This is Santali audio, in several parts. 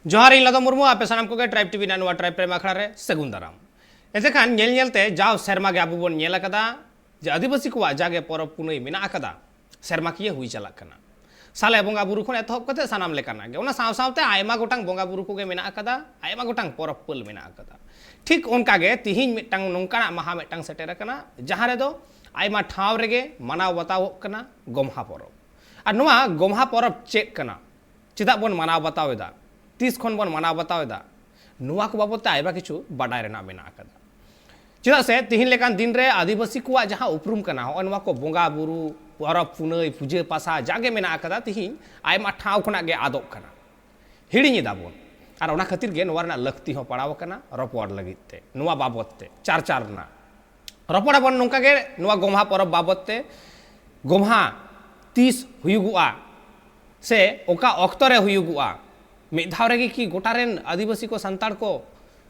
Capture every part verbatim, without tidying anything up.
ᱡᱚᱦᱟᱨ, ᱤᱧ ᱞᱟᱫᱚ ᱢᱩᱨᱢᱩ, ᱟᱯᱮ ᱥᱟᱱᱟᱢ ᱠᱚᱜᱮ ᱴᱨᱟᱭᱤᱵᱽ ᱴᱤᱵᱷᱤ ᱨᱮᱱᱟᱜ ᱱᱚᱣᱟ ᱴᱨᱟᱭᱤᱵᱽ ᱯᱨᱮᱢ ᱟᱠᱷᱲᱟ ᱨᱮ ᱥᱟᱹᱜᱩᱱ ᱫᱟᱨᱟᱢ᱾ ᱮᱱᱛᱮ ᱠᱷᱟᱱ ᱧᱮᱞ ᱧᱮᱞᱛᱮ ᱡᱟᱣ ᱥᱮᱨᱢᱟ ᱜᱮ ᱟᱵᱚ ᱵᱚᱱ ᱧᱮᱞ ᱟᱠᱟᱫᱟ ᱡᱮ ᱟᱹᱫᱤᱵᱟᱹᱥᱤ ᱠᱚᱣᱟᱜ ᱡᱟᱜᱮ ᱯᱚᱨᱚᱵᱽ ᱯᱩᱱᱟᱹᱭ ᱢᱮᱱᱟᱜ ᱟᱠᱟᱫᱟ, ᱥᱮᱨᱢᱟᱠᱤᱭᱟᱹ ᱦᱩᱭ ᱪᱟᱞᱟᱜ ᱠᱟᱱᱟ᱾ ᱥᱟᱞᱮ ᱵᱚᱸᱜᱟ ᱵᱩᱨᱩ ᱠᱷᱚᱱ ᱮᱛᱚᱦᱚᱵ ᱠᱟᱛᱮ ᱥᱟᱱᱟᱢ ᱞᱮᱠᱟᱱᱟᱜ ᱜᱮ, ᱚᱱᱟ ᱥᱟᱶ ᱥᱟᱶᱛᱮ ᱟᱭᱢᱟ ᱜᱚᱴᱟᱝ ᱵᱚᱸᱜᱟ ᱵᱩᱨᱩ ᱠᱚᱜᱮ ᱢᱮᱱᱟᱜ ᱟᱠᱟᱫᱟ, ᱟᱭᱢᱟ ᱜᱚᱴᱟᱝ ᱯᱚᱨᱚᱵᱽ ᱯᱟᱹᱞ ᱢᱮᱱᱟᱜ ᱟᱠᱟᱫᱟ᱾ ᱴᱷᱤᱠ ᱚᱱᱠᱟ ᱜᱮ ᱛᱤᱦᱤᱧ ᱢᱤᱫᱴᱟᱝ ᱱᱚᱝᱠᱟᱱᱟᱜ ᱢᱟᱦᱟ ᱢᱤᱫᱴᱟᱝ ᱥᱮᱴᱮᱨ ᱟᱠᱟᱱᱟ, ᱡᱟᱦᱟᱸ ᱨᱮᱫᱚ ᱟᱭᱢᱟ ᱴᱷᱟᱶ ᱨᱮᱜᱮ ᱢᱟᱱᱟᱣ ᱵᱟᱛᱟᱣᱚᱜ ᱠᱟᱱᱟ ᱜᱚᱢᱦᱟ ᱯᱚᱨᱚᱵᱽ᱾ ᱟᱨ ᱱᱚᱣᱟ ᱜᱚᱢᱦᱟ ᱯᱚᱨᱚᱵᱽ ᱪᱮᱫ ᱠᱟᱱᱟ? ᱪᱮᱫᱟᱜ ᱵᱚᱱ ᱢᱟᱱᱟᱣ ᱵᱟᱛᱟᱣ ᱮᱫᱟ? ᱛᱤᱥ ᱠᱷᱚᱱ ᱵᱚᱱ ᱢᱟᱱᱟᱣ ᱵᱟᱛᱟᱣ ᱮᱫᱟ? ᱱᱚᱣᱟ ᱠᱚ ᱵᱟᱵᱚᱫ ᱛᱮ ᱟᱭᱢᱟ ᱠᱤᱪᱷᱩ ᱵᱟᱰᱟᱭ ᱨᱮᱱᱟᱜ ᱢᱮᱱᱟᱜ ᱟᱠᱟᱫᱟ᱾ ᱪᱮᱫᱟᱜ ᱥᱮ ᱛᱤᱦᱤᱧ ᱞᱮᱠᱟᱱ ᱫᱤᱱ ᱨᱮ ᱟᱹᱫᱤᱵᱟᱹᱥᱤ ᱠᱚᱣᱟᱜ ᱡᱟᱦᱟᱸ ᱩᱯᱨᱩᱢ ᱠᱟᱱᱟ, ᱦᱚᱸᱜᱼᱚᱭ ᱱᱚᱣᱟ ᱠᱚ ᱵᱚᱸᱜᱟ ᱵᱩᱨᱩ, ᱯᱚᱨᱚᱵᱽ ᱯᱩᱱᱟᱹᱭ, ᱯᱩᱡᱟᱹ ᱯᱟᱥᱟ ᱡᱟᱜᱮ ᱢᱮᱱᱟᱜ ᱟᱠᱟᱫᱟ, ᱛᱤᱦᱤᱧ ᱟᱭᱢᱟ ᱴᱷᱟᱶ ᱠᱷᱚᱱᱟᱜ ᱜᱮ ᱟᱫᱚᱜ ᱠᱟᱱᱟ, ᱦᱤᱲᱤᱧ ᱮᱫᱟ ᱵᱚᱱ᱾ ᱟᱨ ᱚᱱᱟ ᱠᱷᱟᱹᱛᱤᱨ ᱜᱮ ᱱᱚᱣᱟ ᱨᱮᱱᱟᱜ ᱞᱟᱹᱠᱛᱤ ᱦᱚᱸ ᱯᱟᱲᱟᱣ ᱟᱠᱟᱱᱟ ᱨᱚᱯᱚᱲ ᱞᱟᱹᱜᱤᱫ ᱛᱮ, ᱱᱚᱣᱟ ᱵᱟᱵᱚᱫ ᱛᱮ ᱪᱟᱨᱪᱟ ᱨᱮᱱᱟᱜ᱾ ᱨᱚᱯᱚᱲ ᱟᱵᱚᱱ ᱱᱚᱝᱠᱟ ᱜᱮ ᱱᱚᱣᱟ ᱜᱚᱢᱦᱟ ᱯᱚᱨᱚᱵᱽ ᱵᱟᱵᱚᱫ ᱛᱮ᱾ ᱜᱚᱢᱦᱟ ᱛᱤᱥ ᱦᱩᱭᱩᱜᱚᱜᱼᱟ ᱥᱮ ᱚᱠᱟ ᱚᱠᱛᱚ ᱨᱮ ᱦᱩᱭᱩᱜᱚᱜᱼᱟ? ᱢᱤᱫ ᱫᱷᱟᱣ ᱨᱮᱜᱮ ᱠᱤ ᱜᱚᱴᱟ ᱨᱮᱱ ᱟᱹᱫᱤᱵᱟᱹᱥᱤ ᱠᱚ, ᱥᱟᱱᱛᱟᱲ ᱠᱚ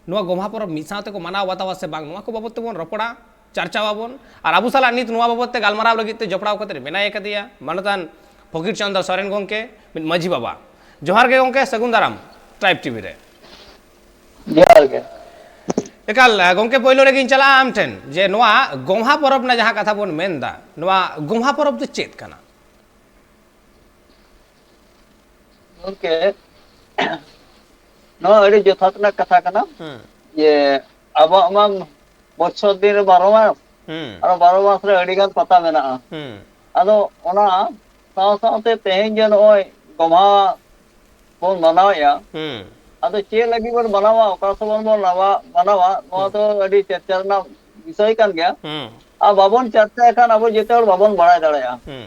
ᱱᱚᱣᱟ ᱜᱚᱢᱦᱟ ᱯᱚᱨᱚᱵᱽ ᱢᱤᱫ ᱥᱟᱶ ᱛᱮᱠᱚ ᱢᱟᱱᱟᱣ ᱵᱟᱛᱟᱣᱟ ᱥᱮ ᱵᱟᱝ, ᱱᱚᱣᱟ ᱠᱚ ᱵᱟᱵᱚᱫ ᱛᱮᱵᱚᱱ ᱨᱚᱯᱚᱲᱟ, ᱪᱟᱨᱪᱟᱣ ᱟᱵᱚᱱ᱾ ᱟᱨ ᱟᱵᱚ ᱥᱟᱞᱟᱜ ᱱᱤᱛ ᱱᱚᱣᱟ ᱵᱟᱵᱚᱫ ᱛᱮ ᱜᱟᱞᱢᱟᱨᱟᱣ ᱞᱟᱹᱜᱤᱫ ᱛᱮ ᱡᱚᱯᱲᱟᱣ ᱠᱟᱛᱮ ᱢᱮᱱᱟᱭ ᱟᱠᱟᱫᱮᱭᱟ ᱢᱟᱱᱚᱛᱟᱱ ᱯᱷᱚᱠᱤᱨ ᱪᱚᱸᱫᱽᱨᱚ ᱥᱚᱨᱮᱱ ᱜᱚᱢᱠᱮ, ᱢᱤᱫ ᱢᱟᱹᱡᱷᱤ ᱵᱟᱵᱟ᱾ ᱡᱚᱦᱟᱨ ᱜᱮ ᱜᱚᱢᱠᱮ, ᱥᱟᱹᱜᱩᱱ ᱫᱟᱨᱟᱢ ᱴᱨᱟᱭᱤᱵᱽ ᱴᱤᱵᱷᱤ ᱨᱮ᱾ ᱡᱚᱦᱟᱨ ᱜᱮ᱾ ᱮᱠᱟᱞ, ᱜᱚᱢᱠᱮ, ᱯᱳᱭᱞᱳ ᱨᱮᱜᱮᱧ ᱪᱟᱞᱟᱜᱼᱟ ᱟᱢ ᱴᱷᱮᱱ, ᱡᱮ ᱱᱚᱣᱟ ᱜᱚᱢᱦᱟ ᱯᱚᱨᱚᱵᱽ ᱨᱮᱱᱟᱜ ᱡᱟᱦᱟᱸ ᱠᱟᱛᱷᱟ ᱵᱚᱱ ᱢᱮᱱ ᱮᱫᱟ, ᱱᱚᱣᱟ ᱜᱚᱢᱦᱟ ᱯᱚᱨᱚᱵᱽ ᱫᱚ ᱪᱮᱫ ᱠᱟᱱᱟ? ᱜᱚᱢᱠᱮ, ᱱᱚᱣᱟ ᱟᱹᱰᱤ ᱡᱚᱛᱷᱟᱛ ᱨᱮᱱᱟᱜ ᱠᱟᱛᱷᱟ ᱠᱟᱱᱟ᱾ ᱦᱩᱸ᱾ ᱡᱮ ᱟᱵᱚᱣᱟᱜ ᱢᱟ ᱵᱚᱪᱷᱚᱨ ᱫᱤᱱ ᱨᱮ ᱵᱟᱨᱚ ᱢᱟᱥ, ᱦᱩᱸ᱾ ᱟᱨ ᱵᱟᱨᱚ ᱢᱟᱥ ᱨᱮ ᱟᱹᱰᱤ ᱜᱟᱱ ᱯᱟᱛᱟ ᱢᱮᱱᱟᱜᱼᱟ᱾ ᱦᱩᱸ᱾ ᱟᱫᱚ ᱚᱱᱟ ᱥᱟᱶ ᱥᱟᱶᱛᱮ ᱛᱮᱦᱮᱧ ᱡᱮ ᱱᱚᱜᱼᱚᱭ ᱜᱚᱢᱦᱟ ᱵᱚᱱ ᱢᱟᱱᱟᱣᱮᱫᱼᱟ, ᱦᱩᱸ᱾ ᱟᱫᱚ ᱪᱮᱫ ᱞᱟᱹᱜᱤᱫ ᱵᱚᱱ ᱢᱟᱱᱟᱣᱟ, ᱚᱠᱟ ᱥᱚᱢᱚᱭ ᱵᱚᱱ ᱢᱟᱱᱟᱣᱟ, ᱢᱟᱱᱟᱣᱟ, ᱱᱚᱣᱟ ᱦᱩᱸ᱾ ᱫᱚ ᱟᱹᱰᱤ ᱪᱟᱨᱪᱟ ᱨᱮᱱᱟᱜ ᱵᱤᱥᱚᱭ ᱠᱟᱱ ᱜᱮᱭᱟ᱾ ᱦᱩᱸ᱾ ᱟᱨ ᱵᱟᱵᱚᱱ ᱪᱟᱨᱪᱟᱭ ᱠᱷᱟᱱ ᱟᱵᱚ ᱡᱮᱛᱮ ᱦᱚᱲ ᱵᱟᱵᱚᱱ ᱵᱟᱲᱟᱭ ᱫᱟᱲᱮᱭᱟᱜᱼᱟ᱾ ᱦᱩᱸ᱾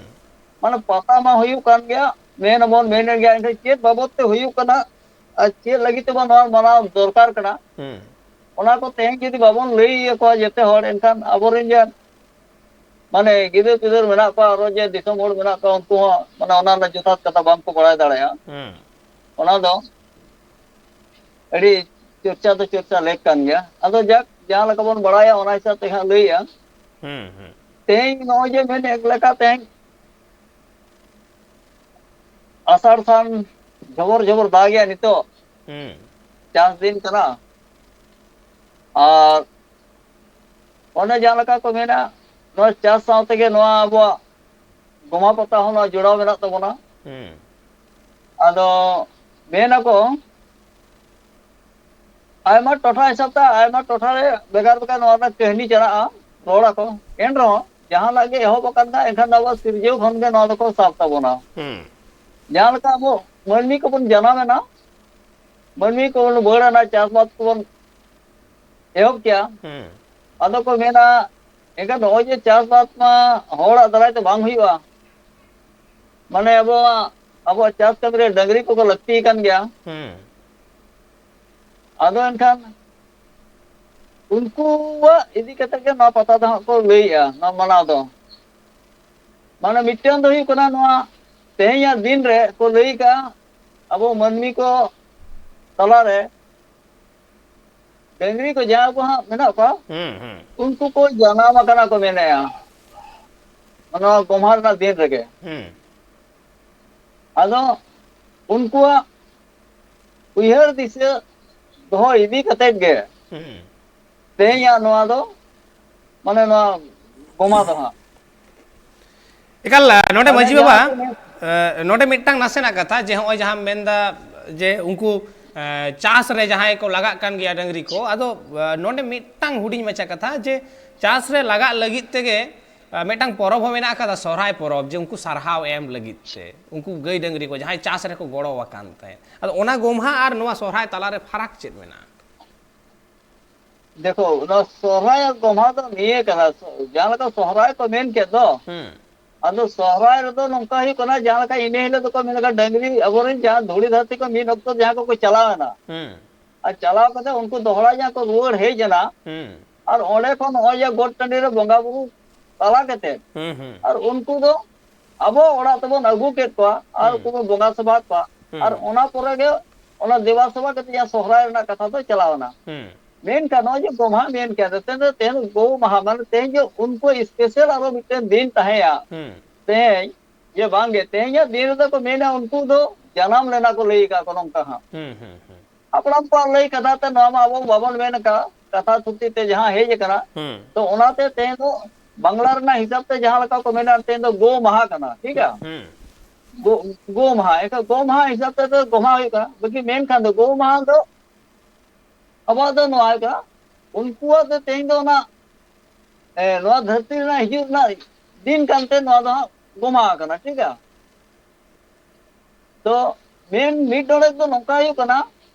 ᱢᱟᱱᱮ ᱯᱟᱛᱟ ᱢᱟ ᱦᱩᱭᱩᱜ ᱠᱟᱱ ᱜᱮᱭᱟ, ᱢᱮᱱ ᱟᱵᱚᱱ ᱢᱮᱱᱮᱫ ᱜᱮᱭᱟ, ᱮᱱᱠᱷᱟᱱ ᱪᱮᱫ ᱵᱟᱵᱚᱫ ᱛᱮ ᱦᱩᱭᱩᱜ ᱠᱟᱱᱟ ᱟᱨ ᱪᱮᱫ ᱞᱟᱹᱜᱤᱫ ᱛᱮᱵᱚᱱ ᱱᱚᱣᱟ ᱢᱟᱱᱟᱣ ᱫᱚᱨᱠᱟᱨ ᱠᱟᱱᱟ, ᱦᱩᱸ᱾ ᱚᱱᱟ ᱠᱚ ᱛᱮᱦᱮᱧ ᱡᱩᱫᱤ ᱵᱟᱵᱚᱱ ᱞᱟᱹᱭ ᱟᱠᱚᱣᱟ ᱡᱮᱛᱮ ᱦᱚᱲ, ᱮᱱᱠᱷᱟᱱ ᱟᱵᱚᱨᱮᱱ ᱡᱮ ᱢᱟᱱᱮ ᱜᱤᱫᱟᱹᱨ ᱯᱤᱫᱟᱹᱨ ᱢᱮᱱᱟᱜ ᱠᱚᱣᱟ, ᱟᱨᱚ ᱡᱮ ᱫᱤᱥᱚᱢ ᱦᱚᱲ ᱢᱮᱱᱟᱜ ᱠᱚᱣᱟ, ᱩᱱᱠᱩ ᱦᱚᱸ ᱢᱟᱱᱮ ᱚᱱᱟ ᱨᱮᱱᱟᱜ ᱡᱚᱛᱷᱟᱛ ᱠᱟᱛᱷᱟ ᱵᱟᱝ ᱠᱚ ᱵᱟᱲᱟᱭ ᱫᱟᱲᱮᱭᱟᱜᱼᱟ᱾ ᱦᱩᱸ᱾ ᱚᱱᱟ ᱫᱚ ᱟᱹᱰᱤ ᱪᱚᱨᱪᱟ ᱫᱚ ᱪᱚᱨᱪᱟ ᱞᱮᱠ ᱠᱟᱱ ᱜᱮᱭᱟ᱾ ᱟᱫᱚ ᱡᱟᱠ, ᱡᱟᱦᱟᱸ ᱞᱮᱠᱟ ᱵᱚᱱ ᱵᱟᱲᱟᱭᱟ, ᱚᱱᱟ ᱦᱤᱥᱟᱹᱵ ᱛᱮ ᱦᱟᱸᱜ ᱞᱟᱹᱭᱮᱜᱼᱟ᱾ ᱦᱩᱸ, ᱦᱩᱸ᱾ ᱛᱮᱦᱮᱧ ᱱᱚᱜᱼᱚᱭ ᱡᱮ ᱢᱮᱱᱮᱫ ᱞᱮᱠᱟ, ᱛᱮᱦᱮᱧ ᱟᱥᱟᱲ ᱥᱟᱱ ᱡᱷᱚᱵᱚᱨ ᱡᱷᱚᱵᱚᱨ ᱫᱟᱜᱮᱜᱼᱟ ᱱᱤᱛᱚᱜ, ᱦᱩᱸ᱾ ᱪᱟᱥ ᱫᱤᱱ ᱠᱟᱱᱟ᱾ ᱟᱨ ᱚᱱᱮ ᱡᱟᱦᱟᱸ ᱞᱮᱠᱟ ᱠᱚ ᱢᱮᱱᱟ, ᱱᱚᱣᱟ ᱪᱟᱥ ᱥᱟᱶ ᱛᱮᱜᱮ ᱱᱚᱣᱟ ᱟᱵᱚᱣᱟᱜ ᱜᱚᱢᱟ ᱯᱟᱛᱟ ᱦᱚᱸ ᱱᱚᱣᱟ ᱡᱚᱲᱟᱣ ᱢᱮᱱᱟᱜ ᱛᱟᱵᱚᱱᱟ᱾ ᱦᱩᱸ᱾ ᱟᱫᱚ ᱢᱮᱱ ᱟᱠᱚ, ᱟᱭᱢᱟ ᱴᱚᱴᱷᱟ ᱦᱤᱥᱟᱹᱵ ᱛᱮ ᱟᱭᱢᱟ ᱴᱚᱴᱷᱟ ᱨᱮ ᱵᱷᱮᱜᱟᱨ ᱵᱷᱮᱜᱟᱨ ᱱᱚᱣᱟ ᱨᱮᱱᱟᱜ ᱠᱟᱹᱦᱱᱤ ᱪᱟᱞᱟᱜᱼᱟ, ᱨᱚᱲ ᱟᱠᱚ᱾ ᱮᱱ ᱨᱮᱦᱚᱸ ᱡᱟᱦᱟᱱᱟᱜ ᱜᱮ ᱮᱦᱚᱵ ᱟᱠᱟᱱ ᱠᱷᱟᱱ, ᱮᱱᱠᱷᱟᱱ ᱫᱚ ᱟᱵᱚ ᱥᱤᱨᱡᱟᱹᱣ ᱠᱷᱚᱱ ᱜᱮ ᱱᱚᱣᱟ ᱫᱚᱠᱚ ᱥᱟᱵ ᱛᱟᱵᱚᱱᱟ᱾ ᱦᱩᱸ᱾ ᱡᱟᱦᱟᱸ ᱞᱮᱠᱟ ᱟᱵᱚ ᱢᱟᱹᱱᱢᱤ ᱠᱚᱵᱚᱱ ᱡᱟᱱᱟᱢ ᱮᱱᱟ, ᱢᱟᱹᱱᱢᱤ ᱠᱚᱵᱚᱱ ᱵᱟᱹᱲ ᱮᱱᱟ, ᱪᱟᱥᱵᱟᱥ ᱠᱚᱵᱚᱱ ᱮᱦᱚᱵ ᱠᱮᱜᱼᱟ᱾ ᱦᱩᱸ᱾ ᱟᱫᱚ ᱠᱚ ᱢᱮᱱᱟ, ᱮᱱᱠᱷᱟᱱ ᱱᱚᱜᱼᱚᱭ ᱡᱮ ᱪᱟᱥᱵᱟᱥ ᱢᱟ ᱦᱚᱲᱟᱜ ᱫᱟᱨᱟᱭ ᱛᱮ ᱵᱟᱝ ᱦᱩᱭᱩᱜᱼᱟ, ᱢᱟᱱᱮ ᱟᱵᱚᱣᱟᱜ, ᱟᱵᱚᱣᱟᱜ ᱪᱟᱥ ᱠᱟᱹᱢᱤ ᱨᱮ ᱰᱟᱹᱝᱨᱤ ᱠᱚᱠᱚ ᱞᱟᱹᱠᱛᱤ ᱠᱟᱱ ᱜᱮᱭᱟ᱾ ᱦᱩᱸ᱾ ᱟᱫᱚ ᱮᱱᱠᱷᱟᱱ ᱩᱱᱠᱩᱣᱟᱜ ᱤᱫᱤ ᱠᱟᱛᱮ ᱜᱮ ᱱᱚᱣᱟ ᱯᱟᱛᱟ ᱫᱚ ᱦᱟᱸᱜ ᱠᱚ ᱞᱟᱹᱭᱮᱜᱼᱟ, ᱱᱚᱣᱟ ᱢᱟᱱᱟᱣ ᱫᱚ᱾ ᱢᱟᱱᱮ ᱢᱤᱫᱴᱟᱝ ᱫᱚ ᱦᱩᱭᱩᱜ ᱠᱟᱱᱟ, ᱱᱚᱣᱟ ᱛᱮᱦᱮᱧᱟᱜ ᱫᱤᱱ ᱨᱮ ᱠᱚ ᱞᱟᱹᱭ ᱠᱟᱜᱼᱟ, ᱟᱵᱚ ᱢᱟᱹᱱᱢᱤ ᱠᱚ ᱛᱟᱞᱟᱨᱮ ᱰᱟᱹᱝᱨᱤ ᱠᱚ ᱡᱟᱦᱟᱸ ᱠᱚ ᱦᱟᱸᱜ ᱢᱮᱱᱟᱜ ᱠᱚᱣᱟ, ᱦᱩᱸ, ᱦᱩᱸ᱾ ᱩᱱᱠᱩ ᱠᱚ ᱡᱟᱱᱟᱢ ᱟᱠᱟᱱᱟ ᱠᱚ ᱢᱮᱱᱮᱜᱼᱟ, ᱱᱚᱣᱟ ᱜᱚᱢᱦᱟ ᱨᱮᱱᱟᱜ ᱫᱤᱱ ᱨᱮᱜᱮ᱾ ᱦᱩᱸ᱾ ᱟᱫᱚ ᱩᱱᱠᱩᱣᱟᱜ ᱩᱭᱦᱟᱹᱨ ᱫᱤᱥᱟᱹ ᱫᱚᱦᱚ ᱤᱫᱤ ᱠᱟᱛᱮᱫ ᱜᱮ ᱦᱩᱸ᱾ ᱛᱮᱦᱮᱧᱟᱜ ᱱᱚᱣᱟ ᱫᱚ, ᱢᱟᱱᱮ ᱱᱚᱣᱟ ᱜᱚᱢᱟ ᱫᱚ ᱦᱟᱸᱜ᱾ ᱮᱠᱟᱞ, ᱱᱚᱰᱮ ᱢᱟᱱᱮ ᱢᱟᱹᱡᱷᱤ ᱵᱟᱵᱟ, ᱡᱟᱦᱟᱸ ᱠᱚ ᱢᱮᱱ ᱮ, ᱱᱚᱰᱮ ᱢᱤᱫᱴᱟᱝ ᱱᱟᱥᱮᱱᱟᱜ ᱠᱟᱛᱷᱟ, ᱡᱮ ᱦᱚᱸᱜᱼᱚᱭ ᱡᱟᱦᱟᱸᱢ ᱢᱮᱱᱫᱟ ᱡᱮ ᱩᱱᱠᱩ, ᱮ, ᱪᱟᱥ ᱨᱮ ᱡᱟᱦᱟᱸᱭ ᱠᱚ ᱞᱟᱜᱟᱜ ᱠᱟᱱ ᱜᱮᱭᱟ ᱰᱟᱹᱝᱨᱤ ᱠᱚ, ᱟᱫᱚ, ᱮ, ᱱᱚᱰᱮ ᱢᱤᱫᱴᱟᱝ ᱦᱩᱰᱤᱧ ᱢᱟᱪᱷᱟ ᱠᱟᱛᱷᱟ, ᱡᱮ ᱪᱟᱥ ᱨᱮ ᱞᱟᱜᱟᱜ ᱞᱟᱹᱜᱤᱫ ᱛᱮᱜᱮ, ᱮ, ᱢᱤᱫᱴᱟᱝ ᱯᱚᱨᱚᱵᱽ ᱦᱚᱸ ᱢᱮᱱᱟᱜ ᱟᱠᱟᱫᱟ, ᱥᱚᱦᱨᱟᱭ ᱯᱚᱨᱚᱵᱽ, ᱡᱮ ᱩᱱᱠᱩ ᱥᱟᱨᱦᱟᱣ ᱮᱢ ᱞᱟᱹᱜᱤᱫ ᱛᱮ, ᱩᱱᱠᱩ ᱜᱟᱹᱭ ᱰᱟᱹᱝᱨᱤ ᱠᱚ ᱡᱟᱦᱟᱸᱭ ᱪᱟᱥ ᱨᱮᱠᱚ ᱜᱚᱲᱚ ᱟᱠᱟᱱ ᱛᱟᱦᱮᱸᱫ᱾ ᱟᱫᱚ ᱚᱱᱟ ᱜᱚᱢᱦᱟ ᱟᱨ ᱱᱚᱣᱟ ᱥᱚᱦᱨᱟᱭ ᱛᱟᱞᱟᱨᱮ ᱯᱷᱟᱨᱟᱠ ᱪᱮᱫ ᱢᱮᱱᱟᱜᱼᱟ? ᱫᱮᱠᱷᱚ, ᱚᱱᱟ ᱥᱚᱦᱨᱟᱭ ᱟᱨ ᱜᱚᱢᱦᱟ ᱫᱚ ᱱᱤᱭᱟᱹ ᱠᱟᱱᱟ, ᱡᱟᱦᱟᱸ ᱞᱮᱠᱟ ᱥᱚᱦᱨᱟᱭ ᱠᱚ ᱢᱮᱱ ᱠᱮᱫ ᱫᱚ, ᱦᱩᱸ᱾ ᱟᱫᱚ ᱥᱚᱦᱨᱟᱭ ᱨᱮᱫᱚ ᱱᱚᱝᱠᱟ ᱦᱩᱭᱩᱜ ᱠᱟᱱᱟ, ᱡᱟᱦᱟᱸ ᱞᱮᱠᱟ ᱤᱱᱟᱹ ᱦᱤᱞᱳᱜ ᱫᱚᱠᱚ ᱢᱮᱱ ᱞᱮᱠᱟ, ᱰᱟᱹᱝᱨᱤ ᱟᱵᱚᱨᱮᱱ ᱡᱟᱦᱟᱸ ᱫᱷᱩᱲᱤ ᱫᱷᱟᱹᱨᱛᱤ ᱠᱚ ᱢᱤᱫ ᱚᱠᱛᱚ ᱡᱟᱦᱟᱸ ᱠᱚᱠᱚ ᱪᱟᱞᱟᱣ ᱮᱱᱟ, ᱦᱩᱸ᱾ ᱟᱨ ᱪᱟᱞᱟᱣ ᱠᱟᱛᱮ ᱩᱱᱠᱩ ᱫᱚᱦᱲᱟ ᱡᱟᱦᱟᱸ ᱠᱚ ᱨᱩᱣᱟᱹᱲ ᱦᱮᱡ ᱮᱱᱟ, ᱦᱩᱸ᱾ ᱟᱨ ᱚᱸᱰᱮ ᱠᱷᱚᱱ ᱱᱚᱜᱼᱚᱭ ᱡᱮ ᱜᱚᱴ ᱴᱟᱺᱰᱤ ᱨᱮ ᱵᱚᱸᱜᱟ ᱵᱩᱨᱩ ᱛᱟᱞᱟ ᱠᱟᱛᱮ, ᱦᱩᱸ, ᱦᱩᱸ᱾ ᱟᱨ ᱩᱱᱠᱩ ᱫᱚ ᱟᱵᱚ ᱚᱲᱟᱜ ᱛᱮᱵᱚᱱ ᱟᱹᱜᱩ ᱠᱮᱫ ᱠᱚᱣᱟ ᱟᱨ ᱦᱩᱸ᱾ ᱩᱱᱠᱩ ᱵᱚᱱ ᱵᱚᱸᱜᱟ ᱥᱮᱵᱟ ᱠᱚᱣᱟ᱾ ᱦᱩᱸ᱾ ᱟᱨ ᱚᱱᱟ ᱯᱚᱨᱮ ᱜᱮ ᱚᱱᱟ ᱫᱮᱵᱟ ᱥᱮᱵᱟ ᱠᱟᱛᱮ ᱡᱟᱦᱟᱸ ᱥᱚᱦᱨᱟᱭ ᱨᱮᱱᱟᱜ ᱠᱟᱛᱷᱟ ᱫᱚ ᱪᱟᱞᱟᱣ ᱮᱱᱟ᱾ ᱦᱩᱸ᱾ ᱢᱮᱱᱠᱷᱟᱱ ᱱᱚᱜᱼᱚᱭ ᱡᱮ ᱜᱚᱢᱦᱟ ᱢᱮᱱ ᱠᱮᱫ, ᱛᱮᱦᱮᱧ ᱫᱚ, ᱛᱮᱦᱮᱧ ᱜᱳ ᱢᱟᱦᱟ, ᱢᱟᱱᱮ ᱛᱮᱦᱮᱧ ᱡᱮ ᱩᱱᱠᱩ special ᱟᱨᱚ ᱢᱤᱫᱴᱮᱱ ᱫᱤᱱ ᱛᱟᱦᱮᱸᱭᱟ, ᱦᱩᱸ᱾ ᱛᱮᱦᱮᱧ ᱡᱮ ᱵᱟᱝᱜᱮ, ᱛᱮᱦᱮᱧᱟᱜ ᱫᱤᱱ ᱨᱮᱫᱚ ᱠᱚ ᱢᱮᱱᱟ ᱩᱱᱠᱩ ᱫᱚ ᱡᱟᱱᱟᱢ ᱞᱮᱱᱟ ᱠᱚ, ᱞᱟᱹᱭ ᱟᱠᱟᱫ ᱠᱚ ᱱᱚᱝᱠᱟ ᱦᱟᱸᱜ᱾ ᱦᱩᱸ, ᱦᱩᱸ, ᱦᱩᱸ᱾ ᱦᱟᱯᱲᱟᱢ ᱠᱚᱣᱟᱜ ᱞᱟᱹᱭ ᱠᱟᱛᱷᱟ ᱛᱮ ᱱᱚᱣᱟ ᱢᱟ ᱟᱵᱚ ᱵᱟᱵᱚᱱ ᱢᱮᱱ ᱟᱠᱟᱫ, ᱠᱟᱛᱷᱟ ᱛᱷᱩᱛᱤ ᱛᱮ ᱡᱟᱦᱟᱸ ᱦᱮᱡ ᱟᱠᱟᱱᱟ᱾ ᱦᱩᱸ᱾ ᱛᱚ ᱚᱱᱟᱛᱮ ᱛᱮᱦᱮᱧ ᱫᱚ ᱵᱟᱝᱞᱟ ᱨᱮᱱᱟᱜ ᱦᱤᱥᱟᱹᱵ ᱛᱮ ᱡᱟᱦᱟᱸ ᱞᱮᱠᱟ ᱠᱚ ᱢᱮᱱᱟ, ᱛᱮᱦᱮᱧ ᱫᱚ ᱜᱳ ᱢᱟᱦᱟ ᱠᱟᱱᱟ, ᱴᱷᱤᱠ ᱜᱮᱭᱟ? ᱦᱩᱸ᱾ ᱜᱳ, ᱜᱳ ᱢᱟᱦᱟ, ᱮᱱᱠᱷᱟᱱ ᱜᱳ ᱢᱟᱦᱟ ᱦᱤᱥᱟᱹᱵ ᱛᱮᱫᱚ ᱜᱚᱢᱦᱟ ᱦᱩᱭᱩᱜ ᱠᱟᱱᱟ᱾ ᱵᱟᱠᱤ ᱢᱮᱱᱠᱷᱟᱱ ᱫᱚ ᱜᱳ ᱢᱟᱦᱟ ᱫᱚ ᱟᱵᱚᱣᱟᱜ ᱫᱚ ᱱᱚᱣᱟ ᱦᱩᱭᱩᱜ ᱠᱟᱱᱟ, ᱩᱱᱠᱩᱣᱟᱜ ᱫᱚ ᱛᱮᱦᱮᱧ ᱫᱚ ᱚᱱᱟ, ᱮ, ᱱᱚᱣᱟ ᱫᱷᱟᱹᱨᱛᱤ ᱨᱮᱱᱟᱜ ᱦᱤᱡᱩᱜ ᱨᱮᱱᱟᱜ ᱫᱤᱱ ᱠᱟᱱᱛᱮ ᱱᱚᱣᱟ ᱫᱚ ᱦᱟᱸᱜ ᱜᱚᱢᱦᱟ ᱟᱠᱟᱱᱟ, ᱴᱷᱤᱠ ᱜᱮᱭᱟ? ᱛᱚ ᱢᱮᱱ ᱢᱤᱫ ᱰᱚᱸᱰᱮᱠ ᱫᱚ ᱱᱚᱝᱠᱟ ᱦᱩᱭᱩᱜ ᱠᱟᱱᱟ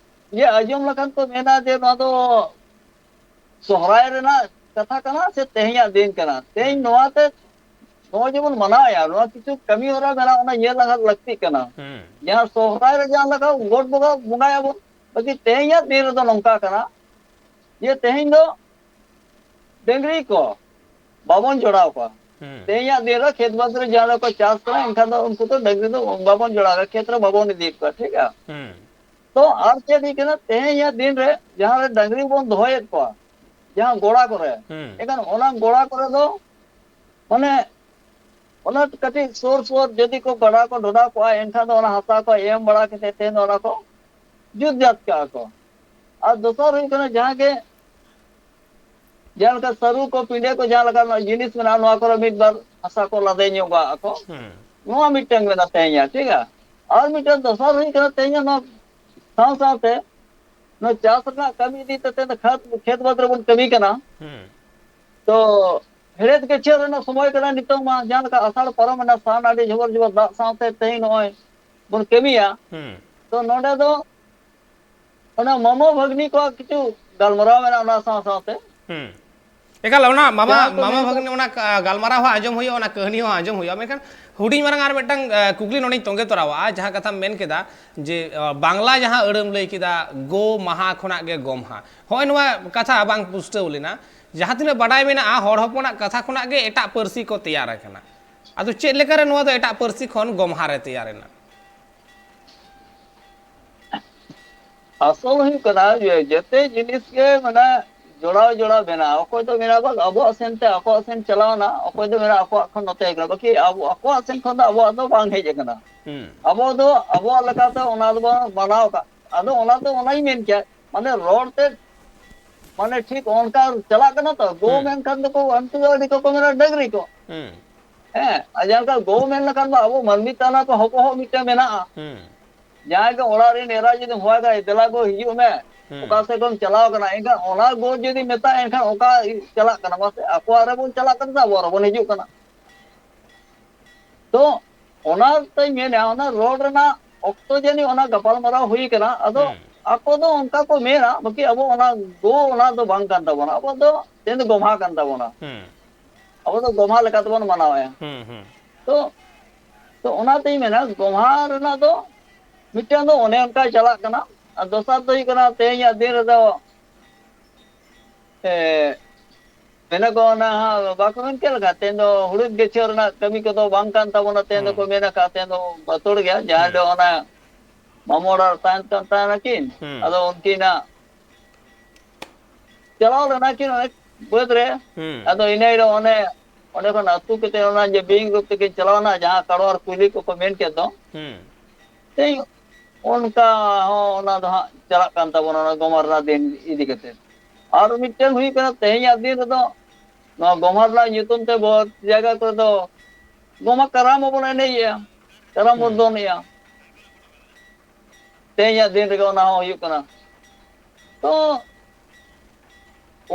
ᱡᱮ ᱟᱸᱡᱚᱢ ᱞᱮᱠᱷᱟᱱ ᱠᱚ ᱢᱮᱱᱟ ᱡᱮ ᱱᱚᱣᱟ ᱫᱚ ᱥᱚᱦᱨᱟᱭ ᱨᱮᱱᱟᱜ ᱠᱟᱛᱷᱟ ᱠᱟᱱᱟ ᱥᱮ ᱛᱮᱦᱮᱧᱟᱜ ᱫᱤᱱ ᱠᱟᱱᱟ? ᱛᱮᱦᱮᱧ ᱦᱩᱸ᱾ ᱱᱚᱣᱟ ᱛᱮ ᱱᱚᱜᱼᱚᱭ ᱡᱮᱵᱚᱱ ᱢᱟᱱᱟᱣᱮᱫᱼᱟ, ᱱᱚᱣᱟ ᱠᱤᱪᱷᱩ ᱠᱟᱹᱢᱤ ᱦᱚᱨᱟ ᱢᱮᱱᱟᱜᱼᱟ, ᱚᱱᱟ ᱧᱮᱞ ᱞᱟᱜᱟᱣ ᱞᱟᱹᱠᱛᱤᱜ ᱠᱟᱱᱟ᱾ ᱦᱩᱸ᱾ ᱡᱟᱦᱟᱸ ᱥᱚᱦᱨᱟᱭ ᱨᱮ ᱡᱟᱦᱟᱸ ᱞᱮᱠᱟ ᱜᱚᱴ ᱵᱚᱸᱜᱟ ᱵᱚᱸᱜᱟᱭᱟᱵᱚᱱ, ᱵᱟᱠᱤ ᱛᱮᱦᱮᱧᱟᱜ ᱫᱤᱱ ᱨᱮᱫᱚ ᱱᱚᱝᱠᱟ ᱠᱟᱱᱟ ᱡᱮ ᱛᱮᱦᱮᱧ ᱫᱚ ᱰᱟᱹᱝᱨᱤ ᱠᱚ ᱵᱟᱵᱚᱱ ᱡᱚᱲᱟᱣ ᱠᱚᱣᱟ᱾ ᱦᱩᱸ᱾ ᱛᱮᱦᱮᱧᱟᱜ ᱫᱤᱱ ᱨᱮ ᱠᱷᱮᱛ ᱵᱟᱹᱫᱽ ᱨᱮ ᱡᱟᱦᱟᱸ ᱨᱮᱠᱚ ᱪᱟᱥ ᱠᱟᱱᱟ, ᱮᱱᱠᱷᱟᱱ ᱫᱚ ᱩᱱᱠᱩ ᱫᱚ ᱰᱟᱹᱝᱨᱤ ᱫᱚ ᱵᱟᱵᱚᱱ ᱡᱚᱲᱟᱣ ᱠᱚᱣᱟ, ᱠᱷᱮᱛ ᱨᱮ ᱵᱟᱵᱚᱱ ᱤᱫᱤᱭᱮᱫ ᱠᱚᱣᱟ, ᱴᱷᱤᱠ ᱜᱮᱭᱟ? ᱦᱩᱸ᱾ ᱛᱚ ᱟᱨ ᱪᱮᱫ ᱦᱩᱭᱩᱜ ᱠᱟᱱᱟ, ᱛᱮᱦᱮᱧᱟᱜ ᱫᱤᱱ ᱨᱮ ᱡᱟᱦᱟᱸ ᱨᱮ ᱰᱟᱹᱝᱨᱤ ᱵᱚᱱ ᱫᱚᱦᱚᱭᱮᱫ ᱠᱚᱣᱟ, ᱡᱟᱦᱟᱸ ᱜᱚᱲᱟ ᱠᱚᱨᱮ, ᱦᱩᱸ᱾ ᱮᱱᱠᱷᱟᱱ ᱚᱱᱟ ᱜᱚᱲᱟ ᱠᱚᱨᱮ ᱫᱚ ᱢᱟᱱᱮ ᱚᱱᱟ ᱠᱟᱹᱴᱤᱡ ᱥᱩᱨ ᱥᱩᱨ ᱡᱩᱫᱤ ᱠᱚ ᱜᱟᱰᱟ ᱠᱚ ᱰᱷᱚᱰᱟ ᱠᱚᱜᱼᱟ, ᱮᱱᱠᱷᱟᱱ ᱫᱚ ᱚᱱᱟ ᱦᱟᱥᱟ ᱠᱚ ᱮᱢ ᱵᱟᱲᱟ ᱠᱟᱛᱮ ᱛᱮᱦᱮᱧ ᱫᱚ ᱚᱱᱟ ᱠᱚ ᱡᱩᱛ ᱡᱟᱛ ᱠᱟᱜᱼᱟ ᱠᱚ᱾ ᱟᱨ ᱫᱚᱥᱟᱨ ᱦᱩᱭᱩᱜ ᱠᱟᱱᱟ, ᱡᱟᱦᱟᱸ ᱜᱮ ᱡᱟᱦᱟᱸ ᱞᱮᱠᱟ ᱥᱟᱹᱨᱩ ᱠᱚ, ᱯᱤᱸᱰᱟᱹ ᱠᱚ, ᱡᱟᱦᱟᱸ ᱞᱮᱠᱟ ᱡᱤᱱᱤᱥ ᱢᱮᱱᱟᱜᱼᱟ, ᱱᱚᱣᱟ ᱠᱚᱨᱮ ᱢᱤᱫ ᱵᱟᱨ ᱦᱟᱥᱟ ᱠᱚ ᱞᱟᱫᱮ ᱧᱚᱜ ᱠᱟᱜᱼᱟ ᱠᱚ᱾ ᱦᱩᱸ᱾ ᱱᱚᱣᱟ ᱢᱤᱫᱴᱟᱝ ᱢᱮᱱᱟᱜ ᱛᱟᱦᱮᱸᱭᱟ, ᱴᱷᱤᱠ ᱜᱮᱭᱟ᱾ ᱟᱨ ᱢᱤᱫᱴᱟᱝ ᱫᱚᱥᱟᱨ ᱦᱩᱭᱩᱜ ᱠᱟᱱᱟ, ᱛᱮᱦᱮᱧ ᱱᱚᱣᱟ ᱥᱟᱶ ᱥᱟᱶᱛᱮ ᱱᱚᱣᱟ ᱪᱟᱥ ᱨᱮᱱᱟᱜ ᱠᱟᱹᱢᱤ ᱤᱫᱤ ᱠᱟᱛᱮ ᱠᱷᱮᱛ, ᱠᱷᱮᱛ ᱵᱟᱹᱫᱽ ᱨᱮᱵᱚᱱ ᱠᱟᱹᱢᱤ ᱠᱟᱱᱟ᱾ ᱦᱩᱸ᱾ ᱛᱚ ᱦᱮᱲᱦᱮᱫ ᱜᱟᱹᱪᱷᱤᱭᱟᱹ ᱨᱮᱱᱟᱜ ᱥᱚᱢᱚᱭ ᱠᱟᱱᱟ ᱱᱤᱛᱚᱝ ᱢᱟ, ᱡᱟᱦᱟᱸ ᱞᱮᱠᱟ ᱟᱥᱟᱲ ᱯᱟᱨᱚᱢ ᱮᱱᱟ, ᱥᱟᱱ ᱟᱹᱰᱤ ᱡᱷᱚᱵᱚᱨ ᱡᱷᱚᱵᱚᱨ ᱫᱟᱜ ᱥᱟᱶᱛᱮ ᱛᱮᱦᱮᱧ ᱱᱚᱜᱼᱚᱭ ᱵᱚᱱ ᱠᱟᱹᱢᱤᱭᱟ᱾ ᱦᱩᱸ᱾ ᱛᱚ ᱱᱚᱰᱮ ᱫᱚ ᱚᱱᱟ ᱢᱟᱢᱚ ᱵᱷᱟᱹᱜᱽᱱᱤ ᱠᱚᱣᱟᱜ ᱠᱤᱪᱷᱩ ᱜᱟᱞᱢᱟᱨᱟᱣ ᱢᱮᱱᱟᱜᱼᱟ ᱚᱱᱟ ᱥᱟᱶ ᱥᱟᱶᱛᱮ᱾ ᱦᱩᱸ᱾ ᱮᱠᱟᱞ, ᱚᱱᱟ ᱢᱟᱢᱟ, ᱡᱟᱦᱟᱸ ᱠᱚ ᱢᱟᱢᱟ ᱢᱮᱱ ᱵᱷᱟᱹᱜᱽᱱᱤ, ᱚᱱᱟ ᱠᱟ-, ᱜᱟᱞᱢᱟᱨᱟᱣ ᱦᱚᱸ ᱟᱸᱡᱚᱢ ᱦᱩᱭᱩᱜᱼᱟ, ᱚᱱᱟ ᱠᱟᱹᱦᱱᱤ ᱦᱚᱸ ᱟᱸᱡᱚᱢ ᱦᱩᱭᱩᱜᱼᱟ, ᱢᱮᱱᱠᱷᱟᱱ ᱦᱩᱰᱤᱧ ᱢᱟᱨᱟᱝ ᱟᱨ ᱢᱤᱫᱴᱟᱝ, ᱟ, ᱠᱩᱠᱞᱤ ᱱᱚᱰᱮᱧ ᱛᱚᱸᱜᱮ ᱛᱚᱨᱟᱣᱟᱜᱼᱟ, ᱡᱟᱦᱟᱸ ᱠᱟᱛᱷᱟᱢ ᱢᱮᱱ ᱠᱮᱫᱟ ᱡᱮ, ᱟ, ᱵᱟᱝᱞᱟ ᱡᱟᱦᱟᱸ ᱟᱹᱲᱟᱹᱢ ᱞᱟᱹᱭ ᱠᱮᱫᱟ, ᱜᱳ ᱢᱟᱦᱟ ᱠᱷᱚᱱᱟᱜ ᱜᱮ ᱜᱚᱢᱦᱟ, ᱦᱚᱸᱜᱼᱚᱭ ᱱᱚᱣᱟ ᱠᱟᱛᱷᱟ ᱵᱟᱝ ᱯᱩᱥᱴᱟᱹᱣ ᱞᱮᱱᱟ᱾ ᱡᱟᱦᱟᱸ ᱛᱤᱱᱟᱹᱜ ᱵᱟᱰᱟᱭ ᱢᱮᱱᱟᱜᱼᱟ, ᱦᱚᱲ ᱦᱚᱯᱚᱱᱟᱜ ᱠᱟᱛᱷᱟ ᱠᱷᱚᱱᱟᱜ ᱜᱮ ᱮᱴᱟᱜ ᱯᱟᱹᱨᱥᱤ ᱠᱚ ᱛᱮᱭᱟᱨ ᱟᱠᱟᱱᱟ᱾ ᱟᱫᱚ ᱪᱮᱫ ᱞᱮᱠᱟᱨᱮ ᱱᱚᱣᱟ ᱫᱚ ᱮᱴᱟᱜ ᱯᱟᱹᱨᱥᱤ ᱠᱷᱚᱱ ᱜᱚᱢᱦᱟ ᱨᱮ ᱛᱮᱭᱟᱨ ᱮᱱᱟ? ᱟᱥᱚᱞ ᱦᱩᱭᱩᱜ ᱠᱟᱱᱟ ᱡᱮ ᱡᱮᱛᱮ ᱡᱤᱱᱤᱥ ᱜᱮ ᱢᱟᱱᱮ ᱡᱚᱲᱟᱣ ᱡᱚᱲᱟᱣ ᱢᱮᱱᱟᱜᱼᱟ᱾ ᱚᱠᱚᱭ ᱫᱚ ᱢᱮᱱᱟ, "ᱵᱟᱝ, ᱟᱵᱚᱣᱟᱜ ᱥᱮᱱ ᱛᱮ ᱟᱠᱚᱣᱟᱜ ᱥᱮᱱ ᱪᱟᱞᱟᱣ ᱮᱱᱟ", ᱚᱠᱚᱭ ᱫᱚ ᱢᱮᱱᱟ, "ᱟᱠᱚᱣᱟᱜ ᱠᱷᱚᱱ ᱱᱚᱛᱮ ᱦᱮᱡ ᱟᱠᱟᱱᱟ", ᱵᱟᱠᱤ ᱟᱵᱚ, ᱟᱠᱚᱣᱟᱜ ᱥᱮᱱ ᱠᱷᱚᱱ ᱫᱚ ᱟᱵᱚᱣᱟᱜ ᱫᱚ ᱵᱟᱝ ᱦᱮᱡ ᱟᱠᱟᱱᱟ᱾ ᱦᱩᱸ᱾ ᱟᱵᱚ ᱫᱚ ᱟᱵᱚᱣᱟᱜ ᱞᱮᱠᱟᱛᱮ ᱚᱱᱟ ᱫᱚᱵᱚᱱ ᱢᱟᱱᱟᱣ ᱟᱠᱟᱫ᱾ ᱟᱫᱚ ᱚᱱᱟ ᱫᱚ ᱚᱱᱟᱧ ᱢᱮᱱ ᱠᱮᱫ, ᱢᱟᱱᱮ ᱨᱚᱲ ᱛᱮ ᱢᱟᱱᱮ ᱴᱷᱤᱠ ᱚᱱᱠᱟ ᱪᱟᱞᱟᱜ ᱠᱟᱱᱟ ᱛᱚ, ᱜᱳ ᱦᱩᱸ᱾ ᱢᱮᱱᱠᱷᱟᱱ ᱫᱚᱠᱚ ᱩᱱᱠᱩ ᱫᱚ ᱟᱹᱰᱤ ᱠᱚ ᱢᱮᱱᱟ ᱰᱟᱹᱝᱨᱤ ᱠᱚ᱾ ᱦᱩᱸ᱾ ᱦᱮᱸ, ᱟᱨ ᱡᱟᱦᱟᱸ ᱞᱮᱠᱟ ᱜᱳ ᱢᱮᱱ ᱞᱮᱠᱷᱟᱱ ᱫᱚ ᱟᱵᱚ ᱢᱟᱹᱱᱢᱤ ᱛᱟᱞᱟ ᱠᱚ ᱦᱚᱯᱚᱦᱚᱜ ᱢᱤᱫᱴᱮᱱ ᱢᱮᱱᱟᱜᱼᱟ᱾ ᱦᱩᱸ᱾ ᱡᱟᱦᱟᱸᱭ ᱜᱮ ᱚᱲᱟᱜ ᱨᱮᱱ ᱮᱨᱟ ᱡᱩᱫᱤ ᱦᱚᱦᱚᱣᱟᱭ ᱠᱷᱟᱱ, "ᱫᱮᱞᱟ ᱜᱳ ᱦᱤᱡᱩᱜ ᱢᱮ, ᱦᱩᱸ᱾ ᱚᱠᱟ ᱥᱮᱫ ᱠᱷᱚᱱ ᱪᱟᱞᱟᱣ ᱠᱟᱱᱟ?" ᱮᱱᱠᱷᱟᱱ ᱚᱱᱟ ᱜᱳ ᱡᱩᱫᱤ ᱢᱮᱛᱟᱭ, ᱮᱱᱠᱷᱟᱱ ᱚᱠᱟ ᱪᱟᱞᱟᱜ ᱠᱟᱱᱟ? ᱢᱟᱥᱮ, ᱟᱠᱚᱣᱟᱜ ᱨᱮᱵᱚᱱ ᱪᱟᱞᱟᱜ ᱠᱟᱱᱟ ᱥᱮ ᱟᱵᱚᱣᱟᱜ ᱨᱮᱵᱚᱱ ᱦᱤᱡᱩᱜ ᱠᱟᱱᱟ? ᱛᱚ ᱚᱱᱟᱛᱮᱧ ᱢᱮᱱᱟ, ᱚᱱᱟ ᱨᱚᱲ ᱨᱮᱱᱟᱜ ᱚᱠᱛᱚ ᱡᱟᱹᱱᱤᱡ ᱚᱱᱟ ᱜᱟᱯᱟᱞᱢᱟᱨᱟᱣ ᱦᱩᱭ ᱠᱟᱱᱟ᱾ ᱟᱫᱚ ᱦᱩᱸ᱾ ᱟᱠᱚ ᱫᱚ ᱚᱱᱠᱟ ᱠᱚ ᱢᱮᱱᱟ, ᱵᱟᱹᱠᱤ ᱟᱵᱚ ᱚᱱᱟ ᱜᱳ ᱚᱱᱟ ᱫᱚ ᱵᱟᱝ ᱠᱟᱱ ᱛᱟᱵᱚᱱᱟ, ᱟᱵᱚ ᱫᱚ ᱛᱮᱦᱮᱧ ᱫᱚ ᱜᱚᱢᱦᱟ ᱠᱟᱱ ᱛᱟᱵᱚᱱᱟ᱾ ᱦᱩᱸ᱾ ᱟᱵᱚ ᱫᱚ ᱜᱚᱢᱦᱟ ᱞᱮᱠᱟ ᱛᱮᱵᱚᱱ ᱢᱟᱱᱟᱣᱮᱫᱼᱟ᱾ ᱦᱩᱸ, ᱦᱩᱸ᱾ ᱛᱚ, ᱛᱚ ᱚᱱᱟᱛᱤᱧ ᱢᱮᱱᱟ, ᱜᱚᱢᱦᱟ ᱨᱮᱱᱟᱜ ᱫᱚ ᱢᱤᱫᱴᱟᱝ ᱫᱚ ᱚᱱᱮ ᱚᱱᱠᱟ ᱪᱟᱞᱟᱜ ᱠᱟᱱᱟ, ᱟᱨ ᱫᱚᱥᱟᱨ ᱫᱚ ᱦᱩᱭᱩᱜ ᱠᱟᱱᱟ, ᱛᱮᱦᱮᱧᱟᱜ ᱫᱤᱱ ᱨᱮᱫᱚ, ᱮ, ᱢᱮᱱᱟ ᱠᱚ ᱚᱱᱟ ᱦᱟᱸᱜ ᱵᱟᱠᱚ ᱢᱮᱱ ᱠᱮᱫ ᱞᱮᱠᱟ, ᱛᱮᱦᱮᱧ ᱫᱚ ᱦᱩᱲᱩ ᱜᱟᱹᱪᱷᱟᱹᱣ ᱨᱮᱱᱟᱜ ᱠᱟᱹᱢᱤ ᱠᱚᱫᱚ ᱵᱟᱝ ᱠᱟᱱ ᱛᱟᱵᱚᱱᱟ, ᱛᱮᱦᱮᱧ ᱦᱩᱸ᱾ ᱫᱚᱠᱚ ᱢᱮᱱ ᱟᱠᱟᱫ, ᱛᱮᱦᱮᱧ ᱫᱚ ᱵᱟᱹᱛᱩᱲ ᱜᱮᱭᱟ, ᱡᱟᱦᱟᱸᱭ ᱦᱩᱸ᱾ ᱫᱚ ᱚᱱᱟ ᱢᱟᱢᱚ ᱚᱲᱟᱜ ᱨᱮ ᱛᱟᱦᱮᱱ ᱠᱟᱱ ᱛᱟᱦᱮᱱᱟ ᱠᱤᱱ, ᱦᱩᱸ᱾ ᱟᱫᱚ ᱩᱱᱠᱤᱱᱟᱜ ᱪᱟᱞᱟᱣ ᱞᱮᱱᱟ ᱠᱤᱱ ᱚᱱᱮ ᱵᱟᱹᱫᱽ ᱨᱮ᱾ ᱦᱩᱸ᱾ ᱟᱫᱚ ᱤᱱᱟᱹ ᱦᱤᱞᱳᱜ ᱚᱱᱮ, ᱚᱸᱰᱮ ᱠᱷᱚᱱ ᱟᱹᱛᱩ ᱠᱟᱛᱮ ᱚᱱᱟ ᱡᱮ ᱵᱤᱧ ᱨᱩᱯ ᱛᱮᱠᱤᱱ ᱪᱟᱞᱟᱣᱱᱟ, ᱡᱟᱦᱟᱸ ᱠᱟᱲᱣᱟᱨ ᱠᱩᱞᱤ ᱠᱚᱠᱚ ᱢᱮᱱ ᱠᱮᱫ ᱫᱚ᱾ ᱦᱩᱸ᱾ ᱛᱮᱦᱮᱧ ᱚᱱᱠᱟ ᱦᱚᱸ ᱚᱱᱟ ᱫᱚ ᱦᱟᱸᱜ ᱪᱟᱞᱟᱜ ᱠᱟᱱ ᱛᱟᱵᱚᱱᱟ, ᱚᱱᱟ ᱜᱚᱢᱦᱟ ᱨᱮᱱᱟᱜ ᱫᱤᱱ ᱤᱫᱤ ᱠᱟᱛᱮ᱾ ᱟᱨ ᱢᱤᱫᱴᱮᱱ ᱦᱩᱭᱩᱜ ᱠᱟᱱᱟ, ᱛᱮᱦᱮᱧᱟᱜ ᱫᱤᱱ ᱨᱮᱫᱚ ᱱᱚᱣᱟ ᱜᱚᱢᱦᱟ ᱨᱮᱱᱟᱜ ᱧᱩᱛᱩᱢ ᱛᱮ ᱵᱚᱦᱩᱛ ᱡᱟᱭᱜᱟ ᱠᱚᱨᱮ ᱫᱚ ᱜᱚᱢᱦᱟ ᱠᱟᱨᱟᱢ ᱦᱚᱸᱵᱚᱱ ᱮᱱᱮᱡᱮᱜᱼᱟ, ᱠᱟᱨᱟᱢ ᱵᱚᱱ ᱦᱩᱸ᱾ ᱫᱚᱱᱮᱜᱼᱟ᱾ ᱛᱮᱦᱮᱧᱟᱜ ᱫᱤᱱ ᱨᱮᱜᱮ ᱚᱱᱟ ᱦᱚᱸ ᱦᱩᱭᱩᱜ ᱠᱟᱱᱟ᱾ ᱛᱚ,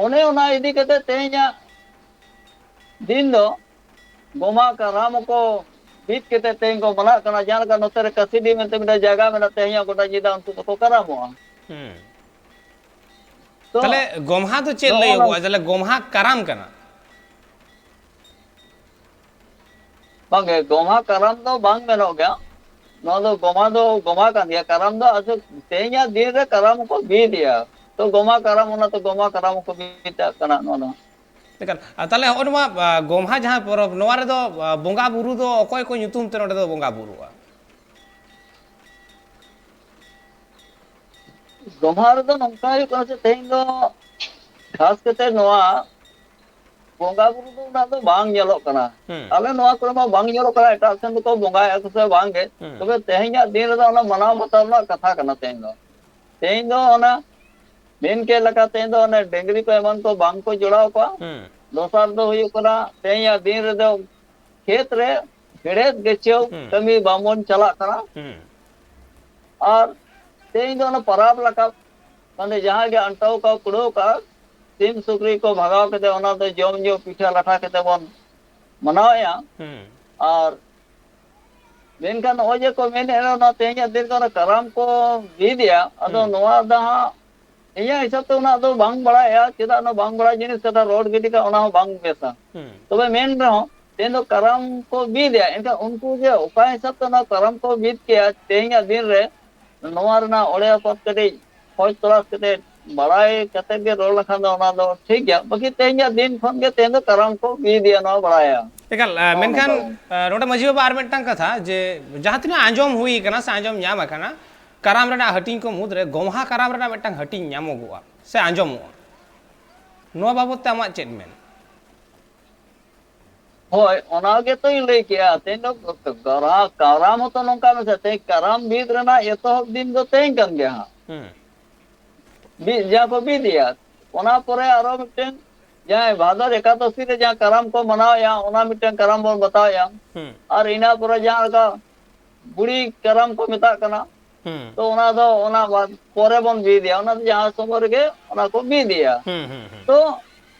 ᱚᱱᱮ ᱚᱱᱟ ᱤᱫᱤ ᱠᱟᱛᱮ ᱛᱮᱦᱮᱧᱟᱜ ᱫᱤᱱ ᱫᱚ ᱜᱚᱢᱦᱟ ᱠᱟᱨᱟᱢ ᱠᱚ ᱵᱤᱫ ᱠᱟᱛᱮ ᱛᱮᱦᱮᱧ ᱠᱚ ᱢᱟᱱᱟᱜ ᱠᱟᱱᱟ᱾ ᱡᱟᱦᱟᱸ ᱞᱮᱠᱟ ᱱᱚᱛᱮ ᱨᱮ ᱠᱟᱥᱤᱰᱤ ᱢᱮᱱᱛᱮ ᱢᱤᱫᱴᱟᱝ ᱡᱟᱭᱜᱟ ᱢᱮᱱᱟᱜᱼᱟ, ᱛᱮᱦᱮᱧ ᱦᱚᱸ ᱜᱚᱴᱟ ᱧᱤᱫᱟᱹ ᱩᱱᱠᱩ ᱫᱚᱠᱚ ᱠᱟᱨᱟᱢᱚᱜᱼᱟ᱾ ᱦᱩᱸ᱾ ᱛᱚ, ᱛᱟᱦᱞᱮ ᱜᱚᱢᱦᱟ ᱫᱚ ᱪᱮᱫ ᱱᱚᱜᱼᱚ ᱱᱟ ᱞᱟᱹᱭᱚᱜᱚᱜᱼᱟ? ᱛᱟᱦᱞᱮ ᱜᱚᱢᱦᱟ ᱠᱟᱨᱟᱢ ᱠᱟᱱᱟ? ᱵᱟᱝᱜᱮ, ᱜᱚᱢᱦᱟ ᱠᱟᱨᱟᱢ ᱫᱚ ᱵᱟᱝ ᱢᱮᱱᱚᱜ ᱜᱮᱭᱟ᱾ ᱱᱚᱣᱟ ᱫᱚ ᱜᱚᱢᱦᱟ ᱫᱚ ᱜᱚᱢᱦᱟ ᱠᱟᱱ ᱜᱮᱭᱟ, ᱠᱟᱨᱟᱢ ᱫᱚ ᱟᱫᱚ ᱛᱮᱦᱮᱧᱟᱜ ᱫᱤᱱ ᱨᱮ ᱠᱟᱨᱟᱢ ᱠᱚ ᱵᱤᱫ ᱮᱜᱼᱟ᱾ ᱛᱚ, ᱜᱚᱢᱦᱟ ᱠᱟᱨᱟᱢ, ᱚᱱᱟᱛᱮ ᱜᱚᱢᱦᱟ ᱠᱟᱨᱟᱢ ᱠᱚ ᱢᱮᱛᱟᱜ ᱠᱟᱱᱟ ᱱᱚᱣᱟ ᱫᱚ᱾ ᱮᱠᱟᱞ᱾ ᱟᱨ ᱛᱟᱦᱞᱮ ᱦᱚᱸᱜᱼᱚ ᱱᱚᱣᱟ, ᱟ, ᱜᱚᱢᱦᱟ ᱡᱟᱦᱟᱸ ᱯᱚᱨᱚᱵᱽ, ᱱᱚᱣᱟ ᱨᱮᱫᱚ, ᱟ, ᱵᱚᱸᱜᱟ ᱵᱩᱨᱩ ᱫᱚ ᱚᱠᱚᱭ ᱠᱚ ᱧᱩᱛᱩᱢ ᱛᱮ ᱱᱚᱰᱮ ᱫᱚ ᱵᱚᱸᱜᱟ ᱵᱩᱨᱩᱜᱼᱟ? ᱜᱚᱢᱦᱟ ᱨᱮᱫᱚ ᱱᱚᱝᱠᱟ ᱦᱩᱭᱩᱜ ᱠᱟᱱᱟ ᱡᱮ ᱛᱮᱦᱮᱧ ᱫᱚ ᱠᱷᱟᱥ ᱠᱟᱛᱮ ᱱᱚᱣᱟ ᱵᱚᱸᱜᱟ ᱵᱩᱨᱩ ᱫᱚ ᱩᱱᱟᱹᱜ ᱫᱚ ᱵᱟᱝ ᱧᱮᱞᱚᱜ ᱠᱟᱱᱟ᱾ ᱦᱩᱸ᱾ ᱟᱞᱮ ᱱᱚᱣᱟ ᱠᱚᱨᱮ ᱢᱟ ᱵᱟᱝ ᱧᱮᱞᱚᱜ ᱠᱟᱱᱟ, ᱮᱴᱟᱜ ᱥᱮᱱ ᱫᱚᱠᱚ ᱵᱚᱸᱜᱟᱭᱮᱫᱼᱟ ᱠᱚ ᱥᱮ ᱵᱟᱝ ᱜᱮ᱾ ᱦᱩᱸ᱾ ᱛᱚᱵᱮ ᱛᱮᱦᱮᱧᱟᱜ ᱫᱤᱱ ᱨᱮᱫᱚ ᱚᱱᱟ ᱢᱟᱱᱟᱣ ᱵᱟᱛᱟᱣ ᱨᱮᱱᱟᱜ ᱠᱟᱛᱷᱟ ᱠᱟᱱᱟ ᱛᱮᱦᱮᱧ ᱫᱚ᱾ ᱛᱮᱦᱮᱧ ᱫᱚ ᱚᱱᱟ ᱢᱮᱱ ᱠᱮᱫ ᱞᱮᱠᱟ, ᱛᱮᱦᱮᱧ ᱫᱚ ᱚᱱᱮ ᱰᱟᱹᱝᱨᱤ ᱠᱚ ᱮᱢᱟᱱ ᱠᱚ ᱵᱟᱝ ᱠᱚ ᱡᱚᱲᱟᱣ ᱠᱚᱣᱟ᱾ ᱦᱩᱸ᱾ ᱫᱚᱥᱟᱨ ᱫᱚ ᱦᱩᱭᱩᱜ ᱠᱟᱱᱟ, ᱛᱮᱦᱮᱧᱟᱜ ᱫᱤᱱ ᱨᱮᱫᱚ ᱠᱷᱮᱛ ᱨᱮ ᱦᱮᱲᱦᱮᱫ ᱜᱟᱹᱪᱷᱭᱟᱹᱣ ᱦᱩᱸ᱾ ᱠᱟᱹᱢᱤ ᱵᱟᱝᱵᱚᱱ ᱪᱟᱞᱟᱜ ᱠᱟᱱᱟ᱾ ᱦᱩᱸ᱾ ᱟᱨ ᱛᱮᱦᱮᱧ ᱫᱚ ᱚᱱᱟ ᱯᱟᱨᱟᱵᱽ ᱞᱮᱠᱟ, ᱢᱟᱱᱮ ᱡᱟᱦᱟᱸ ᱜᱮ ᱟᱱᱴᱟᱣ ᱠᱟᱜ ᱠᱩᱲᱟᱹᱣ ᱠᱟᱜ, ᱥᱤᱢ ᱥᱩᱠᱨᱤ ᱠᱚ ᱵᱷᱟᱜᱟᱣ ᱠᱟᱛᱮ ᱚᱱᱟ ᱫᱚ ᱡᱚᱢ ᱧᱩ ᱯᱤᱴᱷᱟᱹ ᱞᱟᱴᱷᱟ ᱠᱟᱛᱮ ᱵᱚᱱ ᱢᱟᱱᱟᱣᱮᱫᱼᱟ᱾ ᱦᱩᱸ᱾ ᱟᱨ ᱢᱮᱱᱠᱷᱟᱱ ᱱᱚᱜᱼᱚᱭ ᱡᱮ ᱠᱚ ᱢᱮᱱᱮᱫᱼᱟ, ᱚᱱᱟ ᱛᱮᱦᱮᱧᱟᱜ ᱫᱤᱱ ᱫᱚ ᱚᱱᱟ ᱠᱟᱨᱟᱢ ᱠᱚ ᱵᱤᱫᱮᱜᱼᱟ, ᱟᱫᱚ ᱦᱩᱸ᱾ ᱱᱚᱣᱟ ᱫᱚ ᱦᱟᱸᱜ ᱤᱧᱟᱹᱜ ᱦᱤᱥᱟᱹᱵ ᱛᱮ ᱚᱱᱟ ᱫᱚ ᱵᱟᱝ ᱵᱟᱲᱟᱭᱟ, ᱪᱮᱫᱟᱜ ᱚᱱᱟ ᱵᱟᱝ ᱵᱟᱲᱟᱭ ᱡᱤᱱᱤᱥ ᱠᱟᱛᱷᱟ ᱨᱚᱲ ᱜᱤᱰᱤ ᱠᱟᱜ, ᱚᱱᱟ ᱦᱚᱸ ᱵᱟᱝ ᱵᱮᱥᱟ᱾ ᱦᱩᱸ᱾ ᱛᱚᱵᱮ ᱢᱮᱱ ᱨᱮᱦᱚᱸ ᱛᱮᱦᱮᱧ ᱫᱚ ᱠᱟᱨᱟᱢ ᱠᱚ ᱵᱤᱫᱮᱜᱼᱟ, ᱮᱱᱠᱷᱟᱱ ᱩᱱᱠᱩ ᱡᱮ ᱚᱠᱟ ᱦᱤᱥᱟᱹᱵ ᱛᱮ ᱚᱱᱟ ᱠᱟᱨᱟᱢ ᱠᱚ ᱵᱤᱫ ᱠᱮᱜᱼᱟ ᱛᱮᱦᱮᱧᱟᱜ ᱫᱤᱱ ᱨᱮ, ᱱᱚᱣᱟ ᱨᱮᱱᱟᱜ ᱚᱲᱮ ᱚᱯᱚᱛ ᱠᱟᱹᱴᱤᱡ ᱠᱷᱚᱡᱽ ᱛᱚᱞᱟᱥ ᱠᱟᱛᱮ ᱵᱟᱲᱟᱭ ᱠᱟᱛᱮ ᱜᱮ ᱨᱚᱲ ᱞᱮᱠᱷᱟᱱ ᱫᱚ ᱚᱱᱟ ᱫᱚ ᱴᱷᱤᱠ ᱜᱮᱭᱟ᱾ ᱵᱟᱹᱠᱤ ᱛᱮᱦᱮᱧᱟᱜ ᱫᱤᱱ ᱠᱷᱚᱱ ᱜᱮ ᱛᱮᱦᱮᱧ ᱫᱚ ᱠᱟᱨᱟᱢ ᱠᱚ ᱵᱤᱫᱮᱜᱼᱟ, ᱱᱚᱣᱟ ᱵᱟᱲᱟᱭᱟ᱾ ᱮᱠᱟᱞ, ᱟ, ᱱᱚᱜᱼᱚ ᱢᱮᱱᱠᱷᱟᱱ, ᱱᱚᱝᱠᱟ᱾ ᱟ, ᱱᱚᱰᱮ ᱢᱟᱹᱡᱷᱤ ᱵᱟᱵᱟ ᱟᱨ ᱢᱤᱫᱴᱟᱝ ᱠᱟᱛᱷᱟ, ᱡᱮ ᱡᱟᱦᱟᱸ ᱛᱤᱱᱟᱹᱜ ᱟᱸᱡᱚᱢ ᱦᱩᱭ ᱠᱟᱱᱟ ᱥᱮ ᱟᱸᱡᱚᱢ ᱧᱟᱢ ᱟᱠᱟᱱᱟ, ᱠᱟᱨᱟᱢ ᱨᱮᱱᱟᱜ ᱦᱟᱹᱴᱤᱧ ᱠᱚ ᱢᱩᱫᱽᱨᱮ ᱜᱚᱢᱦᱟ ᱠᱟᱨᱟᱢ ᱨᱮᱱᱟᱜ ᱢᱤᱫᱴᱟᱝ ᱦᱟᱹᱴᱤᱧ ᱧᱟᱢᱚᱜᱚᱜᱼᱟ ᱥᱮ ᱟᱸᱡᱚᱢᱚᱜᱼᱟ, ᱱᱚᱣᱟ ᱵᱟᱵᱚᱛ ᱛᱮ ᱟᱢᱟᱜ ᱪᱮᱫ ᱢᱮᱱ? ᱦᱳᱭ, ᱚᱱᱟ ᱜᱮᱛᱚᱧ ᱞᱟᱹᱭ ᱠᱮᱜᱼᱟ᱾ ᱛᱮᱦᱮᱧ ᱫᱚ ᱠᱟᱨᱟ-, ᱠᱟᱨᱟᱢ ᱦᱚᱸᱛᱚ ᱱᱚᱝᱠᱟ ᱢᱮᱥᱮ, ᱛᱮᱦᱮᱧ ᱠᱟᱨᱟᱢ ᱵᱤᱫ ᱨᱮᱱᱟᱜ ᱮᱛᱚᱦᱚᱵ ᱫᱤᱱ ᱫᱚ ᱛᱮᱦᱮᱧ ᱠᱟᱱ ᱜᱮᱭᱟ ᱦᱟᱸᱜ᱾ ᱦᱩᱸ᱾ ᱵᱤᱫ, ᱡᱟᱦᱟᱸ ᱠᱚ ᱵᱤᱫ ᱮᱭᱟ, ᱚᱱᱟ ᱯᱚᱨᱮ ᱟᱨᱚ ᱢᱤᱫᱴᱮᱱ ᱡᱟᱦᱟᱸᱭ ᱵᱷᱟᱫᱚᱨ ᱮᱠᱟᱫᱚᱥᱤ ᱨᱮ ᱡᱟᱦᱟᱸ ᱠᱟᱨᱟᱢ ᱠᱚ ᱢᱟᱱᱟᱣᱮᱫᱼᱟ, ᱚᱱᱟ ᱢᱤᱫᱴᱮᱱ ᱠᱟᱨᱟᱢ ᱵᱚᱱ ᱵᱟᱛᱟᱣᱮᱫᱼᱟ᱾ ᱦᱩᱸ᱾ ᱟᱨ ᱤᱱᱟᱹ ᱯᱚᱨᱮ ᱡᱟᱦᱟᱸ ᱞᱮᱠᱟ ᱵᱩᱲᱤ ᱠᱟᱨᱟᱢ ᱠᱚ ᱢᱮᱛᱟᱜ ᱠᱟᱱᱟ, ᱦᱩᱸ᱾ ᱛᱚ ᱚᱱᱟ ᱫᱚ ᱚᱱᱟ ᱵᱟᱫ ᱯᱚᱨᱮ ᱵᱚᱱ ᱵᱤᱫᱮᱭᱟ, ᱚᱱᱟ ᱫᱚ ᱡᱟᱦᱟᱸ ᱥᱚᱢᱚᱭ ᱨᱮᱜᱮ ᱚᱱᱟ ᱠᱚ ᱵᱤᱫᱮᱭᱟ᱾ ᱦᱩᱸ, ᱦᱩᱸ, ᱦᱩᱸ᱾ ᱛᱚ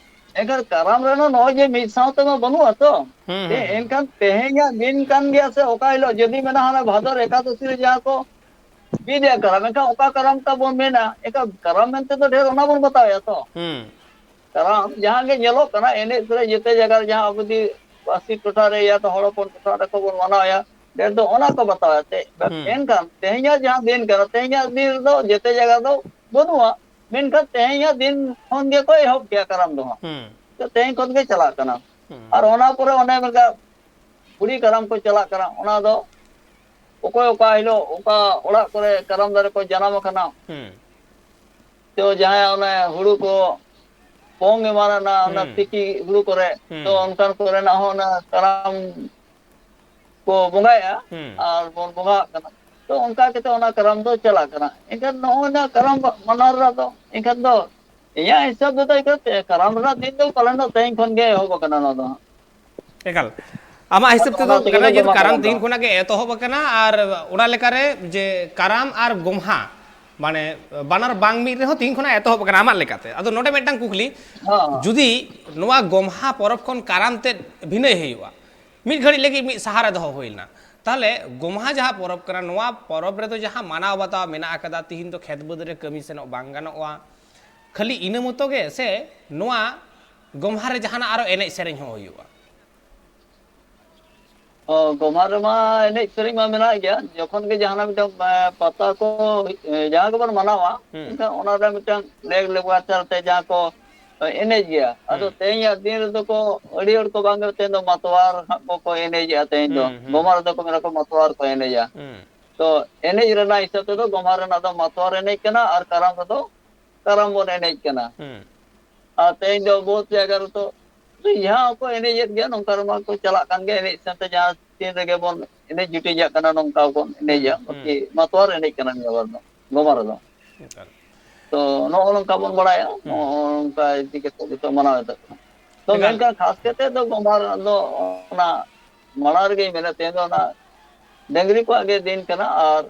ᱮᱱᱠᱷᱟᱱ ᱠᱟᱨᱟᱢ ᱨᱮᱦᱚᱸ ᱱᱚᱜᱼᱚᱭ ᱡᱮ ᱢᱤᱫ ᱥᱟᱶ ᱛᱮᱢᱟ ᱵᱟᱹᱱᱩᱜᱼᱟ ᱛᱚ᱾ ᱦᱩᱸ, ᱦᱩᱸ, ᱦᱩᱸ᱾ ᱮᱱᱠᱷᱟᱱ ᱛᱮᱦᱮᱧᱟᱜ ᱫᱤᱱ ᱠᱟᱱ ᱜᱮᱭᱟ ᱥᱮ ᱚᱠᱟ ᱦᱤᱞᱳᱜ ᱡᱩᱫᱤ ᱢᱮᱱᱟ ᱦᱟᱱᱟ ᱵᱷᱟᱫᱚᱨ ᱮᱠᱟᱫᱚᱥᱤ ᱨᱮ ᱡᱟᱦᱟᱸ ᱠᱚ ᱵᱤᱫᱮᱫ ᱠᱟᱱᱟ, ᱢᱮᱱᱠᱷᱟᱱ ᱚᱠᱟ ᱠᱟᱨᱟᱢ ᱛᱟᱵᱚᱱ ᱢᱮᱱᱟ? ᱮᱱᱠᱷᱟᱱ ᱠᱟᱨᱟᱢ ᱢᱮᱱᱛᱮ ᱫᱚ ᱰᱷᱮᱨ ᱚᱱᱟ ᱵᱚᱱ ᱵᱟᱛᱟᱣᱮᱫᱼᱟ ᱛᱚ᱾ ᱦᱩᱸ᱾ ᱠᱟᱨᱟᱢ ᱡᱟᱦᱟᱸ ᱜᱮ ᱧᱮᱞᱚᱜ ᱠᱟᱱᱟ, ᱮᱱᱮᱡ ᱥᱮᱨᱮᱧ ᱡᱮᱛᱮ ᱡᱟᱭᱜᱟ ᱨᱮ ᱡᱟᱦᱟᱸ ᱟᱵᱚ ᱫᱤ-, ᱯᱟᱹᱨᱥᱤ ᱴᱚᱴᱷᱟ ᱨᱮ ᱭᱟ ᱛᱚ ᱦᱚᱲ ᱦᱚᱯᱚᱱ ᱴᱚᱴᱷᱟ ᱨᱮᱠᱚ ᱵᱚᱱ ᱢᱟᱱᱟᱣᱮᱫᱼᱟ, ᱰᱷᱮᱨ ᱫᱚ ᱚᱱᱟ ᱠᱚ ᱵᱟᱛᱟᱣᱮᱫᱼᱟ ᱛᱮ᱾ ᱦᱩᱸ᱾ ᱮᱱᱠᱷᱟᱱ ᱛᱮᱦᱮᱧᱟᱜ ᱡᱟᱦᱟᱸ ᱫᱤᱱ ᱠᱟᱱᱟ, ᱛᱮᱦᱮᱧᱟᱜ ᱫᱤᱱ ᱨᱮᱫᱚ ᱡᱮᱛᱮ ᱡᱟᱭᱜᱟ ᱨᱮᱫᱚ ᱵᱟᱹᱱᱩᱜᱼᱟ, ᱢᱮᱱᱠᱷᱟᱱ ᱛᱮᱦᱮᱧᱟᱜ ᱫᱤᱱ ᱠᱷᱚᱱ ᱜᱮᱠᱚ ᱮᱦᱚᱵ ᱠᱮᱜᱼᱟ ᱠᱟᱨᱟᱢ ᱫᱚ ᱦᱟᱸᱜ᱾ ᱦᱩᱸ᱾ ᱛᱚ ᱛᱮᱦᱮᱧ ᱠᱷᱚᱱ ᱜᱮ ᱪᱟᱞᱟᱜ ᱠᱟᱱᱟ᱾ ᱦᱩᱸ᱾ ᱟᱨ ᱚᱱᱟ ᱯᱚᱨᱮ ᱚᱱᱮ ᱚᱱᱠᱟ ᱵᱩᱲᱦᱤ ᱠᱟᱨᱟᱢ ᱠᱚ ᱪᱟᱞᱟᱜ ᱠᱟᱱᱟ, ᱚᱱᱟ ᱫᱚ ᱚᱠᱚᱭ ᱚᱠᱟ ᱦᱤᱞᱳᱜ ᱚᱠᱟ ᱚᱲᱟᱜ ᱠᱚᱨᱮ ᱠᱟᱨᱟᱢ ᱫᱟᱨᱮ ᱠᱚ ᱡᱟᱱᱟᱢ ᱟᱠᱟᱱᱟ᱾ ᱦᱩᱸ᱾ ᱛᱚ ᱡᱟᱦᱟᱸᱭᱟᱜ ᱚᱱᱮ ᱦᱩᱲᱩ ᱠᱚ ᱯᱚᱝ ᱮᱢᱟᱱ ᱮᱱᱟ, ᱚᱱᱟ ᱦᱩᱸ᱾ ᱛᱤᱠᱤ ᱦᱩᱲᱩ ᱠᱚᱨᱮ, ᱦᱩᱸ᱾ ᱛᱚ ᱚᱱᱠᱟᱱ ᱠᱚᱨᱮᱱᱟᱜ ᱦᱚᱸ ᱚᱱᱟ ᱠᱟᱨᱟᱢ ᱠᱚ ᱵᱚᱸᱜᱟᱭᱮᱜᱼᱟ ᱦᱩᱸ᱾ ᱟᱨ ᱵᱚᱱ ᱵᱚᱸᱜᱟᱣᱟᱜ ᱠᱟᱱᱟ᱾ ᱛᱚ ᱚᱱᱠᱟ ᱠᱟᱛᱮ ᱚᱱᱟ ᱠᱟᱨᱟᱢ ᱫᱚ ᱪᱟᱞᱟᱜ ᱠᱟᱱᱟ᱾ ᱮᱱᱠᱷᱟᱱ ᱱᱚᱜᱼᱚᱭ ᱱᱟ ᱠᱟᱨᱟᱢ ᱢᱟᱱᱟᱣ ᱨᱮᱱᱟᱜ ᱫᱚ, ᱮᱱᱠᱷᱟᱱ ᱫᱚ ᱤᱧᱟᱹᱜ ᱦᱤᱥᱟᱹᱵ ᱛᱮᱫᱚ ᱮᱱᱠᱷᱟᱱ ᱠᱟᱨᱟᱢ ᱨᱮᱱᱟᱜ ᱫᱤᱱ ᱫᱚ ᱯᱟᱞᱮᱱ ᱫᱚ ᱛᱮᱦᱮᱧ ᱠᱷᱚᱱ ᱜᱮ ᱮᱦᱚᱵ ᱟᱠᱟᱱᱟ ᱱᱚᱣᱟ ᱫᱚ ᱦᱟᱸᱜ᱾ ᱮᱠᱟᱞ, ᱟᱢᱟᱜ ᱦᱤᱥᱟᱹᱵ ᱟᱫᱚ ᱛᱮᱫᱚ ᱚᱱᱟ ᱛᱮᱜᱮ ᱠᱟᱱᱟ ᱞᱮ ᱡᱮ ᱜᱚᱢᱟ ᱠᱟᱨᱟᱢ ᱠᱟᱨᱟᱢ ᱫᱚ᱾ ᱛᱮᱦᱮᱧ ᱠᱷᱚᱱᱟᱜ ᱜᱮ ᱮᱛᱚᱦᱚᱵ ᱟᱠᱟᱱᱟ, ᱟᱨ ᱚᱱᱟ ᱞᱮᱠᱟᱨᱮ ᱡᱮ ᱠᱟᱨᱟᱢ ᱟᱨ ᱜᱚᱢᱦᱟ, ᱢᱟᱱᱮ ᱵᱟᱱᱟᱨ ᱵᱟᱝ ᱢᱤᱫ ᱨᱮᱦᱚᱸ ᱛᱮᱦᱮᱧ ᱠᱷᱚᱱᱟᱜ ᱮᱛᱚᱦᱚᱵ ᱟᱠᱟᱱᱟ ᱟᱢᱟᱜ ᱞᱮᱠᱟᱛᱮ᱾ ᱟᱫᱚ ᱱᱚᱰᱮ ᱢᱤᱫᱴᱟᱝ ᱠᱩᱠᱞᱤ, ᱦᱚᱸ᱾ ᱡᱩᱫᱤ ᱱᱚᱣᱟ ᱜᱚᱢᱦᱟ ᱯᱚᱨᱚᱵᱽ ᱠᱷᱚᱱ ᱠᱟᱨᱟᱢ ᱛᱮᱫ ᱵᱷᱤᱱᱟᱹᱭ ᱦᱩᱭᱩᱜᱼᱟ, ᱢᱤᱫ ᱜᱷᱟᱹᱲᱤᱡ ᱞᱟᱹᱜᱤᱫ ᱢᱤᱫ ᱥᱟᱦᱟᱨᱮ ᱫᱚᱦᱚ ᱦᱩᱭ ᱞᱮᱱᱟ, ᱛᱟᱦᱚᱞᱮ ᱜᱚᱢᱦᱟ ᱡᱟᱦᱟᱸ ᱯᱚᱨᱚᱵᱽ ᱠᱟᱱᱟ, ᱱᱚᱣᱟ ᱯᱚᱨᱚᱵᱽ ᱨᱮᱫᱚ ᱡᱟᱦᱟᱸ ᱢᱟᱱᱟᱣ ᱵᱟᱛᱟᱣ ᱢᱮᱱᱟᱜ ᱟᱠᱟᱫᱟ, ᱛᱤᱦᱤᱧ ᱫᱚ ᱠᱷᱮᱛ ᱵᱟᱹᱫᱽ ᱨᱮ ᱠᱟᱹᱢᱤ ᱥᱮᱱᱚᱜ ᱵᱟᱝ ᱜᱟᱱᱚᱜᱼᱟ, ᱠᱷᱟᱹᱞᱤ ᱤᱱᱟᱹ ᱢᱚᱛᱚ ᱜᱮ, ᱥᱮ ᱱᱚᱣᱟ ᱜᱚᱢᱦᱟ ᱨᱮ ᱡᱟᱦᱟᱱᱟᱜ ᱟᱨᱚ ᱮᱱᱮᱡ ᱥᱮᱨᱮᱧ ᱦᱚᱸ ᱦᱩᱭᱩᱜᱼᱟ? ᱚ, ᱜᱚᱢᱦᱟ ᱨᱮᱢᱟ ᱮᱱᱮᱡ ᱥᱮᱨᱮᱧ ᱢᱟ ᱢᱮᱱᱟᱜ ᱜᱮᱭᱟ᱾ ᱡᱚᱠᱷᱚᱱ ᱜᱮ ᱡᱟᱦᱟᱱᱟᱜ ᱢᱤᱫᱴᱟᱝ, ᱮ, ᱯᱟᱛᱟ ᱠᱚ, ᱮ, ᱡᱟᱦᱟᱸ ᱜᱮᱵᱚᱱ ᱢᱟᱱᱟᱣᱟ, ᱦᱩᱸ᱾ ᱮᱱᱠᱷᱟᱱ ᱚᱱᱟ ᱨᱮ ᱢᱤᱫᱴᱟᱝ ᱞᱮᱜᱽ ᱞᱮᱜᱽᱣᱟᱨᱪᱟᱨ ᱛᱮ ᱡᱟᱦᱟᱸ ᱠᱚ, ᱮ, ᱮᱱᱮᱡ ᱜᱮᱭᱟ᱾ ᱟᱫᱚ ᱦᱩᱸ᱾ ᱛᱮᱦᱮᱧᱟᱜ ᱫᱤᱱ ᱨᱮᱫᱚ ᱠᱚ, ᱟᱹᱰᱤ ᱦᱚᱲ ᱠᱚ ᱵᱟᱝ ᱛᱮᱦᱮᱧ ᱫᱚ ᱢᱟᱛᱣᱟᱨ ᱦᱟᱸᱜ ᱠᱚ, ᱠᱚ ᱮᱱᱮᱡᱮᱜᱼᱟ᱾ ᱛᱮᱦᱮᱧ ᱫᱚ ᱦᱩᱸ, ᱦᱩᱸ᱾ ᱜᱚᱢᱦᱟ ᱨᱮᱫᱚ ᱠᱚ ᱢᱮᱱᱟ ᱠᱚ ᱢᱟᱛᱣᱟᱨ ᱠᱚ ᱮᱱᱮᱡᱟ᱾ ᱦᱩᱸ᱾ ᱛᱚ ᱮᱱᱮᱡ ᱨᱮᱱᱟᱜ ᱦᱤᱥᱟᱹᱵ ᱛᱮᱫᱚ ᱜᱚᱢᱦᱟ ᱨᱮᱱᱟᱜ ᱫᱚ ᱢᱟᱛᱣᱟᱨ ᱮᱱᱮᱡ ᱠᱟᱱᱟ ᱟᱨ ᱠᱟᱨᱟᱢ ᱨᱮᱫᱚ ᱠᱟᱨᱟᱢ ᱵᱚᱱ ᱮᱱᱮᱡ ᱠᱟᱱᱟ᱾ ᱦᱩᱸ᱾ ᱟᱨ ᱛᱮᱦᱮᱧ ᱫᱚ ᱵᱚᱦᱩᱛ ᱡᱟᱭᱜᱟ ᱨᱮᱫᱚ ᱨᱤᱡᱷᱟ ᱦᱚᱸᱠᱚ ᱮᱱᱮᱡᱮᱫ ᱜᱮᱭᱟ, ᱱᱚᱝᱠᱟ ᱨᱮᱢᱟ ᱠᱚ ᱪᱟᱞᱟᱜ ᱠᱟᱱ ᱜᱮᱭᱟ ᱮᱱᱮᱡ ᱥᱟᱶᱛᱮ, ᱡᱟᱦᱟᱸ ᱛᱤᱱ ᱨᱮᱜᱮ ᱵᱚᱱ ᱮᱱᱮᱡ ᱡᱩᱴᱤᱡᱟᱜ ᱠᱟᱱᱟ ᱱᱚᱝᱠᱟ ᱵᱚᱱ ᱮᱱᱮᱡᱟ᱾ ᱦᱩᱸ, ᱦᱩᱸ᱾ ᱵᱟᱹᱠᱤ ᱢᱟᱛᱣᱟᱨ ᱮᱱᱮᱡ ᱠᱟᱱᱟ ᱱᱤᱭᱟᱹ ᱵᱟᱨ ᱫᱚ, ᱜᱚᱢᱦᱟ ᱨᱮᱫᱚ᱾ ᱮᱠᱟᱞ᱾ ᱛᱚ ᱱᱚᱜᱼᱚ ᱱᱚᱝᱠᱟ ᱵᱚᱱ ᱵᱟᱲᱟᱭᱟ, ᱦᱩᱸ᱾ ᱱᱚᱜᱼᱚ ᱱᱚᱝᱠᱟ ᱤᱫᱤ ᱠᱟᱛᱮ ᱡᱚᱛᱚ ᱢᱟᱱᱟᱣ ᱮᱫᱟ᱾ ᱛᱚ ᱮᱠᱟᱞ᱾ ᱢᱮᱱᱠᱷᱟᱱ ᱠᱷᱟᱥ ᱠᱟᱛᱮ ᱫᱚ ᱜᱚᱢᱦᱟ ᱫᱚ ᱚᱱᱟ ᱢᱟᱲᱟᱝ ᱨᱮᱜᱮᱧ ᱢᱮᱱᱟ, ᱛᱮᱦᱮᱧ ᱫᱚ ᱚᱱᱟ ᱰᱟᱹᱝᱨᱤ ᱠᱚᱣᱟᱜ ᱜᱮ ᱫᱤᱱ ᱠᱟᱱᱟ᱾ ᱟᱨ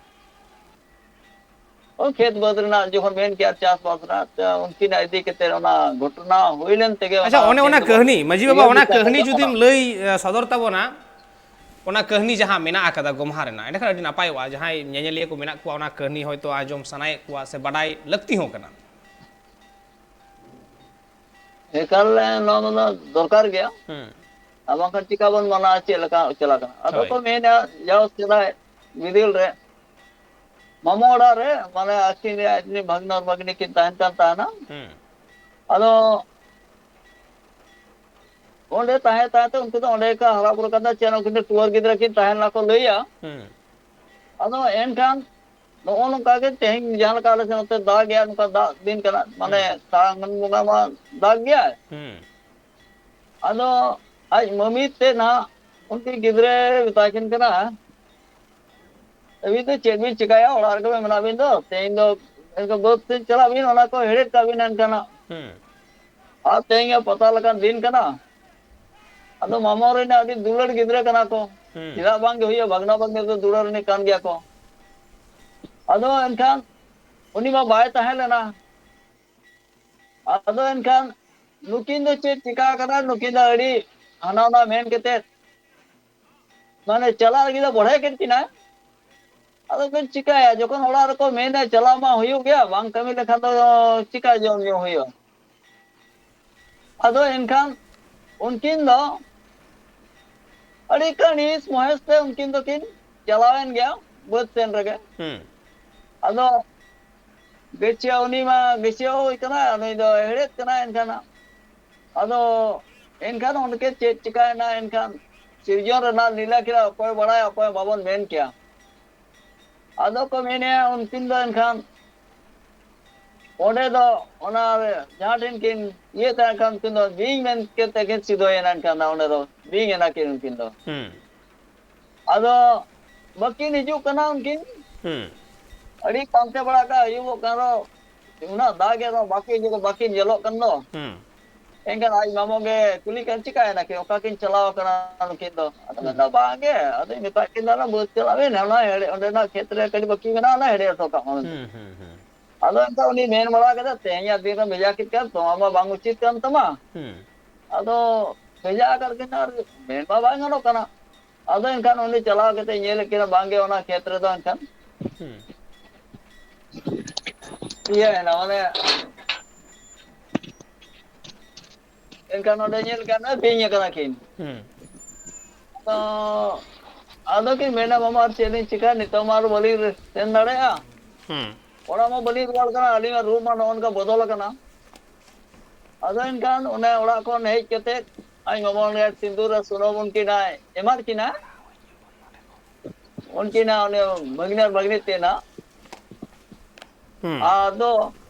ᱳᱭ ᱠᱷᱮᱛ ᱵᱟᱹᱫᱽ ᱨᱮᱱᱟᱜ ᱡᱚᱠᱷᱚᱱ ᱢᱮᱱ ᱠᱮᱜᱼᱟ ᱪᱟᱥᱵᱟᱥ ᱨᱮᱱᱟᱜ, ᱛᱚ ᱩᱱᱠᱤᱱᱟᱜ ᱤᱫᱤ ᱠᱟᱛᱮ ᱚᱱᱟ ᱜᱷᱚᱴᱚᱱᱟ ᱦᱩᱭ ᱞᱮᱱ ᱛᱮᱜᱮ ᱚᱱᱟ ᱟᱪᱪᱷᱟ, ᱚᱱᱮ ᱛᱮᱦᱮᱧ ᱚᱱᱟ ᱫᱚᱵᱚᱱ ᱠᱟᱹᱦᱱᱤ, ᱢᱟᱹᱡᱷᱤ ᱵᱟᱵᱟ, ᱩᱭᱦᱟᱹᱨ ᱚᱱᱟ ᱫᱤᱥᱟᱹ ᱠᱟᱹᱦᱱᱤ ᱠᱟᱛᱮ ᱡᱩᱫᱤᱢ ᱚᱱᱟ ᱞᱟᱹᱭ, ᱮ, ᱥᱚᱫᱚᱨ ᱛᱟᱵᱚᱱᱟ, ᱚᱱᱟ ᱠᱟᱹᱦᱱᱤ ᱡᱟᱦᱟᱸ ᱢᱮᱱᱟᱜ ᱟᱠᱟᱫᱟ ᱜᱚᱢᱦᱟ ᱨᱮᱱᱟᱜ, ᱮᱸᱰᱮᱠᱷᱟᱱ ᱟᱹᱰᱤ ᱱᱟᱯᱟᱭᱚᱜᱼᱟ᱾ ᱡᱟᱦᱟᱸᱭ ᱧᱮᱧᱮᱞᱤᱭᱟᱹ ᱠᱚ ᱢᱮᱱᱟᱜ ᱠᱚᱣᱟ, ᱚᱱᱟ ᱠᱟᱹᱦᱱᱤ ᱦᱚᱭᱛᱳ ᱟᱸᱡᱚᱢ ᱥᱟᱱᱟᱭᱮᱫ ᱠᱚᱣᱟ ᱥᱮ ᱵᱟᱰᱟᱭ ᱞᱟᱹᱠᱛᱤ ᱦᱚᱸ ᱠᱟᱱᱟ᱾ ᱮᱠᱟᱞ ᱱᱚᱣᱟ ᱫᱚ ᱫᱚᱨᱠᱟᱨ ᱜᱮᱭᱟ᱾ ᱦᱩᱸ᱾ ᱟᱨ ᱵᱟᱝᱠᱷᱟᱱ ᱪᱤᱠᱟ ᱵᱚᱱ ᱢᱟᱱᱟᱣᱟ ᱪᱮᱫ ᱞᱮᱠᱟ ᱪᱟᱞᱟᱜ ᱠᱟᱱᱟ? ᱟᱫᱚ ᱦᱳᱭ᱾ ᱠᱚ ᱢᱮᱱᱟ ᱡᱟᱣ ᱥᱮᱫᱟᱭ ᱵᱤᱫᱟᱹᱞ ᱨᱮ ᱢᱟᱢᱟ ᱚᱲᱟᱜ ᱨᱮ, ᱢᱟᱱᱮ, ᱟᱹᱠᱤᱱ ᱨᱮ ᱟᱡ ᱨᱤᱱ ᱵᱷᱟᱹᱜᱽᱱᱟᱹ ᱟᱨ ᱵᱷᱟᱹᱜᱽᱱᱤ ᱠᱤᱱ ᱛᱟᱦᱮᱱ ᱠᱟᱱ ᱛᱟᱦᱮᱱᱟ᱾ ᱦᱩᱸ᱾ ᱟᱫᱚ ᱚᱸᱰᱮ ᱛᱟᱦᱮᱸ ᱛᱟᱦᱮᱸ ᱛᱮ ᱩᱱᱠᱤᱱ ᱫᱚ ᱚᱸᱰᱮ ᱠᱚ ᱦᱟᱨᱟ ᱵᱩᱨᱩ ᱠᱟᱱ ᱛᱟᱦᱮᱸ, ᱪᱮᱫ ᱩᱱᱠᱤᱱ ᱫᱚ ᱴᱩᱣᱟᱹᱨ ᱜᱤᱫᱽᱨᱟᱹ ᱠᱤᱱ ᱛᱟᱦᱮᱸ ᱞᱮᱱᱟ ᱠᱚ ᱞᱟᱹᱭᱟ᱾ ᱦᱩᱸ᱾ ᱟᱫᱚ ᱮᱱᱠᱷᱟᱱ ᱱᱚᱜᱼᱚ ᱱᱚᱝᱠᱟ ᱜᱮ ᱛᱮᱦᱮᱧ ᱡᱟᱦᱟᱸ ᱞᱮᱠᱟ ᱟᱞᱮ ᱥᱮᱫ ᱱᱚᱛᱮ ᱫᱟᱜ ᱜᱮᱭᱟ, ᱱᱚᱝᱠᱟ ᱫᱟᱜ ᱫᱤᱱ ᱠᱟᱱᱟ, ᱢᱟᱱᱮ, ᱦᱩᱸ᱾ ᱥᱟᱱ ᱵᱚᱸᱜᱟ ᱢᱟ ᱫᱟᱜ ᱜᱮᱭᱟᱭ᱾ ᱦᱩᱸ᱾ ᱟᱫᱚ ᱟᱡ ᱢᱟᱹᱢᱤ ᱛᱮᱫ ᱱᱟᱦᱟᱜ ᱩᱱᱠᱤᱱ ᱜᱤᱫᱽᱨᱟᱹ ᱢᱮᱛᱟ ᱠᱤᱱ ᱠᱟᱱᱟ, ᱟᱹᱵᱤᱱ ᱫᱚ ᱪᱮᱫ ᱵᱤᱱ ᱪᱤᱠᱟᱹᱭᱟ? ᱚᱲᱟᱜ ᱨᱮᱜᱮ ᱢᱮᱱᱟᱜ ᱵᱤᱱ ᱫᱚ᱾ ᱛᱮᱦᱮᱧ ᱫᱚ ᱮᱱᱠᱷᱟᱱ ᱵᱟᱹᱫᱽ ᱥᱮᱫ ᱪᱟᱞᱟᱜ ᱵᱤᱱ, ᱚᱱᱟ ᱠᱚ ᱦᱮᱲᱦᱮᱫ ᱠᱟᱜ ᱵᱤᱱ ᱮᱱᱠᱷᱟᱱ ᱦᱟᱸᱜ᱾ ᱦᱩᱸ᱾ ᱟᱨ ᱛᱮᱦᱮᱧ ᱜᱮ ᱯᱟᱛᱟ ᱞᱮᱠᱟᱱ ᱫᱤᱱ ᱠᱟᱱᱟ᱾ ᱟᱫᱚ ᱢᱟᱢᱟ ᱨᱮᱱ ᱟᱹᱰᱤ ᱫᱩᱞᱟᱹᱲ ᱜᱤᱫᱽᱨᱟᱹ ᱠᱟᱱᱟ ᱠᱚ᱾ ᱦᱩᱸ᱾ ᱪᱮᱫᱟᱜ ᱵᱟᱝ ᱜᱮ ᱦᱩᱭᱩᱜᱼᱟ? ᱵᱷᱟᱜᱽᱱᱟ ᱵᱷᱟᱜᱽᱱᱤ ᱫᱚ ᱫᱩᱞᱟᱹᱲ ᱨᱤᱱᱤᱡ ᱠᱟᱱ ᱜᱮᱭᱟ ᱠᱚ᱾ ᱟᱫᱚ ᱮᱱᱠᱷᱟᱱ ᱩᱱᱤ ᱢᱟ ᱵᱟᱭ ᱛᱟᱦᱮᱸ ᱞᱮᱱᱟ᱾ ᱟᱫᱚ ᱮᱱᱠᱷᱟᱱ ᱱᱩᱠᱤᱱ ᱫᱚ ᱪᱮᱫ ᱪᱤᱠᱟ ᱠᱟᱱᱟ? ᱱᱩᱠᱤᱱ ᱫᱚ ᱟᱹᱰᱤ ᱦᱟᱱᱟ ᱱᱟ ᱢᱮᱱ ᱠᱟᱛᱮᱫ, ᱢᱟᱱᱮ, ᱪᱟᱞᱟᱜ ᱞᱟᱹᱜᱤᱫ ᱫᱚ ᱵᱚᱲᱦᱮ ᱠᱮᱫ ᱠᱤᱱᱟ᱾ ᱟᱫᱚ ᱵᱮᱱ ᱪᱤᱠᱟᱹᱭᱟ? ᱡᱚᱠᱷᱚᱱ ᱚᱲᱟᱜ ᱨᱮᱠᱚ ᱢᱮᱱᱟ ᱪᱟᱞᱟᱣ ᱢᱟ ᱦᱩᱭᱩᱜ ᱜᱮᱭᱟ, ᱵᱟᱝ ᱠᱟᱹᱢᱤ ᱞᱮᱠᱷᱟᱱ ᱫᱚ ᱪᱤᱠᱟ ᱡᱚᱢ ᱧᱩ ᱦᱩᱭᱩᱜᱼᱟ? ᱟᱫᱚ ᱮᱱᱠᱷᱟᱱ ᱩᱱᱠᱤᱱ ᱫᱚ ᱟᱹᱰᱤ ᱠᱟᱹᱬᱤᱥ ᱢᱚᱦᱮᱥ ᱛᱮ ᱩᱱᱠᱤᱱ ᱫᱚᱠᱤᱱ ᱪᱟᱞᱟᱣᱮᱱ ᱜᱮᱭᱟ ᱵᱟᱹᱫᱽ ᱥᱮᱱ ᱨᱮᱜᱮ᱾ ᱦᱩᱸ᱾ ᱟᱫᱚ ᱜᱟᱹᱪᱷᱭᱟᱹ, ᱩᱱᱤ ᱢᱟ ᱜᱟᱹᱪᱷᱭᱟᱹᱣ ᱦᱩᱭ ᱠᱟᱱᱟ, ᱱᱩᱭ ᱫᱚ ᱦᱮᱲᱦᱮᱫ ᱠᱟᱱᱟ᱾ ᱮᱱᱠᱷᱟᱱ ᱟᱫᱚ ᱮᱱᱠᱷᱟᱱ ᱚᱸᱰᱮ ᱪᱮᱫ ᱪᱤᱠᱟᱭᱮᱱᱟ? ᱮᱱᱠᱷᱟᱱ ᱥᱤᱨᱡᱚᱱ ᱨᱮᱱᱟᱜ ᱞᱤᱞᱟ ᱠᱷᱮᱞᱟ ᱚᱠᱚᱭ ᱵᱟᱲᱟᱭᱟ, ᱚᱠᱚᱭ ᱵᱟᱵᱚᱱ ᱢᱮᱱ ᱠᱮᱭᱟ᱾ ᱟᱫᱚ ᱠᱚ ᱢᱮᱱᱮᱜᱼᱟ, ᱩᱱᱠᱤᱱ ᱫᱚ ᱮᱱᱠᱷᱟᱱ ᱚᱸᱰᱮ ᱫᱚ ᱚᱱᱟ ᱡᱟᱦᱟᱸ ᱴᱷᱮᱱ ᱠᱤᱱ ᱤᱭᱟᱹ ᱛᱟᱦᱮᱸ ᱠᱟᱱ, ᱩᱱᱠᱤᱱ ᱫᱚ ᱵᱤᱧ ᱢᱮᱱ ᱠᱟᱛᱮ ᱠᱤᱱ ᱥᱤᱫᱷᱟᱹᱭᱮᱱᱟ᱾ ᱮᱱᱠᱷᱟᱱ ᱫᱚ ᱚᱸᱰᱮ ᱫᱚ ᱵᱤᱧ ᱮᱱᱟ ᱠᱤᱱ ᱩᱱᱠᱤᱱ ᱫᱚ᱾ ᱦᱩᱸ᱾ ᱟᱫᱚ ᱵᱟᱹᱠᱤᱱ ᱦᱤᱡᱩᱜ ᱠᱟᱱᱟ ᱩᱱᱠᱤᱱ᱾ ᱦᱩᱸ᱾ ᱟᱹᱰᱤ ᱯᱟᱱᱛᱮ ᱵᱟᱲᱟ ᱠᱟᱜ ᱟᱹᱭᱩᱵᱚᱜ ᱠᱟᱱ ᱨᱮᱦᱚᱸ, ᱩᱱᱟᱹᱜ ᱫᱟᱜ ᱜᱮ ᱨᱮᱦᱚᱸ ᱵᱟᱹᱠᱤᱱ ᱦᱤᱡᱩᱜ, ᱵᱟᱹᱠᱤᱱ ᱧᱮᱞᱚᱜ ᱠᱟᱱ ᱫᱚ᱾ ᱦᱩᱸ᱾ ᱮᱱᱠᱷᱟᱱ ᱟᱡ ᱢᱟᱢᱚ ᱜᱮ ᱠᱩᱞᱤ ᱠᱟᱱ, "ᱪᱤᱠᱟᱭᱮᱱᱟ ᱠᱤᱱ? ᱚᱠᱟ ᱠᱤᱱ ᱪᱟᱞᱟᱣ ᱠᱟᱱᱟ ᱱᱩᱠᱤᱱ ᱫᱚ?" ᱟᱫᱚ ᱦᱩᱸ᱾ ᱢᱮᱱᱫᱟ, "ᱵᱟᱝ ᱜᱮ, ᱟᱫᱚᱧ ᱢᱮᱛᱟᱫ ᱠᱤᱱ ᱛᱟᱦᱮᱱᱟ ᱵᱟᱹᱫᱽ ᱪᱟᱞᱟᱜ ᱵᱤᱱ, ᱚᱱᱟ ᱦᱮᱲᱦᱮᱫ, ᱚᱸᱰᱮᱱᱟᱜ ᱠᱷᱮᱛ ᱨᱮ ᱠᱟᱹᱴᱤᱡ ᱵᱟᱹᱠᱤ ᱢᱮᱱᱟᱜᱼᱟ, ᱚᱱᱟ ᱦᱮᱲᱦᱮᱫ ᱦᱚᱴᱚ ᱠᱟᱜ ᱢᱮ ᱢᱮᱱᱛᱮ᱾" ᱦᱩᱸ, ᱦᱩᱸ, ᱦᱩᱸ᱾ ᱟᱫᱚ ᱮᱱᱠᱷᱟᱱ ᱩᱱᱤ ᱢᱮᱱ ᱵᱟᱲᱟ ᱠᱮᱫᱟ, "ᱛᱮᱦᱮᱧᱟᱜ ᱫᱤᱱ ᱨᱮ ᱵᱷᱮᱡᱟ ᱠᱮᱫ ᱠᱟᱱ, ᱛᱚ ᱟᱢ ᱢᱟ ᱵᱟᱝ ᱩᱪᱤᱛ ᱠᱟᱱ ᱛᱟᱢᱟ᱾" ᱦᱩᱸ᱾ ᱟᱫᱚ ᱵᱷᱮᱡᱟ ᱟᱠᱟᱫ ᱠᱤᱱᱟ ᱟᱨ ᱢᱮᱱ ᱢᱟ ᱵᱟᱭ ᱜᱟᱱᱚᱜ ᱠᱟᱱᱟ᱾ ᱟᱫᱚ ᱮᱱᱠᱷᱟᱱ ᱩᱱᱤ ᱪᱟᱞᱟᱣ ᱠᱟᱛᱮ ᱧᱮᱞᱮᱫ ᱠᱤᱱᱟ, ᱵᱟᱝᱜᱮ ᱚᱱᱟ ᱠᱷᱮᱛ ᱨᱮᱫᱚ ᱮᱱᱠᱷᱟᱱ ᱦᱩᱸ᱾ ᱤᱭᱟᱹᱭᱮᱱᱟ, ᱢᱟᱱᱮ ᱮᱱᱠᱷᱟᱱ ᱚᱸᱰᱮ ᱧᱮᱞ ᱠᱟᱱᱟ ᱵᱤᱧ ᱟᱠᱟᱱᱟ ᱠᱤᱱ᱾ ᱦᱩᱸ᱾ ᱟᱫᱚ, ᱟᱫᱚ ᱠᱤᱱ ᱢᱮᱱᱟ, "ᱢᱟᱢᱟ, ᱟᱨ ᱪᱮᱫ ᱞᱤᱧ ᱪᱤᱠᱟᱹᱭᱟ, ᱱᱤᱛᱚᱜ ᱢᱟ ᱟᱨ ᱵᱟᱹᱞᱤᱧ ᱨᱮ-, ᱥᱮᱱ ᱫᱟᱲᱮᱭᱟᱜᱼᱟ᱾ ᱦᱩᱸ᱾ ᱚᱲᱟᱜ ᱢᱟ ᱵᱟᱹᱞᱤᱧ ᱨᱩᱣᱟᱹᱲ ᱠᱟᱱᱟ, ᱟᱹᱞᱤᱧᱟᱜ ᱨᱩᱯ ᱢᱟ ᱱᱚᱜᱼᱚ ᱱᱚᱝᱠᱟ ᱵᱚᱫᱚᱞ ᱟᱠᱟᱱᱟ᱾" ᱟᱫᱚ ᱮᱱᱠᱷᱟᱱ ᱚᱱᱮ ᱚᱲᱟᱜ ᱠᱷᱚᱱ ᱦᱮᱡ ᱠᱟᱛᱮᱫ ᱟᱡ ᱢᱟᱢᱟ ᱚᱸᱰᱮ ᱥᱤᱸᱫᱩᱨ ᱟᱨ ᱥᱩᱱᱩᱢ ᱩᱱᱠᱤᱱᱟᱭ ᱮᱢᱟᱫ ᱠᱤᱱᱟ᱾ ᱩᱱᱠᱤᱱᱟᱜ ᱚᱱᱮ ᱵᱷᱟᱹᱜᱽᱱᱟᱹ ᱟᱨ ᱵᱷᱟᱹᱜᱽᱱᱤ ᱛᱮᱱᱟᱜ᱾ ᱦᱩᱸ᱾ ᱟᱫᱚ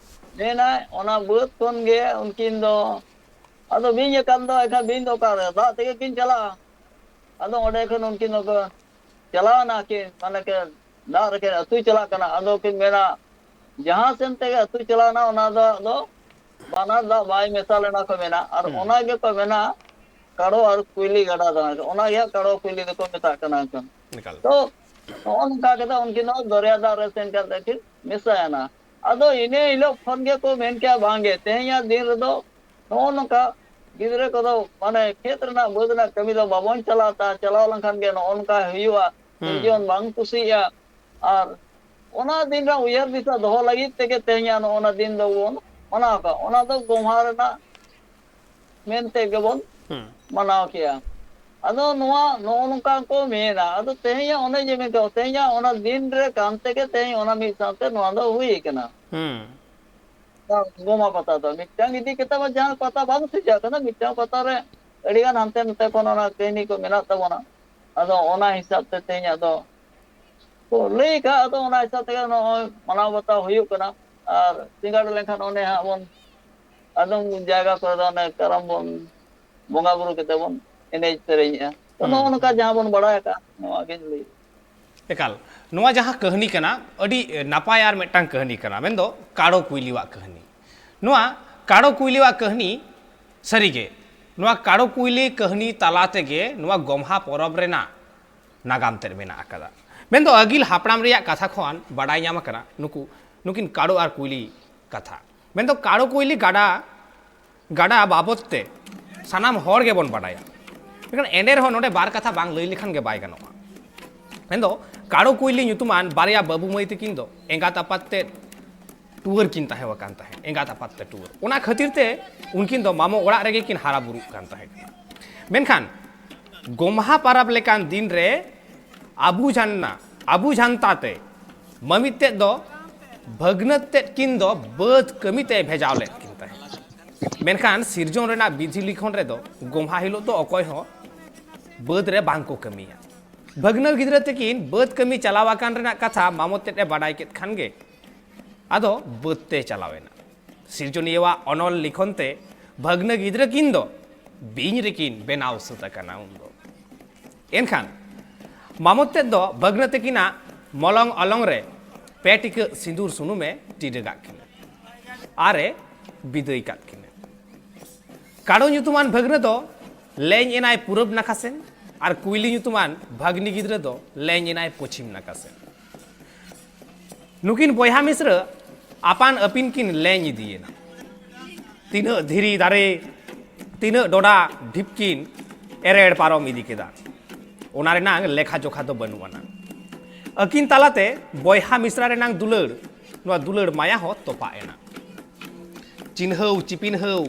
ᱢᱮᱱᱟᱭ, ᱚᱱᱟ ᱵᱟᱹᱫᱽ ᱠᱷᱚᱱ ᱜᱮ ᱩᱱᱠᱤᱱ ᱫᱚ, ᱟᱫᱚ ᱵᱤᱧ ᱟᱠᱟᱱ ᱫᱚ, ᱮᱱᱠᱷᱟᱱ ᱵᱤᱧ ᱫᱚ ᱚᱠᱟᱨᱮ? ᱫᱟᱜ ᱛᱮᱜᱮ ᱠᱤᱱ ᱪᱟᱞᱟᱜᱼᱟ᱾ ᱟᱫᱚ ᱚᱸᱰᱮ ᱠᱷᱚᱱ ᱩᱱᱠᱤᱱ ᱫᱚᱠᱚ ᱪᱟᱞᱟᱣ ᱮᱱᱟ ᱠᱤᱱ, ᱢᱟᱱᱮ ᱠᱤᱱ ᱫᱟᱜ ᱨᱮᱠᱤᱱ ᱟᱹᱛᱩ ᱪᱟᱞᱟᱜ ᱠᱟᱱᱟ᱾ ᱟᱫᱚ ᱠᱤᱱ ᱢᱮᱱᱟ, ᱡᱟᱦᱟᱸ ᱥᱮᱱ ᱛᱮᱜᱮ ᱟᱹᱛᱩ ᱪᱟᱞᱟᱣ ᱮᱱᱟ, ᱚᱱᱟ ᱫᱚ ᱟᱫᱚ ᱵᱟᱱᱟᱨ ᱫᱟᱜ ᱵᱟᱭ ᱢᱮᱥᱟ ᱞᱮᱱᱟ ᱠᱚ ᱢᱮᱱᱟ᱾ ᱟᱨ ᱦᱩᱸ᱾ ᱚᱱᱟ ᱜᱮᱠᱚ ᱢᱮᱱᱟ ᱠᱟᱲᱚ ᱟᱨ ᱠᱩᱭᱞᱤ ᱜᱟᱰᱟ ᱫᱚ᱾ ᱚᱱᱟ ᱜᱮ ᱦᱟᱸᱜ ᱠᱟᱲᱚ ᱠᱩᱭᱞᱤ ᱫᱚᱠᱚ ᱢᱮᱛᱟᱜ ᱠᱟᱱᱟ ᱮᱱᱠᱷᱟᱱ᱾ ᱮᱠᱟᱞ᱾ ᱛᱚ ᱱᱚᱜᱼᱚ ᱱᱚᱝᱠᱟ ᱠᱟᱛᱮ ᱩᱱᱠᱤᱱ ᱫᱚ ᱫᱚᱨᱭᱟ ᱫᱟᱜ ᱨᱮ ᱥᱮᱱ ᱠᱟᱛᱮ ᱠᱤᱱ ᱢᱮᱥᱟᱭᱮᱱᱟ᱾ ᱟᱫᱚ ᱤᱱᱟᱹ ᱦᱤᱞᱳᱜ ᱠᱷᱚᱱ ᱜᱮᱠᱚ ᱢᱮᱱ ᱠᱮᱜᱼᱟ, ᱵᱟᱝ ᱜᱮ, ᱛᱮᱦᱮᱧᱟᱜ ᱫᱤᱱ ᱨᱮᱫᱚ ᱱᱚᱜᱼᱚ ᱱᱚᱝᱠᱟ ᱜᱤᱫᱽᱨᱟᱹ ᱠᱚᱫᱚ ᱢᱟᱱᱮ ᱠᱷᱮᱛ ᱨᱮᱱᱟᱜ, ᱵᱟᱹᱫᱽ ᱨᱮᱱᱟᱜ ᱠᱟᱹᱢᱤ ᱫᱚ ᱵᱟᱵᱚᱱ ᱪᱟᱞᱟᱣ ᱛᱟ, ᱪᱟᱞᱟᱣ ᱞᱮᱱᱠᱷᱟᱱ ᱜᱮ ᱱᱚᱜᱼᱚ ᱱᱚᱝᱠᱟ ᱦᱩᱭᱩᱜᱼᱟ, ᱦᱩᱸ᱾ ᱥᱤᱨᱡᱚᱱ ᱵᱟᱝ ᱠᱩᱥᱤᱜᱼᱟ᱾ ᱟᱨ ᱚᱱᱟ ᱫᱤᱱ ᱨᱮ ᱩᱭᱦᱟᱹᱨ ᱫᱤᱥᱟᱹ ᱫᱚᱦᱚ ᱞᱟᱹᱜᱤᱫ ᱛᱮᱜᱮ ᱛᱮᱦᱮᱧᱟᱜ ᱱᱚᱜᱼᱚ ᱱᱟ ᱫᱤᱱ ᱫᱚᱵᱚᱱ ᱢᱟᱱᱟᱣ ᱟᱠᱟᱫ᱾ ᱚᱱᱟ ᱫᱚ ᱜᱚᱢᱦᱟ ᱨᱮᱱᱟᱜ ᱢᱮᱱᱛᱮ ᱜᱮᱵᱚᱱ ᱦᱩᱸ᱾ ᱢᱟᱱᱟᱣ ᱠᱮᱜᱼᱟ᱾ ᱟᱫᱚ ᱱᱚᱣᱟ ᱱᱚᱜᱼᱚ ᱱᱚᱝᱠᱟ ᱠᱚ ᱢᱮᱱᱟ᱾ ᱟᱫᱚ ᱛᱮᱦᱮᱧᱟᱜ ᱚᱱᱮ ᱡᱮ ᱢᱮᱱ ᱠᱮᱫ, ᱛᱮᱦᱮᱧᱟᱜ ᱚᱱᱟ ᱫᱤᱱ ᱨᱮ ᱠᱟᱱ ᱛᱮᱜᱮ ᱛᱮᱦᱮᱧ ᱚᱱᱟ ᱢᱤᱫ ᱥᱟᱶᱛᱮ ᱱᱚᱣᱟ ᱫᱚ ᱦᱩᱭ ᱠᱟᱱᱟ᱾ ᱦᱩᱸ᱾ ᱜᱚᱢᱦᱟ ᱯᱟᱛᱟ ᱫᱚ ᱢᱤᱫᱴᱟᱝ ᱤᱫᱤ ᱠᱟᱛᱮ ᱢᱟ ᱡᱟᱦᱟᱸ ᱯᱟᱛᱟ ᱵᱟᱝ ᱥᱤᱨᱡᱟᱹᱜ ᱠᱟᱱᱟ, ᱢᱤᱫᱴᱟᱝ ᱯᱟᱛᱟ ᱨᱮ ᱟᱹᱰᱤ ᱜᱟᱱ ᱦᱟᱱᱛᱮ ᱱᱟᱛᱮ ᱠᱷᱚᱱ ᱚᱱᱟ ᱠᱟᱹᱦᱱᱤ ᱠᱚ ᱢᱮᱱᱟᱜ ᱛᱟᱵᱚᱱᱟ᱾ ᱟᱫᱚ ᱚᱱᱟ ᱦᱤᱥᱟᱹᱵ ᱛᱮ ᱛᱮᱦᱮᱧᱟᱜ ᱫᱚ ᱠᱚ ᱞᱟᱹᱭ ᱠᱟᱜ, ᱟᱫᱚ ᱚᱱᱟ ᱦᱤᱥᱟᱹᱵ ᱛᱮᱜᱮ ᱱᱚᱜᱼᱚᱭ ᱢᱟᱱᱟᱣ ᱵᱟᱛᱟᱣ ᱦᱩᱭᱩᱜ ᱠᱟᱱᱟ᱾ ᱟᱨ ᱥᱤᱸᱜᱟᱲ ᱞᱮᱱᱠᱷᱟᱱ ᱚᱱᱮ ᱦᱟᱸᱜ ᱵᱚᱱ ᱟᱫᱚᱢ ᱡᱟᱭᱜᱟ ᱠᱚᱨᱮ ᱫᱚ ᱚᱱᱮ ᱠᱟᱨᱟᱢ ᱵᱚᱱ ᱵᱚᱸᱜᱟ ᱵᱩᱨᱩ ᱠᱟᱛᱮ ᱵᱚᱱ ᱮᱱᱮᱡ ᱥᱮᱨᱮᱧᱮᱜᱼᱟ᱾ ᱛᱚ, ᱦᱩᱸ᱾ ᱱᱚᱜᱼᱚ ᱱᱚᱝᱠᱟ ᱡᱟᱦᱟᱸ ᱵᱚᱱ ᱵᱟᱲᱟᱭ ᱟᱠᱟᱫ, ᱱᱚᱣᱟ ᱜᱤᱧ ᱞᱟᱹᱭ᱾ ᱮᱠᱟᱞ, ᱱᱚᱣᱟ ᱡᱟᱦᱟᱸ ᱠᱟᱹᱦᱱᱤ ᱠᱟᱱᱟ, ᱟᱹᱰᱤ ᱱᱟᱯᱟᱭ ᱟᱨ ᱢᱤᱫᱴᱟᱝ ᱠᱟᱹᱦᱱᱤ ᱠᱟᱱᱟ, ᱢᱮᱱᱫᱚ ᱠᱟᱲᱚ ᱠᱩᱭᱞᱤᱣᱟᱜ ᱠᱟᱹᱦᱱᱤ᱾ ᱱᱚᱣᱟ ᱠᱟᱲᱚ ᱠᱩᱭᱞᱤᱣᱟᱜ ᱠᱟᱹᱦᱱᱤ, ᱥᱟᱹᱨᱤᱜᱮ, ᱱᱚᱣᱟ ᱠᱟᱲᱚ ᱠᱩᱭᱞᱤ ᱠᱟᱹᱦᱱᱤ ᱛᱟᱞᱟ ᱛᱮᱜᱮ ᱱᱚᱣᱟ ᱜᱚᱢᱦᱟ ᱯᱚᱨᱚᱵᱽ ᱨᱮᱱᱟᱜ ᱱᱟᱜᱟᱢ ᱛᱮᱫ ᱢᱮᱱᱟᱜ ᱟᱠᱟᱫᱟ᱾ ᱢᱮᱱᱫᱚ ᱟᱹᱜᱤᱞ ᱦᱟᱯᱲᱟᱢ ᱨᱮᱭᱟᱜ ᱠᱟᱛᱷᱟ ᱠᱷᱚᱱ ᱵᱟᱰᱟᱭ ᱧᱟᱢ ᱟᱠᱟᱱᱟ, ᱱᱩᱠᱩ, ᱱᱩᱠᱤᱱ ᱠᱟᱲᱚ ᱟᱨ ᱠᱩᱭᱞᱤ ᱠᱟᱛᱷᱟ᱾ ᱢᱮᱱᱫᱚ ᱠᱟᱲᱚ ᱠᱩᱭᱞᱤ ᱜᱟᱰᱟ, ᱜᱟᱰᱟ ᱵᱟᱵᱚᱛ ᱛᱮ ᱥᱟᱱᱟᱢ ᱦᱚᱲ ᱜᱮᱵᱚᱱ ᱵᱟᱰᱟᱭᱟ᱾ ᱢᱮᱱᱠᱷᱟᱱ ᱮᱱᱰᱮ ᱨᱮᱦᱚᱸ ᱱᱚᱰᱮ ᱵᱟᱨ ᱠᱟᱛᱷᱟ ᱵᱟᱝ ᱞᱟᱹᱭ ᱞᱮᱠᱷᱟᱱ ᱜᱮ ᱵᱟᱭ ᱜᱟᱱᱚᱜᱼᱟ᱾ ᱢᱮᱱᱫᱚ ᱠᱟᱲᱚ ᱠᱩᱭᱞᱤ ᱧᱩᱛᱩᱢᱟᱱ ᱵᱟᱨᱭᱟ ᱵᱟᱹᱵᱩ ᱢᱟᱹᱭ ᱛᱟᱹᱠᱤᱱ ᱫᱚ ᱮᱸᱜᱟᱛ ᱟᱯᱟᱛ ᱛᱮᱫ ᱴᱩᱣᱟᱹᱨ ᱠᱤᱱ ᱛᱟᱦᱮᱸ ᱟᱠᱟᱱ ᱛᱟᱦᱮᱸᱫ, ᱮᱸᱜᱟᱛ ᱟᱯᱟᱛ ᱛᱮ ᱴᱩᱣᱟᱹᱨ᱾ ᱚᱱᱟ ᱠᱷᱟᱹᱛᱤᱨ ᱛᱮ ᱩᱱᱠᱤᱱ ᱫᱚ ᱢᱟᱢᱚ ᱚᱲᱟᱜ ᱨᱮᱜᱮ ᱠᱤᱱ ᱦᱟᱨᱟ ᱵᱩᱨᱩᱜ ᱠᱟᱱ ᱛᱟᱦᱮᱸ ᱠᱟᱱᱟ᱾ ᱢᱮᱱᱠᱷᱟᱱ ᱜᱚᱢᱦᱟ ᱯᱟᱨᱟᱵᱽ ᱞᱮᱠᱟᱱ ᱫᱤᱱ ᱨᱮ ᱟᱵᱩ ᱡᱷᱟᱱᱱᱟ, ᱟᱵᱩ ᱡᱷᱟᱱᱛᱟ ᱛᱮ ᱢᱟᱹᱢᱤᱛ ᱛᱮᱫ ᱫᱚ ᱵᱷᱟᱹᱜᱽᱱᱟᱹᱛ ᱛᱮᱫ ᱠᱤᱱ ᱫᱚ ᱵᱟᱹᱫᱽ ᱠᱟᱹᱢᱤ ᱛᱮᱭ ᱵᱷᱮᱡᱟᱣ ᱞᱮᱫ ᱠᱤᱱ ᱛᱟᱦᱮᱸᱫ᱾ ᱢᱮᱱᱠᱷᱟᱱ ᱥᱤᱨᱡᱚᱱ ᱨᱮᱱᱟᱜ ᱵᱤᱫᱷᱤ ᱞᱤᱠᱷᱚᱱ ᱨᱮᱫᱚ ᱜᱚᱢᱦᱟ ᱦᱤᱞᱳᱜ ᱫᱚ ᱚᱠᱚᱭ ᱦᱚᱸ ᱵᱟᱹᱫᱽ ᱨᱮ ᱵᱟᱝ ᱠᱚ ᱠᱟᱹᱢᱤᱭᱟ᱾ ᱵᱷᱟᱹᱜᱽᱱᱟᱹ ᱜᱤᱫᱽᱨᱟᱹ ᱛᱟᱹᱠᱤᱱ ᱵᱟᱹᱫᱽ ᱠᱟᱹᱢᱤ ᱪᱟᱞᱟᱣ ᱟᱠᱟᱱ ᱨᱮᱱᱟᱜ ᱠᱟᱛᱷᱟ ᱢᱟᱢᱚ ᱛᱮᱫ ᱮ ᱵᱟᱰᱟᱭ ᱠᱮᱫ ᱠᱷᱟᱱ ᱜᱮ ᱟᱫᱚ ᱵᱟᱹᱫᱽ ᱛᱮ ᱪᱟᱞᱟᱣ ᱮᱱᱟ᱾ ᱥᱤᱨᱡᱚᱱᱤᱭᱟᱹᱣᱟᱜ ᱚᱱᱚᱞ ᱞᱤᱠᱷᱚᱱ ᱛᱮ ᱵᱷᱟᱹᱜᱽᱱᱟᱹ ᱜᱤᱫᱽᱨᱟᱹ ᱠᱤᱱ ᱫᱚ ᱵᱤᱧ ᱨᱮᱠᱤᱱ ᱵᱮᱱᱟᱣ ᱥᱟᱹᱛ ᱟᱠᱟᱱᱟ ᱩᱱᱫᱚ᱾ ᱮᱱᱠᱷᱟᱱ ᱢᱟᱢᱚᱛ ᱛᱮᱫ ᱫᱚ ᱵᱷᱟᱹᱜᱽᱱᱟᱹ ᱛᱟᱹᱠᱤᱱᱟᱜ ᱢᱚᱞᱚᱝ ᱚᱞᱚᱝ ᱨᱮ ᱯᱮ ᱴᱤᱠᱟᱹᱜ ᱥᱤᱸᱫᱩᱨ ᱥᱩᱱᱩᱢᱮ ᱴᱤᱰᱟᱹᱜᱟᱜ ᱠᱤᱱᱟ ᱟᱨᱮ ᱵᱤᱫᱟᱹᱭ ᱠᱟᱫ ᱠᱤᱱᱟ᱾ ᱠᱟᱲᱚ ᱧᱩᱛᱩᱢᱟᱱ ᱵᱷᱟᱹᱜᱽᱱᱟᱹ ᱫᱚ ᱞᱮᱧ ᱮᱱᱟᱭ ᱯᱩᱨᱩᱵ ᱱᱟᱠᱷᱟ ᱥᱮᱱ ᱟᱨ ᱠᱩᱭᱞᱤ ᱧᱩᱛᱩᱢᱟᱱ ᱵᱷᱟᱹᱜᱽᱱᱤ ᱜᱤᱫᱽᱨᱟᱹ ᱫᱚ ᱞᱮᱧ ᱮᱱᱟᱭ ᱯᱚᱪᱷᱤᱢ ᱱᱟᱠᱷᱟ ᱥᱮᱱ᱾ ᱱᱩᱠᱤᱱ ᱵᱚᱭᱦᱟ ᱢᱤᱥᱨᱟᱹ ᱟᱯᱟᱱ ᱟᱹᱯᱤᱱ ᱠᱤᱱ ᱞᱮᱧ ᱤᱫᱤᱭᱮᱱᱟ᱾ ᱛᱤᱱᱟᱹᱜ ᱫᱷᱤᱨᱤ ᱫᱟᱨᱮ, ᱛᱤᱱᱟᱹᱜ ᱰᱚᱰᱟ ᱰᱷᱤᱯᱠᱤᱱ ᱮᱨᱮᱲ ᱯᱟᱨᱚᱢ ᱤᱫᱤ ᱠᱮᱫᱟ, ᱚᱱᱟ ᱨᱮᱱᱟᱝ ᱞᱮᱠᱷᱟ ᱡᱚᱠᱷᱟ ᱫᱚ ᱵᱟᱹᱱᱩᱜ ᱟᱱᱟ᱾ ᱟᱹᱠᱤᱱ ᱛᱟᱞᱟᱛᱮ ᱵᱚᱭᱦᱟ ᱢᱤᱥᱨᱟ ᱨᱮᱱᱟᱝ ᱫᱩᱞᱟᱹᱲ, ᱱᱚᱣᱟ ᱫᱩᱞᱟᱹᱲ ᱢᱟᱭᱟ ᱦᱚᱸ ᱛᱚᱯᱟᱜ ᱮᱱᱟ᱾ ᱪᱤᱱᱦᱟᱹᱣ ᱪᱤᱯᱤᱱᱦᱟᱹᱣ,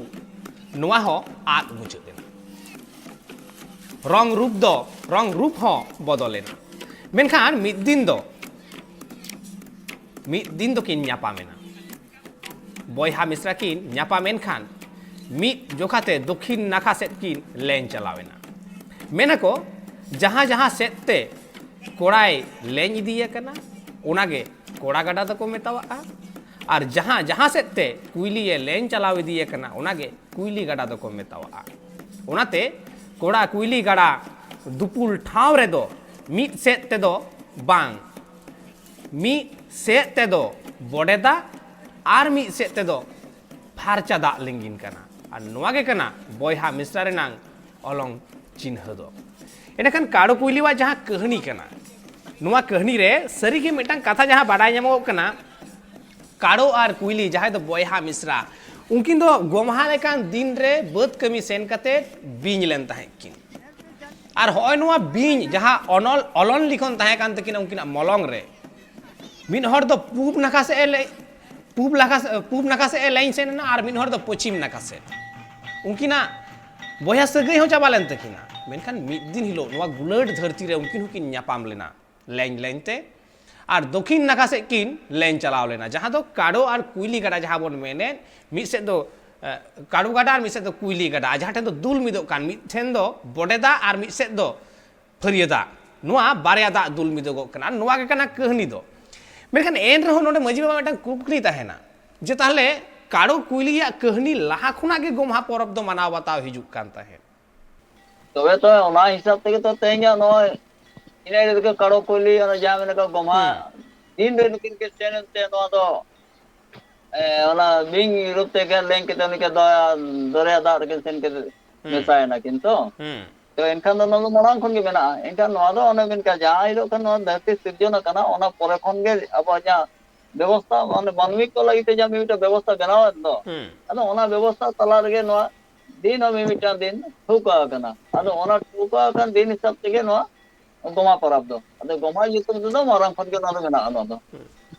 ᱱᱚᱣᱟ ᱦᱚᱸ ᱟᱫ ᱢᱩᱪᱟᱹᱫ ᱮᱱᱟ᱾ ᱨᱚᱝ ᱨᱩᱯ ᱫᱚ, ᱨᱚᱝ ᱨᱩᱯ ᱦᱚᱸ ᱵᱚᱫᱚᱞ ᱮᱱᱟ᱾ ᱢᱮᱱᱠᱷᱟᱱ ᱢᱤᱫ ᱫᱤᱱ ᱫᱚ, ᱢᱤᱫ ᱫᱤᱱ ᱫᱚᱠᱤᱱ ᱧᱟᱯᱟᱢ ᱮᱱᱟ᱾ ᱵᱚᱭᱦᱟ ᱢᱤᱥᱨᱟ ᱠᱤᱱ ᱧᱟᱯᱟᱢ ᱮᱱ ᱠᱷᱟᱱ ᱢᱤᱫ ᱡᱚᱠᱷᱟᱛᱮ ᱫᱚᱠᱷᱤᱱ ᱱᱟᱠᱷᱟ ᱥᱮᱫ ᱠᱤᱱ ᱞᱮᱧ ᱪᱟᱞᱟᱣ ᱮᱱᱟ᱾ ᱢᱮᱱᱟᱠᱚ, ᱡᱟᱦᱟᱸ ᱡᱟᱦᱟᱸ ᱥᱮᱫ ᱛᱮ ᱠᱚᱲᱟᱭ ᱞᱮᱧ ᱤᱫᱤᱭᱮ ᱠᱟᱱᱟ, ᱚᱱᱟᱜᱮ ᱠᱚᱲᱟ ᱜᱟᱰᱟ ᱫᱚᱠᱚ ᱢᱮᱛᱟᱣᱟᱜᱼᱟ᱾ ᱟᱨ ᱡᱟᱦᱟᱸ ᱡᱟᱦᱟᱸ ᱥᱮᱫ ᱛᱮ ᱠᱩᱭᱞᱤᱭᱮ ᱞᱮᱧ ᱪᱟᱞᱟᱣ ᱤᱫᱤᱭᱮ ᱠᱟᱱᱟ, ᱚᱱᱟᱜᱮ ᱠᱩᱭᱞᱤ ᱜᱟᱰᱟ ᱫᱚᱠᱚ ᱢᱮᱛᱟᱣᱟᱜᱼᱟ᱾ ᱚᱱᱟᱛᱮ ᱠᱚᱲᱟ ᱠᱩᱭᱞᱤ ᱜᱟᱰᱟ ᱫᱩᱯᱩᱞ ᱴᱷᱟᱶ ᱨᱮᱫᱚ ᱢᱤᱫ ᱥᱮᱫ ᱛᱮᱫᱚ ᱵᱟᱝ, ᱢᱤᱫ ᱥᱮᱫ ᱛᱮᱫᱚ ᱵᱚᱰᱮ ᱫᱟᱜ ᱟᱨ ᱢᱤᱫ ᱥᱮᱫ ᱛᱮᱫᱚ ᱯᱷᱟᱨᱪᱟ ᱫᱟᱜ ᱞᱤᱸᱜᱤᱱ ᱠᱟᱱᱟ᱾ ᱟᱨ ᱱᱚᱣᱟ ᱜᱮ ᱠᱟᱱᱟ ᱵᱚᱭᱦᱟ ᱢᱤᱥᱨᱟ ᱨᱮᱱᱟᱝ ᱚᱞᱚᱝ ᱪᱤᱱᱦᱟᱹ ᱫᱚ᱾ ᱮᱸᱰᱮᱠᱷᱟᱱ ᱠᱟᱲᱚ ᱠᱩᱭᱞᱤᱣᱟᱜ ᱡᱟᱦᱟᱸ ᱠᱟᱹᱦᱱᱤ ᱠᱟᱱᱟ, ᱱᱚᱣᱟ ᱠᱟᱹᱦᱱᱤ ᱨᱮ ᱥᱟᱹᱨᱤᱜᱮ ᱢᱤᱫᱴᱟᱝ ᱠᱟᱛᱷᱟ ᱡᱟᱦᱟᱸ ᱵᱟᱰᱟᱭ ᱧᱟᱢᱚᱜᱚᱜ ᱠᱟᱱᱟ, ᱠᱟᱲᱚ ᱟᱨ ᱠᱩᱭᱞᱤ, ᱡᱟᱦᱟᱸᱭ ᱫᱚ ᱵᱚᱭᱦᱟ ᱢᱤᱥᱨᱟ, ᱩᱱᱠᱤᱱ ᱫᱚ ᱜᱚᱢᱦᱟ ᱞᱮᱠᱟᱱ ᱫᱤᱱ ᱨᱮ ᱵᱟᱹᱫᱽ ᱠᱟᱹᱢᱤ ᱥᱮᱱ ᱠᱟᱛᱮ ᱵᱤᱧ ᱞᱮᱱ ᱛᱟᱦᱮᱸᱫ ᱠᱤᱱ᱾ ᱟᱨ ᱦᱚᱸᱜᱼᱚᱭ ᱱᱚᱣᱟ ᱵᱤᱧ ᱡᱟᱦᱟᱸ ᱚᱱᱚᱞ, ᱚᱞᱚᱱ ᱞᱤᱠᱷᱚᱱ ᱛᱟᱦᱮᱸ ᱠᱟᱱ ᱛᱟᱹᱠᱤᱱᱟ ᱩᱱᱠᱤᱱᱟᱜ ᱢᱚᱞᱚᱝ ᱨᱮ, ᱢᱤᱫ ᱦᱚᱲ ᱫᱚ ᱯᱩᱵ ᱱᱟᱠᱷᱟ ᱥᱮᱫ ᱮ ᱞᱮ-, ᱯᱩᱵ ᱞᱟᱠᱷᱟ ᱥᱮ-, ᱯᱩᱵ ᱱᱟᱠᱷᱟ ᱥᱮᱫ ᱮ ᱞᱮᱧ ᱥᱮᱱ ᱮᱱᱟ ᱟᱨ ᱢᱤᱫ ᱦᱚᱲ ᱫᱚ ᱯᱚᱪᱷᱤᱢ ᱱᱟᱠᱷᱟ ᱥᱮᱫ᱾ ᱩᱱᱠᱤᱱᱟᱜ ᱵᱚᱭᱦᱟ ᱥᱟᱹᱜᱟᱹᱭ ᱦᱚᱸ ᱪᱟᱵᱟ ᱞᱮᱱ ᱛᱟᱹᱠᱤᱱᱟ᱾ ᱢᱮᱱᱠᱷᱟᱱ ᱢᱤᱫ ᱫᱤᱱ ᱦᱤᱞᱳᱜ ᱱᱚᱣᱟ ᱜᱩᱞᱟᱹᱴ ᱫᱷᱟᱹᱨᱛᱤ ᱨᱮ ᱩᱱᱠᱤᱱ ᱦᱚᱸᱠᱤᱱ ᱧᱟᱯᱟᱢ ᱞᱮᱱᱟ ᱞᱮᱧ ᱞᱮᱧ ᱛᱮ᱾ ᱟᱨ ᱫᱚᱠᱷᱤᱱ ᱱᱟᱠᱷᱟ ᱥᱮᱫ ᱠᱤᱱ ᱞᱮᱧ ᱪᱟᱞᱟᱣ ᱞᱮᱱᱟ, ᱡᱟᱦᱟᱸ ᱫᱚ ᱠᱟᱲᱚ ᱟᱨ ᱠᱩᱭᱞᱤ ᱜᱟᱰᱟ ᱡᱟᱦᱟᱸ ᱵᱚᱱ ᱢᱮᱱᱮᱫ, ᱢᱤᱫ ᱥᱮᱫ ᱫᱚ, ᱮ, ᱠᱟᱲᱚ ᱜᱟᱰᱟ ᱟᱨ ᱢᱤᱫ ᱥᱮᱫ ᱫᱚ ᱠᱩᱭᱞᱤ ᱜᱟᱰᱟ, ᱟᱨ ᱡᱟᱦᱟᱸ ᱴᱷᱮᱱ ᱫᱚ ᱫᱩᱞ ᱢᱤᱫᱚᱜ ᱠᱟᱱ, ᱢᱤᱫ ᱴᱷᱮᱱ ᱫᱚ ᱵᱚᱰᱮ ᱫᱟᱜ ᱟᱨ ᱢᱤᱫ ᱥᱮᱫ ᱫᱚ ᱯᱷᱟᱹᱨᱭᱟᱹ ᱫᱟᱜ, ᱱᱚᱣᱟ ᱵᱟᱨᱭᱟ ᱫᱟᱜ ᱫᱩᱞ ᱢᱤᱫᱚᱜᱚᱜ ᱠᱟᱱᱟ᱾ ᱱᱚᱣᱟ ᱜᱮ ᱠᱟᱱᱟ ᱠᱟᱹᱦᱱᱤ ᱫᱚ᱾ ᱢᱮᱱᱠᱷᱟᱱ ᱮᱱ ᱨᱮᱦᱚᱸ ᱱᱚᱰᱮ ᱢᱟᱹᱡᱷᱤ ᱵᱟᱵᱟ ᱢᱤᱫᱴᱟᱝ ᱠᱩᱠᱞᱤ ᱛᱟᱦᱮᱱᱟ ᱡᱮ, ᱛᱟᱦᱚᱞᱮ ᱠᱟᱲᱚ ᱠᱩᱭᱞᱤᱭᱟᱜ ᱠᱟᱹᱦᱱᱤ ᱞᱟᱦᱟ ᱠᱷᱚᱱᱟᱜ ᱜᱮ ᱜᱚᱢᱦᱟ ᱯᱚᱨᱚᱵᱽ ᱫᱚ ᱢᱟᱱᱟᱣ ᱵᱟᱛᱟᱣ ᱦᱤᱡᱩᱜ ᱠᱟᱱ ᱛᱟᱦᱮᱸᱫ? ᱛᱚᱵᱮ ᱛᱚ ᱚᱱᱟ ᱦᱤᱥᱟᱹᱵ ᱛᱮᱜᱮ ᱛᱚ ᱛᱮᱦᱮᱧᱟᱜ ᱱᱚᱜᱼᱚᱭ ᱤᱱᱟᱹ ᱦᱤᱞᱳᱜ ᱫᱚᱠᱚ ᱠᱟᱲᱚ ᱠᱩᱭᱞᱤ, ᱚᱱᱟ ᱡᱟᱦᱟᱸ ᱢᱮᱱᱟᱜ ᱠᱚ ᱜᱚᱢᱦᱟ ᱦᱩᱸ᱾ ᱫᱤᱱ ᱨᱮ ᱱᱩᱠᱤᱱ ᱠᱤᱱ ᱥᱮᱱ ᱮᱱᱛᱮ ᱱᱚᱣᱟ ᱫᱚ, ᱮ, ᱚᱱᱟ ᱵᱤᱧ ᱨᱩᱯ ᱛᱮ ᱜᱮᱨ ᱞᱮᱱ ᱠᱟᱛᱮ ᱩᱱᱤ ᱠᱤᱱ ᱫᱚ ᱫᱚᱨᱭᱟ ᱫᱟᱜ ᱨᱮᱠᱤᱱ ᱥᱮᱱ ᱠᱟᱛᱮ ᱦᱩᱸ᱾ ᱢᱮᱥᱟᱭᱮᱱᱟ ᱠᱤᱱ ᱛᱚ᱾ ᱦᱩᱸ᱾ ᱛᱚ ᱮᱱᱠᱷᱟᱱ ᱫᱚ ᱱᱚᱣᱟ ᱫᱚ ᱢᱟᱲᱟᱝ ᱠᱷᱚᱱ ᱜᱮ ᱢᱮᱱᱟᱜᱼᱟ᱾ ᱮᱱᱠᱷᱟᱱ ᱱᱚᱣᱟ ᱫᱚ ᱚᱱᱮ ᱢᱮᱱ ᱠᱟᱜ ᱡᱟᱦᱟᱸ ᱦᱤᱞᱳᱜ ᱠᱷᱚᱱ ᱱᱚᱣᱟ ᱫᱷᱟᱹᱨᱛᱤ ᱥᱤᱨᱡᱚᱱ ᱟᱠᱟᱱᱟ, ᱚᱱᱟ ᱯᱚᱨᱮ ᱠᱷᱚᱱ ᱜᱮ ᱟᱵᱚᱣᱟᱜ ᱡᱟᱦᱟᱸ ᱵᱮᱵᱚᱥᱛᱷᱟ, ᱢᱟᱱᱮ ᱢᱟᱹᱱᱢᱤ ᱠᱚ ᱞᱟᱹᱜᱤᱫ ᱛᱮ ᱡᱟᱦᱟᱸ ᱢᱤᱫᱴᱟᱝ ᱵᱮᱵᱚᱥᱛᱷᱟ ᱵᱮᱱᱟᱣ ᱮᱱ ᱫᱚ, ᱦᱩᱸ᱾ ᱟᱫᱚ ᱚᱱᱟ ᱵᱮᱵᱚᱥᱛᱷᱟ ᱛᱟᱞᱟ ᱨᱮᱜᱮ ᱱᱚᱣᱟ ᱫᱤᱱ ᱦᱚᱸ ᱢᱤᱢᱤᱫᱴᱟᱝ ᱫᱤᱱ ᱴᱷᱟᱹᱣᱠᱟᱹ ᱟᱠᱟᱱᱟ᱾ ᱟᱫᱚ ᱚᱱᱟ ᱴᱷᱟᱹᱣᱠᱟᱹ ᱟᱠᱟᱱ ᱫᱤᱱ ᱦᱤᱥᱟᱹᱵ ᱛᱮᱜᱮ ᱱᱚᱣᱟ ᱜᱚᱢᱦᱟ ᱯᱚᱨᱚᱵᱽ ᱫᱚ᱾ ᱟᱫᱚ ᱜᱚᱢᱦᱟ ᱧᱩᱛᱩᱢ ᱛᱮᱫᱚ ᱢᱟᱨᱟᱝ ᱠᱷᱚᱱ ᱜᱮ ᱱᱚᱣᱟ ᱫᱚ ᱢᱮᱱᱟᱜᱼᱟ, ᱱᱚᱣᱟ ᱫᱚ᱾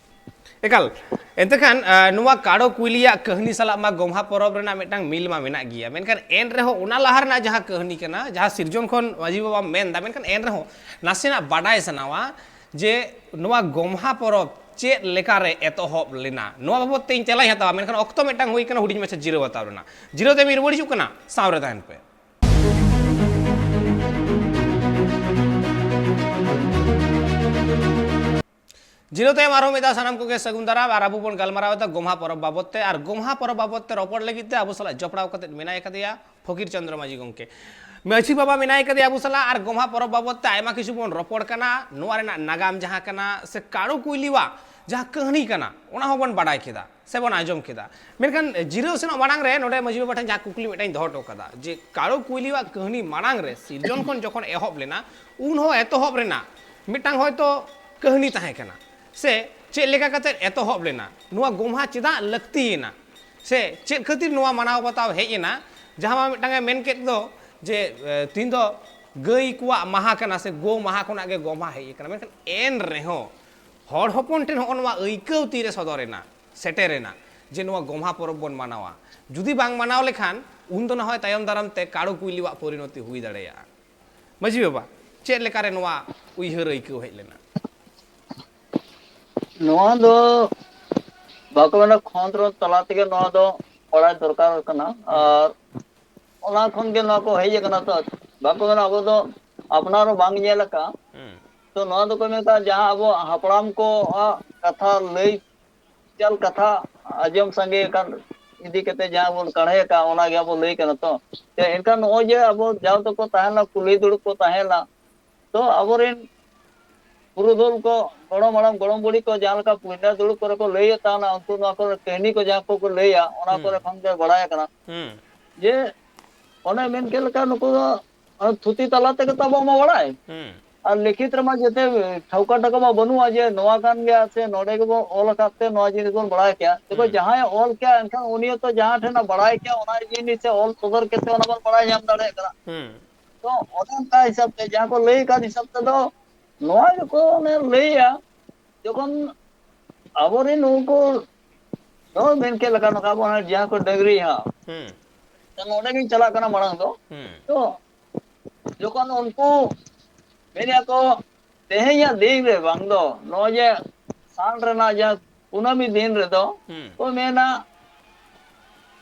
ᱮᱠᱟᱞ᱾ ᱮᱱᱛᱮ ᱠᱷᱟᱱ, ᱟ, ᱱᱚᱣᱟ ᱠᱟᱲᱚ ᱠᱩᱭᱞᱤᱭᱟᱜ ᱠᱟᱹᱦᱱᱤ ᱥᱟᱞᱟᱜ ᱢᱟ ᱜᱚᱢᱦᱟ ᱯᱚᱨᱚᱵᱽ ᱨᱮᱱᱟᱜ ᱢᱤᱫᱴᱟᱝ ᱢᱤᱞ ᱢᱟ ᱢᱮᱱᱟᱜ ᱜᱮᱭᱟ, ᱢᱮᱱᱠᱷᱟᱱ ᱮᱱ ᱨᱮᱦᱚᱸ ᱚᱱᱟ ᱞᱟᱦᱟ ᱨᱮᱱᱟᱜ ᱡᱟᱦᱟᱸ ᱠᱟᱹᱦᱱᱤ ᱠᱟᱱᱟ, ᱡᱟᱦᱟᱸ ᱥᱤᱨᱡᱚᱱ ᱠᱷᱚᱱ ᱢᱟᱹᱡᱷᱤ ᱵᱟᱵᱟᱢ ᱢᱮᱱᱫᱟ, ᱢᱮᱱᱠᱷᱟᱱ ᱮᱱ ᱨᱮᱦᱚᱸ ᱱᱟᱥᱮᱱᱟᱜ ᱵᱟᱰᱟᱭ ᱥᱟᱱᱟᱣᱟ ᱡᱮ ᱱᱚᱣᱟ ᱜᱚᱢᱦᱟ ᱯᱚᱨᱚᱵᱽ ᱪᱮᱫ ᱞᱮᱠᱟᱨᱮ ᱮᱛᱚᱦᱚᱵ ᱞᱮᱱᱟ, ᱱᱚᱣᱟ ᱵᱟᱵᱚᱫ ᱛᱮ ᱤᱧ ᱛᱮᱞᱟᱧ ᱦᱟᱛᱟᱣᱟ, ᱢᱮᱱᱠᱷᱟᱱ ᱚᱠᱛᱚ ᱢᱤᱫᱴᱟᱝ ᱦᱩᱭ ᱠᱟᱱᱟ ᱦᱩᱰᱤᱧ ᱢᱟᱪᱷᱟ ᱡᱤᱨᱟᱹᱣ ᱦᱟᱛᱟᱣ ᱨᱮᱱᱟᱜ᱾ ᱡᱤᱨᱟᱹᱣ ᱛᱟᱭᱚᱢ ᱤᱧ ᱨᱩᱣᱟᱹᱲ ᱦᱤᱡᱩᱜ ᱠᱟᱱᱟ, ᱥᱟᱶ ᱨᱮ ᱛᱟᱦᱮᱱ ᱯᱮ᱾ ᱡᱤᱨᱟᱹᱣ ᱛᱟᱭᱚᱢ ᱟᱨᱦᱚᱸ ᱢᱤᱫ ᱫᱷᱟᱣ ᱥᱟᱱᱟᱢ ᱠᱚᱜᱮ ᱥᱟᱹᱜᱩᱱ ᱫᱟᱨᱟᱢ᱾ ᱟᱨ ᱟᱵᱚ ᱵᱚᱱ ᱜᱟᱞᱢᱟᱨᱟᱣ ᱮᱫᱟ ᱜᱚᱢᱦᱟ ᱯᱚᱨᱚᱵᱽ ᱵᱟᱵᱚᱫ ᱛᱮ᱾ ᱟᱨ ᱜᱚᱢᱦᱟ ᱯᱚᱨᱚᱵᱽ ᱵᱟᱵᱚᱫ ᱛᱮ ᱨᱚᱯᱚᱲ ᱞᱟᱹᱜᱤᱫ ᱛᱮ ᱟᱵᱚ ᱥᱟᱞᱟᱜ ᱡᱚᱯᱲᱟᱣ ᱠᱟᱛᱮ ᱢᱮᱱᱟᱭ ᱠᱟᱫᱮᱭᱟ ᱯᱷᱚᱠᱤᱨ ᱪᱚᱸᱫᱽᱨᱚ ᱢᱟᱹᱡᱷᱤ ᱜᱚᱢᱠᱮ᱾ ᱢᱟᱹᱡᱷᱤ ᱵᱟᱵᱟ ᱢᱮᱱᱟᱭ ᱠᱟᱫᱮᱭᱟ ᱟᱵᱚ ᱥᱟᱞᱟᱜ, ᱟᱨ ᱜᱚᱢᱦᱟ ᱯᱚᱨᱚᱵᱽ ᱵᱟᱵᱚᱫ ᱛᱮ ᱟᱭᱢᱟ ᱠᱤᱪᱷᱩ ᱵᱚᱱ ᱨᱚᱯᱚᱲ ᱠᱟᱱᱟ᱾ ᱱᱚᱣᱟ ᱨᱮᱱᱟᱜ ᱱᱟᱜᱟᱢ ᱡᱟᱦᱟᱸ ᱠᱟᱱᱟ, ᱥᱮ ᱠᱟᱲᱚ ᱠᱩᱭᱞᱤᱣᱟᱜ ᱡᱟᱦᱟᱸ ᱠᱟᱹᱦᱱᱤ ᱠᱟᱱᱟ, ᱚᱱᱟ ᱦᱚᱸᱵᱚᱱ ᱵᱟᱰᱟᱭ ᱠᱮᱫᱟ ᱥᱮ ᱵᱚᱱ ᱟᱸᱡᱚᱢ ᱠᱮᱫᱟ᱾ ᱢᱮᱱᱠᱷᱟᱱ ᱡᱤᱨᱟᱹᱣ ᱥᱮᱱᱚᱜ ᱢᱟᱲᱟᱝ ᱨᱮ ᱱᱚᱰᱮ ᱢᱟᱹᱡᱷᱤ ᱵᱟᱵᱟ ᱴᱷᱮᱱ ᱡᱟᱦᱟᱸ ᱠᱩᱠᱞᱤ ᱢᱤᱫᱴᱟᱝ ᱤᱧ ᱫᱚᱦᱚ ᱦᱚᱴᱚ ᱠᱟᱫᱟ, ᱡᱮ ᱠᱟᱲᱚ ᱠᱩᱭᱞᱤᱣᱟᱜ ᱠᱟᱹᱦᱱᱤ ᱢᱟᱲᱟᱝ ᱨᱮ ᱥᱤᱨᱡᱚᱱ ᱠᱷᱚᱱ ᱡᱚᱠᱷᱚᱱ ᱮᱦᱚᱵ ᱞᱮᱱᱟ, ᱩᱱ ᱦᱚᱸ ᱮᱛᱚᱦᱚᱵ ᱨᱮᱱᱟᱜ ᱢᱤᱫᱴᱟᱝ ᱦᱚᱭᱛᱚ ᱠᱟᱹᱦᱱᱤ ᱛᱟᱦᱮᱸ ᱠᱟᱱᱟ, ᱥᱮ ᱪᱮᱫ ᱞᱮᱠᱟ ᱠᱟᱛᱮ ᱮᱛᱚᱦᱚᱵ ᱞᱮᱱᱟ, ᱱᱚᱣᱟ ᱜᱚᱢᱦᱟ ᱪᱮᱫᱟᱜ ᱞᱟᱹᱠᱛᱤᱭᱮᱱᱟ, ᱥᱮ ᱪᱮᱫ ᱠᱷᱟᱹᱛᱤᱨ ᱱᱚᱣᱟ ᱢᱟᱱᱟᱣ ᱵᱟᱛᱟᱣ ᱦᱮᱡ ᱮᱱᱟ, ᱡᱟᱦᱟᱸ ᱢᱟ ᱢᱤᱫᱴᱟᱝ ᱮ ᱢᱮᱱ ᱠᱮᱫ ᱫᱚ ᱡᱮ, ᱮ, ᱛᱤᱦᱤᱧ ᱫᱚ ᱜᱟᱹᱭ ᱠᱚᱣᱟᱜ ᱢᱟᱦᱟ ᱠᱟᱱᱟ ᱥᱮ ᱜᱳ ᱢᱟᱦᱟ ᱠᱷᱚᱱᱟᱜ ᱜᱮ ᱜᱚᱢᱦᱟ ᱦᱮᱡ ᱟᱠᱟᱱᱟ, ᱢᱮᱱᱠᱷᱟᱱ ᱮᱱ ᱨᱮᱦᱚᱸ ᱦᱚᱲ ᱦᱚᱯᱚᱱ ᱴᱷᱮᱱ ᱦᱚᱸᱜᱼᱚ ᱱᱚᱣᱟ ᱟᱹᱭᱠᱟᱹᱣ ᱛᱤᱨᱮ ᱥᱚᱫᱚᱨ ᱮᱱᱟ, ᱥᱮᱴᱮᱨ ᱮᱱᱟ, ᱡᱮ ᱱᱚᱣᱟ ᱜᱚᱢᱦᱟ ᱯᱚᱨᱚᱵᱽ ᱵᱚᱱ ᱢᱟᱱᱟᱣᱟ? ᱡᱩᱫᱤ ᱵᱟᱝ ᱢᱟᱱᱟᱣ ᱞᱮᱠᱷᱟᱱ, ᱩᱱ ᱫᱚ ᱱᱟ ᱦᱚᱭ ᱛᱟᱭᱚᱢ ᱫᱟᱨᱟᱢ ᱛᱮ ᱠᱟᱲᱚ ᱠᱩᱭᱞᱤᱣᱟᱜ ᱯᱚᱨᱤᱱᱚᱛᱤ ᱦᱩᱭ ᱫᱟᱲᱮᱭᱟᱜᱼᱟ᱾ ᱢᱟᱹᱡᱷᱤ ᱵᱟᱵᱟ, ᱪᱮᱫ ᱞᱮᱠᱟᱨᱮ ᱱᱚᱣᱟ ᱩᱭᱦᱟᱹᱨ ᱟᱹᱭᱠᱟᱹᱣ ᱦᱮᱡ ᱞᱮᱱᱟ? ᱱᱚᱣᱟ ᱫᱚ ᱵᱟᱠᱚ ᱢᱮᱱᱟ, ᱠᱷᱚᱸᱫᱽᱨᱚᱸᱫᱽ ᱛᱟᱞᱟ ᱛᱮᱜᱮ ᱱᱚᱣᱟ ᱫᱚ ᱵᱟᱲᱟᱭ ᱫᱚᱨᱠᱟᱨ ᱠᱟᱱᱟ᱾ ᱦᱩᱸ᱾ ᱟᱨ ᱚᱱᱟ ᱠᱷᱚᱱ ᱜᱮ ᱱᱚᱣᱟ ᱠᱚ ᱦᱮᱡ ᱟᱠᱟᱱᱟ᱾ ᱛᱚ ᱵᱟᱠᱚ ᱢᱮᱱᱟ, ᱟᱵᱚ ᱫᱚ ᱟᱯᱱᱟᱨ ᱦᱚᱸ ᱵᱟᱝ ᱧᱮᱞ ᱟᱠᱟᱱ᱾ ᱦᱩᱸ᱾ ᱛᱚ ᱱᱚᱣᱟ ᱫᱚᱠᱚ ᱢᱮᱛᱟᱜᱼᱟ, ᱡᱟᱦᱟᱸ ᱟᱵᱚ ᱦᱟᱯᱲᱟᱢ ᱠᱚᱣᱟᱜ ᱠᱟᱛᱷᱟ ᱞᱟᱹᱭ ᱪᱟᱞ ᱠᱟᱛᱷᱟ ᱟᱸᱡᱚᱢ ᱥᱟᱸᱜᱮ ᱟᱠᱟᱱ ᱤᱫᱤ ᱠᱟᱛᱮ ᱡᱟᱦᱟᱸ ᱵᱚᱱ ᱠᱟᱲᱦᱮ ᱟᱠᱟᱫ, ᱚᱱᱟ ᱜᱮ ᱟᱵᱚ ᱞᱟᱹᱭ ᱠᱟᱱᱟ᱾ ᱛᱚ ᱛᱮ ᱮᱱᱠᱷᱟᱱ ᱱᱚᱜᱼᱚᱭ ᱡᱮ ᱟᱵᱚ ᱡᱟᱣ ᱛᱮᱠᱚ ᱛᱟᱦᱮᱸ ᱞᱮᱱᱟ, ᱠᱩᱞᱦᱤ ᱫᱩᱲᱩᱵ ᱠᱚ ᱛᱟᱦᱮᱸ ᱞᱮᱱᱟ, ᱛᱚ ᱟᱵᱚᱨᱮᱱ ᱯᱩᱨᱩᱫᱷᱩᱞ ᱠᱚ, ᱜᱚᱲᱚᱢ ᱦᱟᱲᱟᱢ ᱜᱚᱲᱚᱢ ᱵᱩᱲᱦᱤ ᱠᱚ ᱡᱟᱦᱟᱸ ᱞᱮᱠᱟ ᱯᱩᱭᱞᱟᱹ ᱫᱩᱲᱩᱵ ᱠᱚᱨᱮ ᱠᱚ ᱞᱟᱹᱭᱮᱫ ᱛᱟᱦᱮᱱᱟ, ᱩᱱᱠᱩ ᱱᱚᱣᱟ ᱠᱚᱨᱮ ᱠᱟᱹᱦᱱᱤ ᱠᱚ ᱡᱟᱦᱟᱸ ᱠᱚ ᱠᱚ ᱞᱟᱹᱭᱟ, ᱚᱱᱟ ᱦᱩᱸ᱾ ᱠᱚᱨᱮ ᱠᱷᱚᱱ ᱜᱮ ᱵᱟᱲᱟᱭ ᱟᱠᱟᱱᱟ ᱦᱩᱸ᱾ ᱡᱮ ᱚᱱᱮ ᱢᱮᱱ ᱠᱮᱫ ᱞᱮᱠᱟ ᱱᱩᱠᱩ ᱫᱚ ᱛᱷᱩᱛᱤ ᱛᱟᱞᱟ ᱛᱮᱜᱮ ᱛᱚ ᱟᱵᱚ ᱢᱟ ᱵᱟᱲᱟᱭ᱾ ᱦᱩᱸ᱾ ᱟᱨ ᱞᱤᱠᱷᱤᱛ ᱨᱮᱢᱟ ᱡᱮᱛᱮ ᱴᱷᱟᱹᱣᱠᱟᱹ ᱴᱷᱟᱹᱣᱠᱟᱹ ᱢᱟ ᱵᱟᱹᱱᱩᱜᱼᱟ ᱡᱮ ᱱᱚᱣᱟ ᱠᱟᱱ ᱜᱮᱭᱟ ᱥᱮ ᱱᱚᱰᱮ ᱜᱮᱵᱚ ᱚᱞ ᱟᱠᱟᱫ ᱛᱮ ᱱᱚᱣᱟ ᱡᱤᱱᱤᱥ ᱵᱚᱱ ᱵᱟᱲᱟᱭ ᱠᱮᱭᱟ᱾ ᱛᱚᱵᱮ ᱦᱩᱸ᱾ ᱡᱟᱦᱟᱸᱭ ᱚᱞ ᱠᱮᱭᱟ, ᱮᱱᱠᱷᱟᱱ ᱩᱱᱤ ᱦᱚᱸᱛᱚ ᱡᱟᱦᱟᱸ ᱴᱷᱮᱱ ᱮ ᱵᱟᱲᱟᱭ ᱠᱮᱭᱟ, ᱚᱱᱟ ᱡᱤᱱᱤᱥ ᱮ ᱚᱞ ᱥᱚᱫᱚᱨ ᱠᱮᱫ ᱛᱮ ᱚᱱᱟ ᱵᱚᱱ ᱵᱟᱲᱟᱭ ᱧᱟᱢ ᱫᱟᱲᱮᱭᱟᱜ ᱠᱟᱱᱟ᱾ ᱦᱩᱸ᱾ ᱛᱚ ᱚᱱᱮ ᱚᱱᱠᱟ ᱦᱤᱥᱟᱹᱵ ᱛᱮ ᱡᱟᱦᱟᱸ ᱠᱚ ᱞᱟᱹᱭ ᱟᱠᱟᱫ ᱦᱤᱥᱟᱹᱵ ᱛᱮᱫᱚ ᱱᱚᱣᱟ ᱜᱮᱠᱚ ᱚᱱᱮ ᱞᱟᱹᱭᱟ, ᱡᱚᱠᱷᱚᱱ ᱟᱵᱚᱨᱮᱱ ᱩᱱᱠᱩ ᱫᱚ ᱢᱮᱱ ᱠᱮᱫ ᱞᱮᱠᱟ ᱱᱚᱝᱠᱟ ᱟᱵᱚ ᱚᱱᱟ ᱡᱟᱦᱟᱸ ᱠᱚ ᱰᱟᱹᱝᱨᱤ ᱦᱟᱸᱜ, ᱦᱩᱸ᱾ ᱛᱚ ᱱᱚᱰᱮ ᱜᱤᱧ ᱪᱟᱞᱟᱜ ᱠᱟᱱᱟ ᱢᱟᱲᱟᱝ ᱫᱚ᱾ ᱦᱩᱸ᱾ ᱛᱚ ᱡᱚᱠᱷᱚᱱ ᱩᱱᱠᱩ ᱢᱮᱱᱮᱫ ᱠᱚ ᱛᱮᱦᱮᱧᱟᱜ ᱫᱤᱱ ᱨᱮ ᱵᱟᱝ ᱫᱚ ᱱᱚᱜᱼᱚᱭ ᱡᱮ ᱥᱟᱱ ᱨᱮᱱᱟᱜ ᱡᱟᱦᱟᱸ ᱠᱩᱱᱟᱹᱢᱤ ᱫᱤᱱ ᱨᱮᱫᱚ ᱦᱩᱸ᱾ ᱠᱚ ᱢᱮᱱᱟ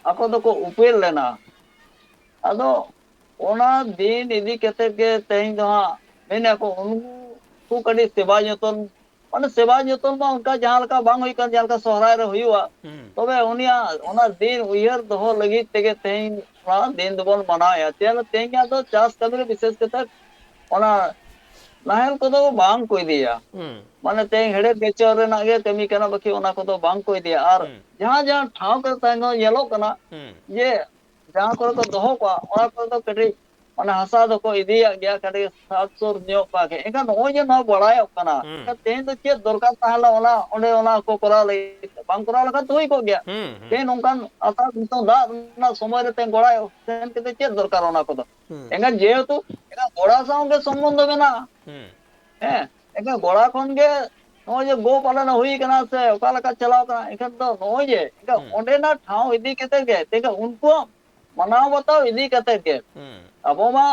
ᱟᱠᱚ ᱫᱚᱠᱚ ᱩᱯᱮᱞ ᱞᱮᱱᱟ᱾ ᱟᱫᱚ ᱚᱱᱟ ᱫᱤᱱ ᱤᱫᱤ ᱠᱟᱛᱮ ᱜᱮ ᱛᱮᱦᱮᱧ ᱫᱚ ᱦᱟᱸᱜ ᱢᱮᱱᱮᱫ ᱠᱚ ᱩᱱᱠᱩ ᱠᱟᱹᱴᱤᱡ ᱥᱮᱵᱟ ᱡᱚᱛᱚᱱ, ᱢᱟᱱᱮ ᱥᱮᱵᱟ ᱡᱚᱛᱚᱱ ᱢᱟ ᱚᱱᱠᱟ ᱡᱟᱦᱟᱸ ᱞᱮᱠᱟ ᱵᱟᱝ ᱦᱩᱭ ᱠᱟᱱ, ᱡᱟᱦᱟᱸ ᱞᱮᱠᱟ ᱥᱚᱦᱨᱟᱭ ᱨᱮ ᱦᱩᱭᱩᱜᱼᱟ᱾ ᱦᱩᱸ᱾ ᱛᱚᱵᱮ ᱩᱱᱤᱭᱟᱜ ᱚᱱᱟ ᱫᱤᱱ ᱩᱭᱦᱟᱹᱨ ᱫᱚᱦᱚ ᱞᱟᱹᱜᱤᱫ ᱛᱮᱜᱮ ᱛᱮᱦᱮᱧ ᱚᱱᱟ ᱫᱤᱱ ᱫᱚᱵᱚᱱ ᱢᱟᱱᱟᱣᱮᱫᱼᱟ᱾ ᱪᱮᱫ ᱛᱮᱦᱮᱧ ᱫᱚ ᱪᱟᱥ ᱠᱟᱹᱢᱤ ᱨᱮ ᱵᱤᱥᱮᱥ ᱠᱟᱛᱮ ᱚᱱᱟ ᱱᱟᱦᱮᱞ ᱠᱚᱫᱚ ᱵᱟᱝ ᱠᱚ ᱤᱫᱤᱭᱟ᱾ ᱦᱩᱸ᱾ ᱢᱟᱱᱮ ᱛᱮᱦᱮᱧ ᱦᱮᱲᱦᱮᱫ ᱜᱮᱪᱚ ᱨᱮᱱᱟᱜ ᱜᱮ ᱠᱟᱹᱢᱤ ᱠᱟᱱᱟ, ᱵᱟᱹᱠᱤ ᱚᱱᱟ ᱠᱚᱫᱚ ᱵᱟᱝ ᱠᱚ ᱤᱫᱤᱭᱟ᱾ ᱟᱨ ᱦᱩᱸ᱾ ᱡᱟᱦᱟᱸ ᱡᱟᱦᱟᱸ ᱴᱷᱟᱶ ᱠᱚᱨᱮ ᱛᱟᱦᱮᱸ ᱧᱮᱞᱚᱜ ᱠᱟᱱᱟ ᱦᱩᱸ᱾ ᱡᱮ ᱡᱟᱦᱟᱸ ᱠᱚᱨᱮ ᱠᱚ ᱫᱚᱦᱚ ᱠᱚᱣᱟ, ᱚᱱᱟ ᱠᱚᱨᱮ ᱫᱚ ᱠᱟᱹᱴᱤᱡ ᱢᱟᱱᱮ ᱦᱟᱥᱟ ᱫᱚᱠᱚ ᱤᱫᱤᱭᱟᱜ ᱜᱮᱭᱟ, ᱠᱟᱹᱴᱤᱡ ᱥᱟᱵ ᱥᱩᱨ ᱧᱚᱜ ᱠᱚᱣᱟ ᱠᱚ᱾ ᱮᱱᱠᱷᱟᱱ ᱱᱚᱜᱼᱚᱭ ᱡᱮ ᱱᱚᱣᱟ ᱵᱟᱲᱟᱭᱚᱜ ᱠᱟᱱᱟ, ᱦᱩᱸ᱾ ᱮᱱᱠᱷᱟᱱ ᱛᱮᱦᱮᱧ ᱫᱚ ᱪᱮᱫ ᱫᱚᱨᱠᱟᱨ ᱛᱟᱦᱮᱸ ᱞᱮᱱᱟ ᱚᱱᱟ, ᱚᱸᱰᱮ ᱚᱱᱟ ᱠᱚ ᱠᱚᱨᱟᱣ ᱞᱟᱹᱜᱤᱫ ᱛᱮ? ᱵᱟᱝ ᱠᱚᱨᱟᱣ ᱞᱮᱠᱷᱟᱱ ᱛᱚ ᱦᱩᱭ ᱠᱚᱜ ᱜᱮᱭᱟ᱾ ᱦᱩᱸ, ᱦᱩᱸ᱾ ᱛᱮᱦᱮᱧ ᱱᱚᱝᱠᱟᱱ ᱟᱥᱟᱲ ᱥᱤᱛᱩᱝ ᱫᱟᱜ ᱨᱮᱱᱟᱜ ᱥᱚᱢᱚᱭ ᱨᱮ ᱛᱮᱦᱮᱧ ᱜᱚᱲᱟᱭ ᱥᱮᱱ ᱠᱟᱛᱮ ᱪᱮᱫ ᱫᱚᱨᱠᱟᱨ ᱚᱱᱟ ᱠᱚᱫᱚ? ᱦᱩᱸ᱾ ᱮᱱᱠᱷᱟᱱ ᱡᱮᱦᱮᱛᱩ ᱮᱱᱠᱷᱟᱱ ᱜᱚᱲᱟ ᱥᱟᱶ ᱜᱮ ᱥᱚᱢᱵᱚᱱᱫᱷᱚ ᱢᱮᱱᱟᱜᱼᱟ᱾ ᱦᱩᱸ᱾ ᱦᱮᱸ, ᱮᱱᱠᱷᱟᱱ ᱜᱚᱲᱟ ᱠᱷᱚᱱ ᱜᱮ ᱱᱚᱜᱼᱚᱭ ᱡᱮ ᱜᱳ ᱯᱟᱞᱚᱱ ᱦᱩᱭ ᱠᱟᱱᱟ ᱥᱮ ᱚᱠᱟ ᱞᱮᱠᱟ ᱪᱟᱞᱟᱣ ᱠᱟᱱᱟ, ᱮᱱᱠᱷᱟᱱ ᱫᱚ ᱱᱚᱜᱼᱚᱭ ᱡᱮ ᱮᱱᱠᱷᱟᱱ ᱦᱩᱸ᱾ ᱚᱸᱰᱮᱱᱟᱜ ᱴᱷᱟᱶ ᱤᱫᱤ ᱠᱟᱛᱮ ᱜᱮ, ᱮᱱᱠᱷᱟᱱ ᱩᱱᱠᱩᱣᱟᱜ ᱢᱟᱱᱟᱣ ᱵᱟᱛᱟᱣ ᱤᱫᱤ ᱠᱟᱛᱮ ᱜᱮ ᱦᱩᱸ᱾ ᱟᱵᱚ ᱢᱟ